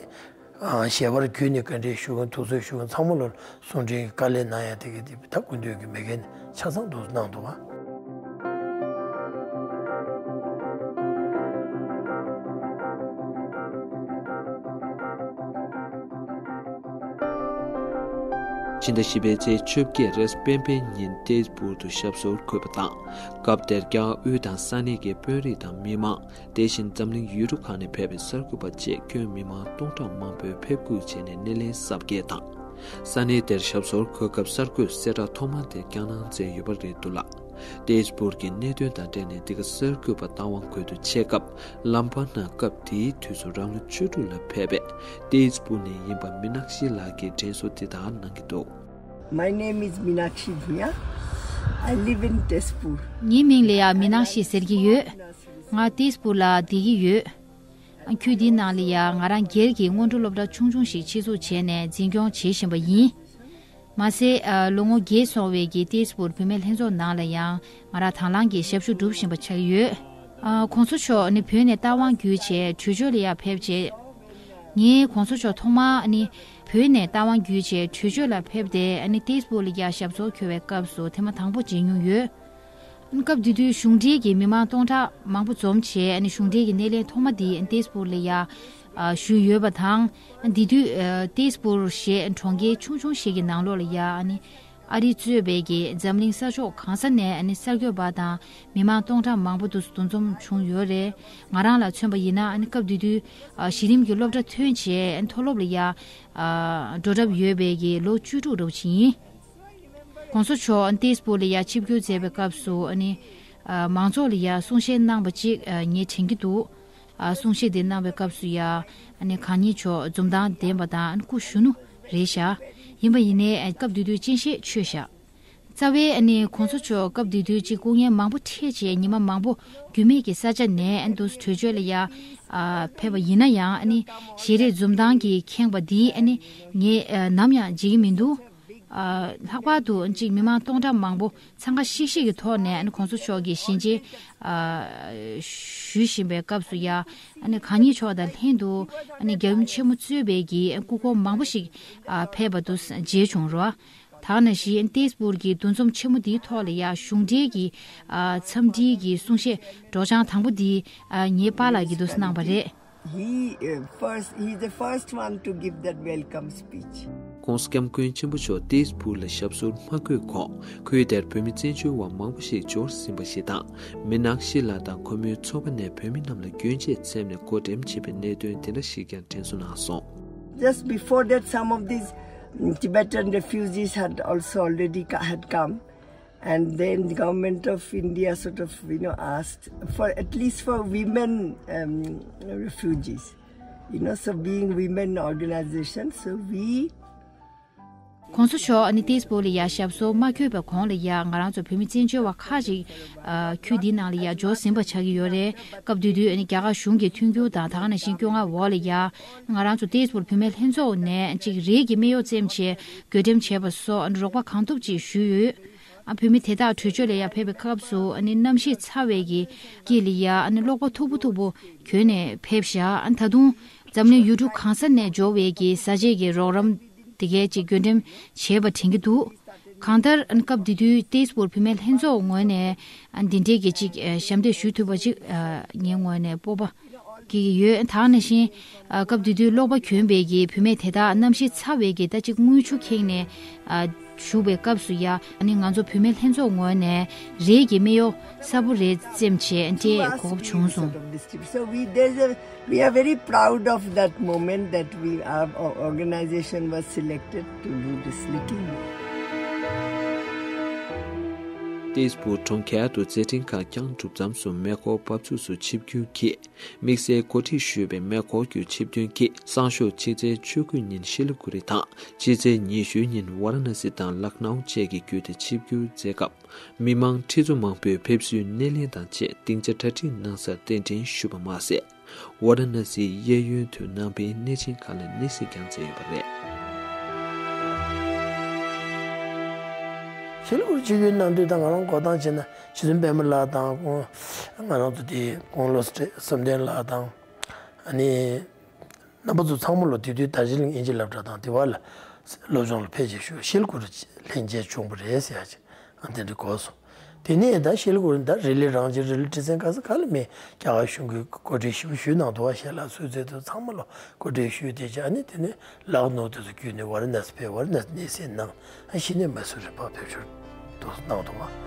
ཨ་ཞལ་པར་བརྒྱུད་ནས་བཀའ་འདྲི་ཞུ་མཁན། ཐུགས་གསོ་ཞུ་མཁན་ཚང་མ་ལ་གསུང་འཕྲིན་གྱི་བཀའ་ལན་གནང་ཡ་དེ་གི་དེ་ད་སྐུ་མདུན་གྱི་མི་སྒེར་ནས་ཆ་ཚང་དུ་གནང་འདུག་བ། ཕྱི་ཟླ་བཞི་པའི་ཚེས་བཅོ་བརྒྱད་རེས་གཟའ་སྤེན་པའི་ཉིན་ཏེས་པུར་དུ་ཞབས་སོར་འཁོད་པ་དང་། སྐབས་དེར་རྒྱ་གར་དབུས་དང་ས་གནས་ཀྱི་དཔོན་རིགས་དང་མི་མང་། དེ་བཞིན་འཛམ་གླིང་ཡུལ་གྲུ་ཁག་ནས་ཕེབས་པའི་གསར་འགོད་པ་བཅས་ཁྱོན་མི་མང་སྟོང་ཕྲག་མང་པོས་ཕེབས་སྒུག་བྱས་ནས་སྣེ་ལེན་གཟབ་རྒྱས་དང་། ས་གནས་དེར་ཞབས་སོར་འཁོད་སྐབས་གསར་འགོད་གསལ་བསྒྲགས་ཐོག་མ་དེ་བསྐྱངས་གནང་མཛད་ཡོད་པ་རེད་འདུག་ལ། ཏེས་པུར་གྱི་གནད་དོན་དང་འབྲེལ་ནས་འདི་ག་གསར་འགོད་པ་རྟ་དབང་སྐོར་དུ་ཆས་སྐབས། ལམ་བར་ན་སྐབས་དེའི་དུས་སུ་རང་ལོ་བཅུ་དྲུག་ལ་ཕེབས་པའི་ཏེས་པུར་ནས་ཡིན་པ་མི་ནག་ཤི་ལགས་ཀྱིས་དྲན་གསོ་འདི་ལྟར་གནང་གི་འདུག། My name is Meenakshi Bhuya. I live in Tezpur. ངའི་མིང་ལ་ཡ་མི་ནག་ཤི་ཟེར་གྱི་ཡོད། ང་ཏེས་པུར་ལ་བསྡད་ཀྱི་ཡོད། ཁུལ་འདིའི་ནང་ལ་ཡ་ང་རང་སྒེར་གྱི་སྔོན་འགྲོ་སློབ་གྲྭ་ཆུང་ཆུང་ཞིག་ཆེད་འཛུགས་བྱས་ནས་འཛིན་སྐྱོང་བྱེད་བཞིན་པ་ཡིན། མ་ཟད་ཨ་ལོ་ངོ་བརྒྱད་སོང་བའི་གི་ཏེས་པུར་བུད་མེད་ལྷན་ཚོགས་ནང་ལ་ཡང་ང་རང་དང་བླངས་ཀྱིས་ཞབས་ཞུ་སྒྲུབ་བཞིན་པ་ཆགས་ཀྱི་ཡོད། ཨ་གོང་ས་མཆོག་ནི་བོད་ནས་རྟ་དབང་བརྒྱུད་བྱས་བྲོས་བྱོལ་ལ་ཡར་ཕེབས་རྗེས། ངས་གོང་ས་མཆོག་ཐོག་མར་ནི་བོད་ནས་རྟ་དབང་བརྒྱུད་བྱས་བྲོས་བྱོལ་ལ་ཕེབས་ཏེ་ནི་ཏེས་པུར་ལ་ཡར་ཞབས་སོར་འཁོད་པའི་སྐབས་སུ་ཐེངས་མ་དང་པོ་མཇལ་མྱོང་ཡོད། སྐབས་དེ་དུས་གཞུང་འབྲེལ་གྱི་མི་མང་སྟོང་ཕྲག་མང་པོ་འཛོམས་བྱས་ནི་གཞུང་འབྲེལ་གྱི་སྣེ་ལེན་ཐོག་མ་དེ་ཏེས་པུར་ལ་ཡར་ཨ་ཞུས་ཡོད་པ་དང་། དེ་དུས་ཨ་ཏེས་པུར་ཞེས་གྲོང་ཁྱེར་ཆུང་ཆུང་ཞིག་གི་ནང་ལོགས་ལ་ཡ་ཨ་ནི་ཨ་རི་གཙོས་པའི་གི་འཛམ་གླིང་ས་ཕྱོགས་གང་ས་ནས་ཨ་ནི་གསར་འགོད་པ་དང་མི་མང་སྟོང་ཕྲག་མང་པོ་འདུ་འདུ་འཛོམས་བྱུང་ཡོད་རེད། ང་རང་ལ་མཚོན་པ་ཡིན་ན་ཨ་ནི་སྐབས་དེ་དུས་ཨ་གཞི་རིམ་གྱི་སློབ་གྲྭ་ཐོན་བྱས་མཐོ་སློབ་ལ་ཡ་ཨ་འགྲོ་གྲབས་ཡོད་པའི་གི་ལོ་བཅུ་དྲུག་འདྲ་བོ་ཅིག་ཡིན། གོང་ས་མཆོག་ཏེས་པུར་ལ་ཡ་ཆིབས་བསྒྱུར་མཛད་པའི་སྐབས་སུ་ཨ་ནི་ཨ་མང་ཚོགས་ལ་ཡ་གསུང་བཤད་གནང་བ་ཅིག་ཨ་ངས་དྲན་གྱི་འདུག། ཨ་གསུང་བཤད་དེ་གནང་བའི་སྐབས་སུ་ཡ་ཨ་ནི་གང་ཉིད་མཆོག་འཛུམ་མདངས་ལྡན་པ་དང་ཨ་ནི་སྐུ་གཞོན་ནུ་རེད་ཤག། ཡིན་པ་ཡིན་ནའི་ཨ་སྐབས་དེ་དུས་སྤྱན་ཤེད་ཆོད་ཤག། རྩ་བའི་ཨ་ནི་གོང་ས་མཆོག་སྐབས་དེ་དུས་ཅིག་སྐུ་ངལ་མང་པོ་འཕྲད་བྱས་ཉི་མ་མང་པོ་རྒྱུས་མེད་ཀྱི་ས་ཆ་ནས་ཨ་ནི་འདུག་སེ་བྲོས་བྱོལ་ལ་ཡ་ཨ་ཕེབས་པ་ཡིན་ན་ཡང་ཨ་ནི་ཞལ་རས་འཛུམ་མདངས་ཀྱིས་ཁེངས་པ་འདི་ཨ་ནི་ངས་ཨ་ནམ་ཡང་བརྗེད་ཀྱི་མི་འདུག། ཨ་ལྷག་པར་དུ་ཅིག་མི་མང་སྟོང་ཕྲག་མང་པོ་འཚང་ཁ་ཤིག་ཤིག་གི་ཐོག་ནས་ཨ་ནི་གོང་ས་མཆོག་གི་ཞལ་མཇལ་ཨ་ཞུ་བཞིན་པའི་སྐབས་སུ་ཡ་ཨ་ནི་གང་ཉིད་མཆོག་དང་ལྷན་དུ་ཨ་ནི་རྒྱལ་ཡུམ་ཆེན་མོ་གཙོས་པའི་གི་སྐུ་འཁོར་མང་པོ་ཞིག་ཨ་ཕེབས་པ་དུ་མཇལ་བྱུང་རོ། ད་ག་ནང་བཞིན་ཏེས་པུར་གྱི་འདུ་འཛོམས་ཆེན་མོ་འདིའི་ཐོག་ལ་ཡ་གཞུང་འབྲེལ་གྱི་ཨ་འཚམས་འདྲིའི་གི་གསུང་བཤད་སྒྲོག་སྦྱང་དང་པོ་འདི་ཨ་ངའི་པཱ་ལགས་ཀྱིས་འདུག་སེ་གནང་བ་རེད། He uh, first he is the first one to give that welcome speech. ༸གོང་ས་༸སྐྱབས་མགོན་ཆེན་པོ་མཆོག་ཏེས་པུར་ལ་ཞབས་སོར་མ་འཁོད་གོང་། ཁུལ་དེར་བོད་མི་བཙན་བྱོལ་བ་མང་པོ་ཞིག་འབྱོར་ཟིན་པ་ཞིག་དང་། མི་ནག་ཤི་ལ་དང་ཁོ་མོའི་ཚོ་པ་ནས་བོད་མི་རྣམས་ལ་གྱོན་ཆས་འཚེམས་ནས་བགོ་འགྲེམས་བྱས་པའི་གནད་དོན་དེ་འདྲ་ཞིག་ཀྱང་དྲན་གསོ་གནང་སོང་། Just before that, some of these mm, Tibetan refugees had also already co- had come. And then the government of India sort of, you know, asked for at least for women um, refugees. You know, so being women organization, so we གོང་ས་མཆོག་ཨ་ནི་ཏེས་པུར་ལ་ཡ་ཞབས་སོར་མ་འཁོད་པའི་གོང་ལ་ཡ་ང་རང་ཚོ་བོད་མི་བཙན་བྱོལ་བ་ཁག་ཅིག་ཨ་ཁུལ་འདིའི་ནང་ལ་ཡ་འབྱོར་ཟིན་པ་ཆགས་ཀྱི་ཡོད་རེད། སྐབས་དེ་དུས་ཨ་ནི་རྒྱ་གར་གཞུང་གི་མཐུན་འགྱུར་དང་ད་ག་ནང་བཞིན་སྐྱོ་ངལ་འོག་ལ་ཡ་ང་རང་ཚོ་ཏེས་པུར་བུད་མེད་ལྷན་ཚོགས་ནས་ཅིག་རིགས་ཀྱི་སྨད་གཡོགས་བཙེམས་བྱས་བགོ་འགྲེམས་བྱས་པ་སོགས་ཨ་ནི་རོགས་པ་གང་ཐུབ་ཅིག་ཞུས་ཡོད། ཨ་བོད་མི་དེ་དག་བྲོས་བྱོལ་ལ་ཡ་ཕེབས་པའི་སྐབས་སུ་ཨ་ནི་གནམ་གཤིས་ཚ་བའི་གི་དཀྱིལ་ལ་ཡ་ཨ་ནི་གློག་པ་མཐུག་པོ་མཐུག་པོ་གྱོན་ནས་ཕེབས་ཤག། ཨ་ནི་ད་དུང་འཛམ་གླིང་ཡུལ་གྲུ་གང་ས་ནས་འབྱོར་བའི་གི་བཟའ་ཆས་ཀྱི་རོགས་རམ་དེ་གའི་ཅིག་བགོ་འགྲེམས་བྱས་པ་དྲན་གྱི་འདུག། གང་ལྟར་ཨ་ནི་སྐབས་དེ་དུས་ཏེས་པུར་བུད་མེད་ལྷན་ཚོགས་ངོས་ནས་ཨ་ནི་འདི་འདྲའི་གི་ཅིག་ཨ་ཞབས་འདེགས་ཞུ་ཐུབ་པ་ཅིག་ཨ་ངའི་ངོས་ནས་སྤོབས་པ་སྐྱེ་གི་ཡོད། ད་ག་ནང་བཞིན་ཨ་སྐབས་དེ་དུས་གློག་པ་གྱོན་པའི་གི་བུད་མེད་དེ་དག་གནམ་གཤིས་ཚ་བའི་གི་ད་ཅིག་རྔུལ་ཆུ་ཁེངས་ནས་ཨ་བཞུགས་པའི་སྐབས་སུ་ཡ་ཨ་ནི་ང་ཚོ་བུད་མེད་ལྷན་ཚོགས་ངོས་ནས་རས་ཀྱི་སྨད་གཡོགས་གསལ་པོ་རེ་བཙེམས་བྱས་འདྲའི་གོ་སྐབས་བྱུང་སོང་། So we, there's a, we are very proud of that moment that we, our o- organization was selected to do this little. ཏེས་པུར་གྲོང་ཁྱེར་དུ་མཛད་འཕྲིན་ཁག་བསྐྱངས་གྲུབ་མཚམས་སུ་མེ་འཁོར་འབབ་ཚུགས་སུ་ཆིབས་བསྒྱུར་གྱིས། དམིགས་བསལ་གོ་སྒྲིག་ཞུས་པའི་མེ་འཁོར་གྱི་ཆིབས་ཐོན་གྱིས་སང་ཞོགས་ཕྱི་ཚེས་བཅུ་དགུ་ཉིན་ཤི་ལི་གུ་རི་དང་ཕྱི་ཚེས་ཉི་ཤུ་ཉིན་ཝཱ་ར་ཎ་སི་དང་ལག་ནའུ་བཅས་ཀྱི་བརྒྱུད་དེ་ཆིབས་བསྒྱུར་མཛད་སྐབས། མི་མང་ཁྲི་ཚོ་མང་པོས་ཕེབས་བསུའི་སྣེ་ལེན་དང་བཅས་སྡིངས་ཆ་གྲ་སྒྲིག་གནང་སར་རྟེན་འབྲེལ་ཞུས་པ་མ་ཟད། ཝཱ་ར་ཎ་སིའི་གཡས་གཡོན་དུ་ནང་པའི་གནས་ཆེན་ཁག་ལ་གནས་གཟིགས་ཀྱང་མཛད་ཡོད་པ་རེད། ཤི་ལི་གུ་རི་ཆིབས་བསྒྱུར་གནང་དུས་ད་ང་རང་འགོ་སྟངས་བྱས་ན་རྗེ་བཙུན་པད་མ་ལགས་དང་ཁོང་ང་རང་ཚོ་དེ་དགུང་ལོ་བསམ་གཏན་ལགས་དང་ཨ་ནི་རྣམ་པ་ཚོ་ཚང་མ་ལོ་དེ་དུས་དར་ཇི་ལིང་དབྱིན་ཇི་སློབ་གྲྭ་དང་དེ་བ་ལ་སློབ་སྦྱོང་ལ་ཕེབས་རྗེས་ཤོག་ཤི་ལི་གུ་རི་ལྷན་རྒྱས་བྱུང་བ་རེད་ཟེར་ཡ་ཅིག་ཨ་དེ་འདྲ་གོ་སོང་། དེ་ནས་ད་ཤི་ལི་གུ་རི་ད་རི་ལི་རང་བཞིན་རི་ལི་ཁྲི་སེང་ག་ས་ག་ལ་མེད་རྒྱ་གར་གཞུང་གི་གོ་སྒྲིག་ཞུ་ཞུས་གནང་འདུག་བ། ཞལ་ལག་གསོལ་ཚད་དུ་ཚང་མ་ལོ་གོ་སྒྲིག་ཞུས་དེ་རྗེས་ཨ་ནི་དེ་ནས་ལག་ནོར་དེ་ཚོ་བརྒྱུད་ནས་ཝཱ་ར་ཎ་སི་ཕེབས། ཝཱ་ར་ཎ་སི་གནས་གཟིགས་གནང་། ཨ་གཞི་ནས་མ་སུ་རི་ཕར་ཕེབས་ཞོར་དུ་གནང་འདུག་བ།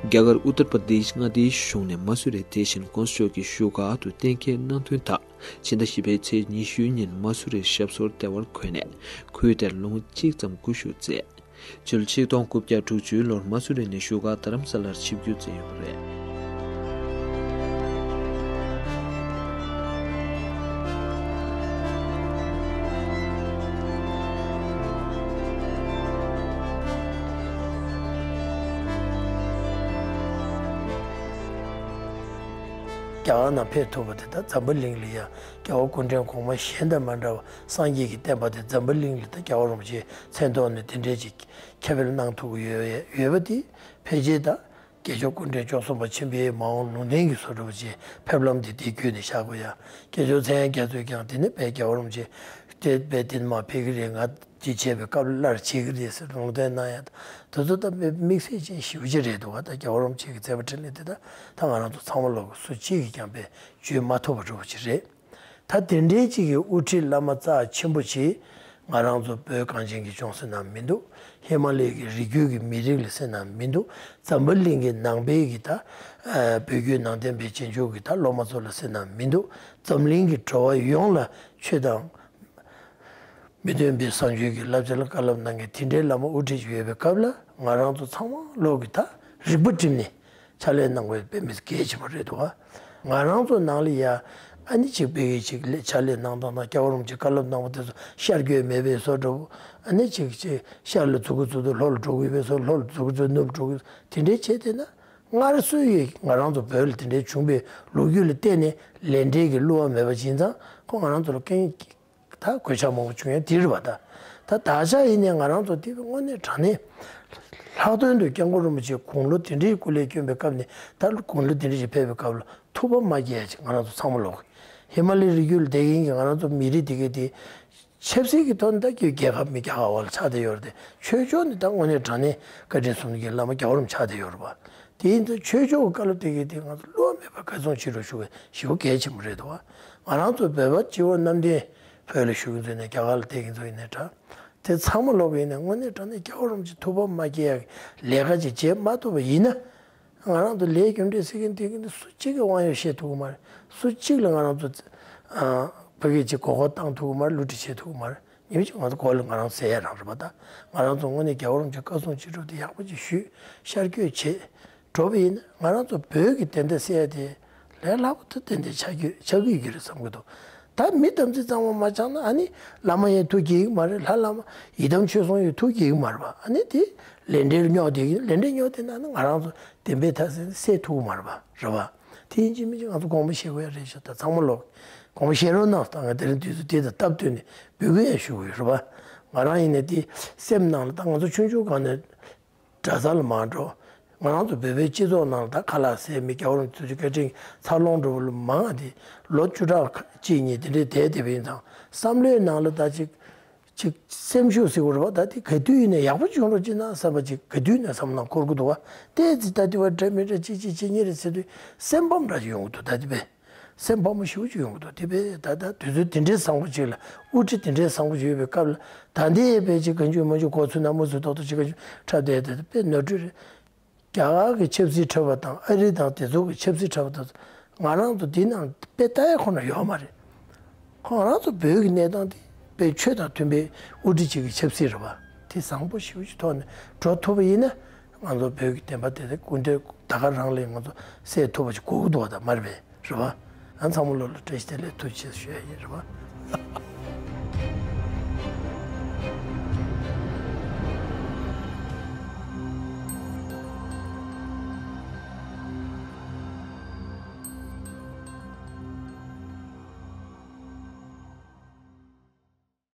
རྒྱ་གར་ཨུ་ཏར་པར་དེཤ་མངའ་སྡེའི་གཞུང་ནས་མ་སུ་རི་དེ་བཞིན་ཀོང་ས་མཆོག་གི་བཞུགས་སྒར་དུ་གཏན་འཁེལ་གནང་དོན་དག་ཕྱི་ཟླ་བཞི་པའི་ཚེས་ཉི་ཤུ་ཉིན་མ་སུ་རིར་ཞབས་སོར་བདེ་བར་འཁོད་ནས་ཁུལ་དེར་ལོ་ངོ་གཅིག་ཙམ་སྒུལ་ཞུགས་མཛད། ཕྱི་ལོ་ཆིག་སྟོང་དགུ་བརྒྱ་དྲུག་ཅུ་ལོར་མ་སུ་རི་ནས་བཞུགས་སྒར་རྡ་རམ་ས་ལར་ཆིབས་བསྒྱུར་མཛད་ཡོད་པ་རེད། རྒྱ་གར་ནང་ཕེབས་ཐུབ་པ་དེ་དག་འཛམ་བུ་གླིང་ལ་ཡང་རྒྱལ་བ་སྐུ་ཕྲེང་གོང་མ་གཞན་དང་མ་འདྲ་བ་སངས་རྒྱས་ཀྱི་བསྟན་པ་དེ་འཛམ་བུ་གླིང་ལ་ད་རྒྱལ་བ་རིན་པོ་ཆེའི་མཚན་ཐོག་ནས་དེ་འདྲའི་ཅིག་ཁྱབ་སྤེལ་གནང་ཐུབ་ཀྱི་ཡོད་ཡོད་པ་དེ་ཕལ་ཆེར་ད་དགེ་སྦྱོར་སྐུ་ཕྲེང་བཅུ་གསུམ་པ་ཆེན་པོའི་མ་འོངས་ལུང་བསྟན་གྱི་བཟོ་འདྲ་པོ་ཅིག་ཕེབས་ལམ་དེ་དེ་བརྒྱུད་ནས་བཞག་དགོས་ཡ། དགེ་སྦྱོར་མཚན་རྒྱ་མཚོས་ཀྱང་དེ་ནི་དཔལ་རྒྱལ་བ་རིན་པོ་ཆེ་དེ་དཔལ་དེ་མ་ཕེབས་ཀྱི་རེད། ང་དེ་བྱས་པའི་སྐབས་ལ་སླར་བྱེད་ཀྱི་རེད་ཟེར་ལུང་བསྟན་གནང་ཡ། དེ་ཚོ་ད་དམིགས་བསལ་ཅན་ཞེ་པོ་ཅིག་རེད་འདུག་བ། ད་རྒྱལ་བ་རིན་པོ་ཆེ་གི་མཛད་པ་འཕྲིན་ལས་དེ་ད་ད་ང་རང་ཚོ་ཚང་མ་ལོག་གི་སུ་གཅིག་གིས་ཀྱང་དཔེ་བརྗོད་མ་ཐུབ་པ་འདྲ་པོ་ཅིག་རེད། ད་དེ་འདྲའི་ཅིག་གི་དབུ་ཁྲིད་བླ་མ་རྩ་ཆེན་པོ་ཅིག་ང་རང་ཚོ་བོད་གངས་ཅན་གྱི་ལྗོངས་ཟེར་ན་མི་འདུག་ཧི་མ་ལ་ཡའི་གི་རི་རྒྱུད་ཀྱི་མི་རིགས་ལ་ཟེར་ན་མི་འདུག་འཛམ་བུ་གླིང་གི་ནང་པའི་གི་ད་ཨ་བོད་བརྒྱུད་ནང་བསྟན་པའི་རྗེས་འཇུག་གི་ད་སློབ་མ་ཚོ་ལ་ཟེར་ན་མི་འདུག་འཛམ་གླིང་གི་འགྲོ་བ་ཡོངས་ལ་ཆོས་དང་མི་མཐུན་པའི་བཟང་སྤྱོད་ཀྱི་བསླབ་བྱ་ལ་བཀའ་སློབ་གནང་མཁན་དེ་འདྲའི་བླ་མ་དབུ་ཁྲིད་ཅིག་ཡོད་པའི་སྐབས་ལ་ང་རང་ཚོ་ཚང་མ་ལོག་གི་ད་རིག་པ་བསྒྲིམས་ནས་ཕྱག་ལས་གནང་དགོས་དཔེ་མི་སྲིད་གལ་ཆེན་པོ་རེད་འདུག་བ། ང་རང་ཚོ་ནང་ལ་ཡ་ཨ་ནི་ཅིག་དཔེ་གི་ཅིག་ལས་ཕྱག་ལས་གནང་སྟངས་དང་རྒྱལ་བ་རིན་པོ་ཆེ་བཀའ་སློབ་གནང་བ་དེ་ཚོ་ཤར་བསྐྱོད་མེད་པའི་བཟོ་འདྲ་པོ། ཨ་ནི་ཅིག་ཅིག་ཤར་ལ་མཛུབ་གུ་བཙུགས་དུས་ལྷོ་ལ་འགྲོ་གི་ཡོད་པའི་བཟོ། ལྷོ་ལ་མཛུབ་གུ་བཙུགས་ནུབ་འགྲོ་གི་ཡོད། དེ་འདྲའི་བྱས་བསྡད་ན་སྔར་སྲོལ་ཡོད། ང་རང་ཚོ་བོད་ལ་དེ་འདྲའི་བྱུང་བའི་ལོ་རྒྱུས་ལ་བལྟས་ནས་ལས་འབྲས་ཀྱི་བསླུ་བ་མེད་པ་ཡིན་ཙང་ཁོ་ང་རང་ཚོ་ལ་རྐྱེན་ད་གོད་ཆག་མང་པོ་བྱུང་ཡ་དེ་རེད་པ། ད་ད་ད་ཆ་ཡིན་ནའི་ང་རང་ཚོ་དེ་དངོས་གནས་དྲང་གནས་ལྷག་དོན་དུ་སྐྱབས་མགོན་རིན་པོ་ཆེ་དགུང་ལོ་དེ་འདྲའི་སྐུ་ལས་བསྐྱོན་པའི་སྐབས་ནས་ད་དགུང་ལོ་དེ་འདྲ་ཞིག་ཕེབས་པའི་སྐབས་ལ་ཐུགས་ཕམ་མ་སྐྱེ་ཡ་ཅིག་ང་རང་ཚོ་ཚང་མ་ལོག་ཧི་མ་ལའི་རི་རྒྱུད་ལ་བསྡད་མཁན་གྱི་ང་རང་ཚོ་མི་རིགས་དེ་གས་དེ་ཆབ་སྲིད་ཀྱི་ཐོག་ནས་ད་རྒྱལ་ཁབ་མི་རྒྱ་གར་བ་ལ་ཆགས་བསྡད་ཡོད་རེད་དེ། ཆོས་ཕྱོགས་ནས་ད་དངོས་གནས་དྲང་གནས་བཀའ་དྲིན་གསུམ་གྱི་བླ་མ་རྒྱལ་བ་རིན་པོ་ཆེ་ཆགས་བསྡད་ཡོད་རེད་པ། དེ་ཡིན་ཙང་ཆོས་ཕྱོགས་ཀྱི་བཀའ་སློབ་དེ་གས་དེ་ང་ཚོ་བསླུ་བ་མེད་པར་གར་སོང་བྱེད་རོགས་ཞུ་བའི་ཞེ་པོ་གལ་ཆེན་པོ་རེད་འདུག་བ། ང་རང་ཚོ་བོད་པ་སྤྱི་བོ་གནམ་བསྟན་བོད་ལ་བཞུགས་མཁན་ཚོ་ཡིན་ནའི་རྒྱ་གར་ལ་བསྡད་མཁན་ཚོ་ཡིན་ནའི་འདྲ། དེ་ཚང་མ་ལོག་ཡིན་ནའི་དངོས་གནས་དྲང་གནས་རྒྱལ་བ་རིན་པོ་ཆེ་ཐུགས་ཕམ་མ་སྐྱེ་ཡག་གི་ལས་ཀ་ཅིག་བྱེད་མ་ཐུབ་པ་ཡིན་ན། ང་རང་ཚོ་ལས་རྒྱུ་འབྲས་ཟེར་མཁན་དེ་གི་འདི་སུ་གཅིག་གིས་དབང་ཡོད་བཤད་ཐུབ་ཀྱི་མ་རེད། སུ་གཅིག་ལ་ང་རང་ཚོ་ཨ་ཕ་གི་ཅིག་མགོ་སྐོར་བཏང་ཐུབ་ཀྱི་མ་རེད། བསླུ་བྲིད་བྱེད་ཐུབ་ཀྱི་མ་རེད། ཉིན་གཅིག་ང་ཚོ་མགོ་ལ་ང་རང་ཟེར་ཡ་རང་རེད་པ། ད་ང་རང་ཚོ་དངོས་གནས་རྒྱལ་བ་རིན་པོ་ཆེ་བཀའ་གསུང་ཅི་སྒྲུབ་དེ་ཡག་པོ་ཅིག་ཞུས་ཤར་བསྐྱོད་བྱེད་འགྲོ་བ་ཡིན་ན་ང་རང་ཚོ་བོད་ཀྱི་བདེན་མཐའ་གསལ་ཡ་དེ་ལས་སླ་པོ་ད་ཏན་ཏན་ཆགས་རྒྱུ་ཆགས་ཀྱི་ཡོད་རེད་བསམ་གྱི་འདུག་ད་མི་དམ་ཚིག་གཙང་མ་མ་བྱང་ན་ཨ་ནི་བླ་མ་ཡང་ཐུགས་དགྱེས་ཀྱི་མ་རེད། ལྷ་བླ་མ་ཡི་དམ་ཆོས་སྲུང་ཡང་ཐུགས་དགྱེས་ཀྱི་མ་རེད་པ། ཨ་ནི་དེ་ལས་འབྲས་རྙོག་དེ་ལས་འབྲས་རྙོག་དེ་ན་ནི་ང་རང་ཚོ་བདེན་པའི་མཐའ་གསལ་སེལ་ཐུབ་ཀྱི་མ་རེད་པ། རེད་པ། དེ་ཡིན་གཅིག་མིན་གཅིག་ང་ཚོ་དགོངས་པ་བཞེས་དགོས་ཡ་རེད་ཤག་ད་ཚང་མ་ལོག་དགོངས་པ་བཞེས་རོགས་གནང་། ད་ང་དེ་རིང་དུས་ཚོད་དེ་དང་སྟབས་བསྟུན་ནས་འབོད་སྐུལ་ཡང་ཞུ་དགོས་རེད་པ། ང་རང་ཡིན་ནའི་དེ་སེམས་ནང་ལ་ད་ང་ཚོ་ཆུང་ཆུང་སྒང་ནས་གྲྭ་ས་ལ་མར་འགྲོ། ང་རང་ཚོ་བོད་པའི་སྤྱི་ཚོགས་ནང་ལ་ད་ཁ་ལག་ཟས་མེད། རྒྱལ་བ་རིན་པོ་ཆེ་བཀའ་དྲིན་འཚར་ལོངས་འགྲོ་བ་ལ་མང་ང་དེ་ལོ་བཅུ་ཕྲག་གཅིག་གཉིས་དེ་འདྲའི་བསྡད་བསྡད་པ་ཡིན་ཙང་བསམ་བློའི་ནང་ལ་ད་ཅིག་ཅིག་སེམས་ཤུགས་ཟེར་དགོས་རེད་པ། ད་དེ་ག་དུས་ཡིན་ནའི་ཡག་པོ་བྱུང་རོགས་ཅིག་གནང་བསམ་པ་ཅིག་ག་དུས་ཡིན་ནའི་བསམ་བློ་འཁོར་གི་འདུག་བ། ཏོག་ཙམ་ད་དེ་བ་འདྲ་མི་འདྲ་ཅིག་ཅིག་བྱེད་ཉེ་རེད་ཟེར་དུས་སེམས་ཕམ་འདྲ་ཅིག་ཡོང་གི་འདུག་ད་དེ་བས། སེམས་ཕམ་པོ་ཞེ་པོ་ཅིག་ཡོང་གི་འདུག་དེ་བས་ད་ལྟ་དུས་ཚོད་དེ་འདྲའི་བཟང་པོ་ཅིག་ལ་དབུ་ཁྲིད་དེ་འདྲའི་བཟང་པོ་ཅིག་ཡོད་པའི་སྐབས་ལ་ད་ལྟའི་བས་ཅིག་གང་བྱུང་མང་བྱུང་གོ་ཚུལ་ན་མུ་ཚུལ་ཏོག་ཏོག་ཅིག་གང་བྱུང་འཁྲབ་བསྡད་དེ་དཔེ་ནོར་འཁྲུལ་རེད། རྒྱ་གར་གྱི་ཆབ་སྲིད་འཁྲབ་པ་དང་ཨ་རི་དང་དེ་ཚོ་གི་ཆབ་སྲིད་འཁྲབ་པ་དང་ང་རང་ཚོ་འདི་ནང་དཔེ་ལྟ་ཡ་ཁོ་ན་ཡོད་མ་རེད། ཁོང་རང་ཚོ་བོད་ཀྱི་གནས་སྟངས་དེ་དཔེ་ཆོས་དང་མཐུན་པའི་དབུ་ཁྲིད་ཅིག་གི་ཆབ་སྲིད་རེད་བ། དེ་བཟང་པོ་ཞེ་པོ་ཅིག་ཐོག་ནས་འགྲོ་ཐུབ་པ་ཡིན་ན་ང་ཚོ་བོད་ཀྱི་བདེན་པ་དེ་དེ་སྐུ་མདུན་ད་ག་རང་ལས་ང་ཚོ་སེལ་ཐུབ་པ་ཅིག་དགོས་ཀྱི་འདུག་བ། ད་མ་རེད་པས་རེད་བ། ང་ཚང་མ་ལོ་ལ་བཀྲ་ཤིས་བདེ་ལེགས་ཐུགས་རྗེ་ཆེ་ཞུ་ཡ་ཡིན་རེད་བ།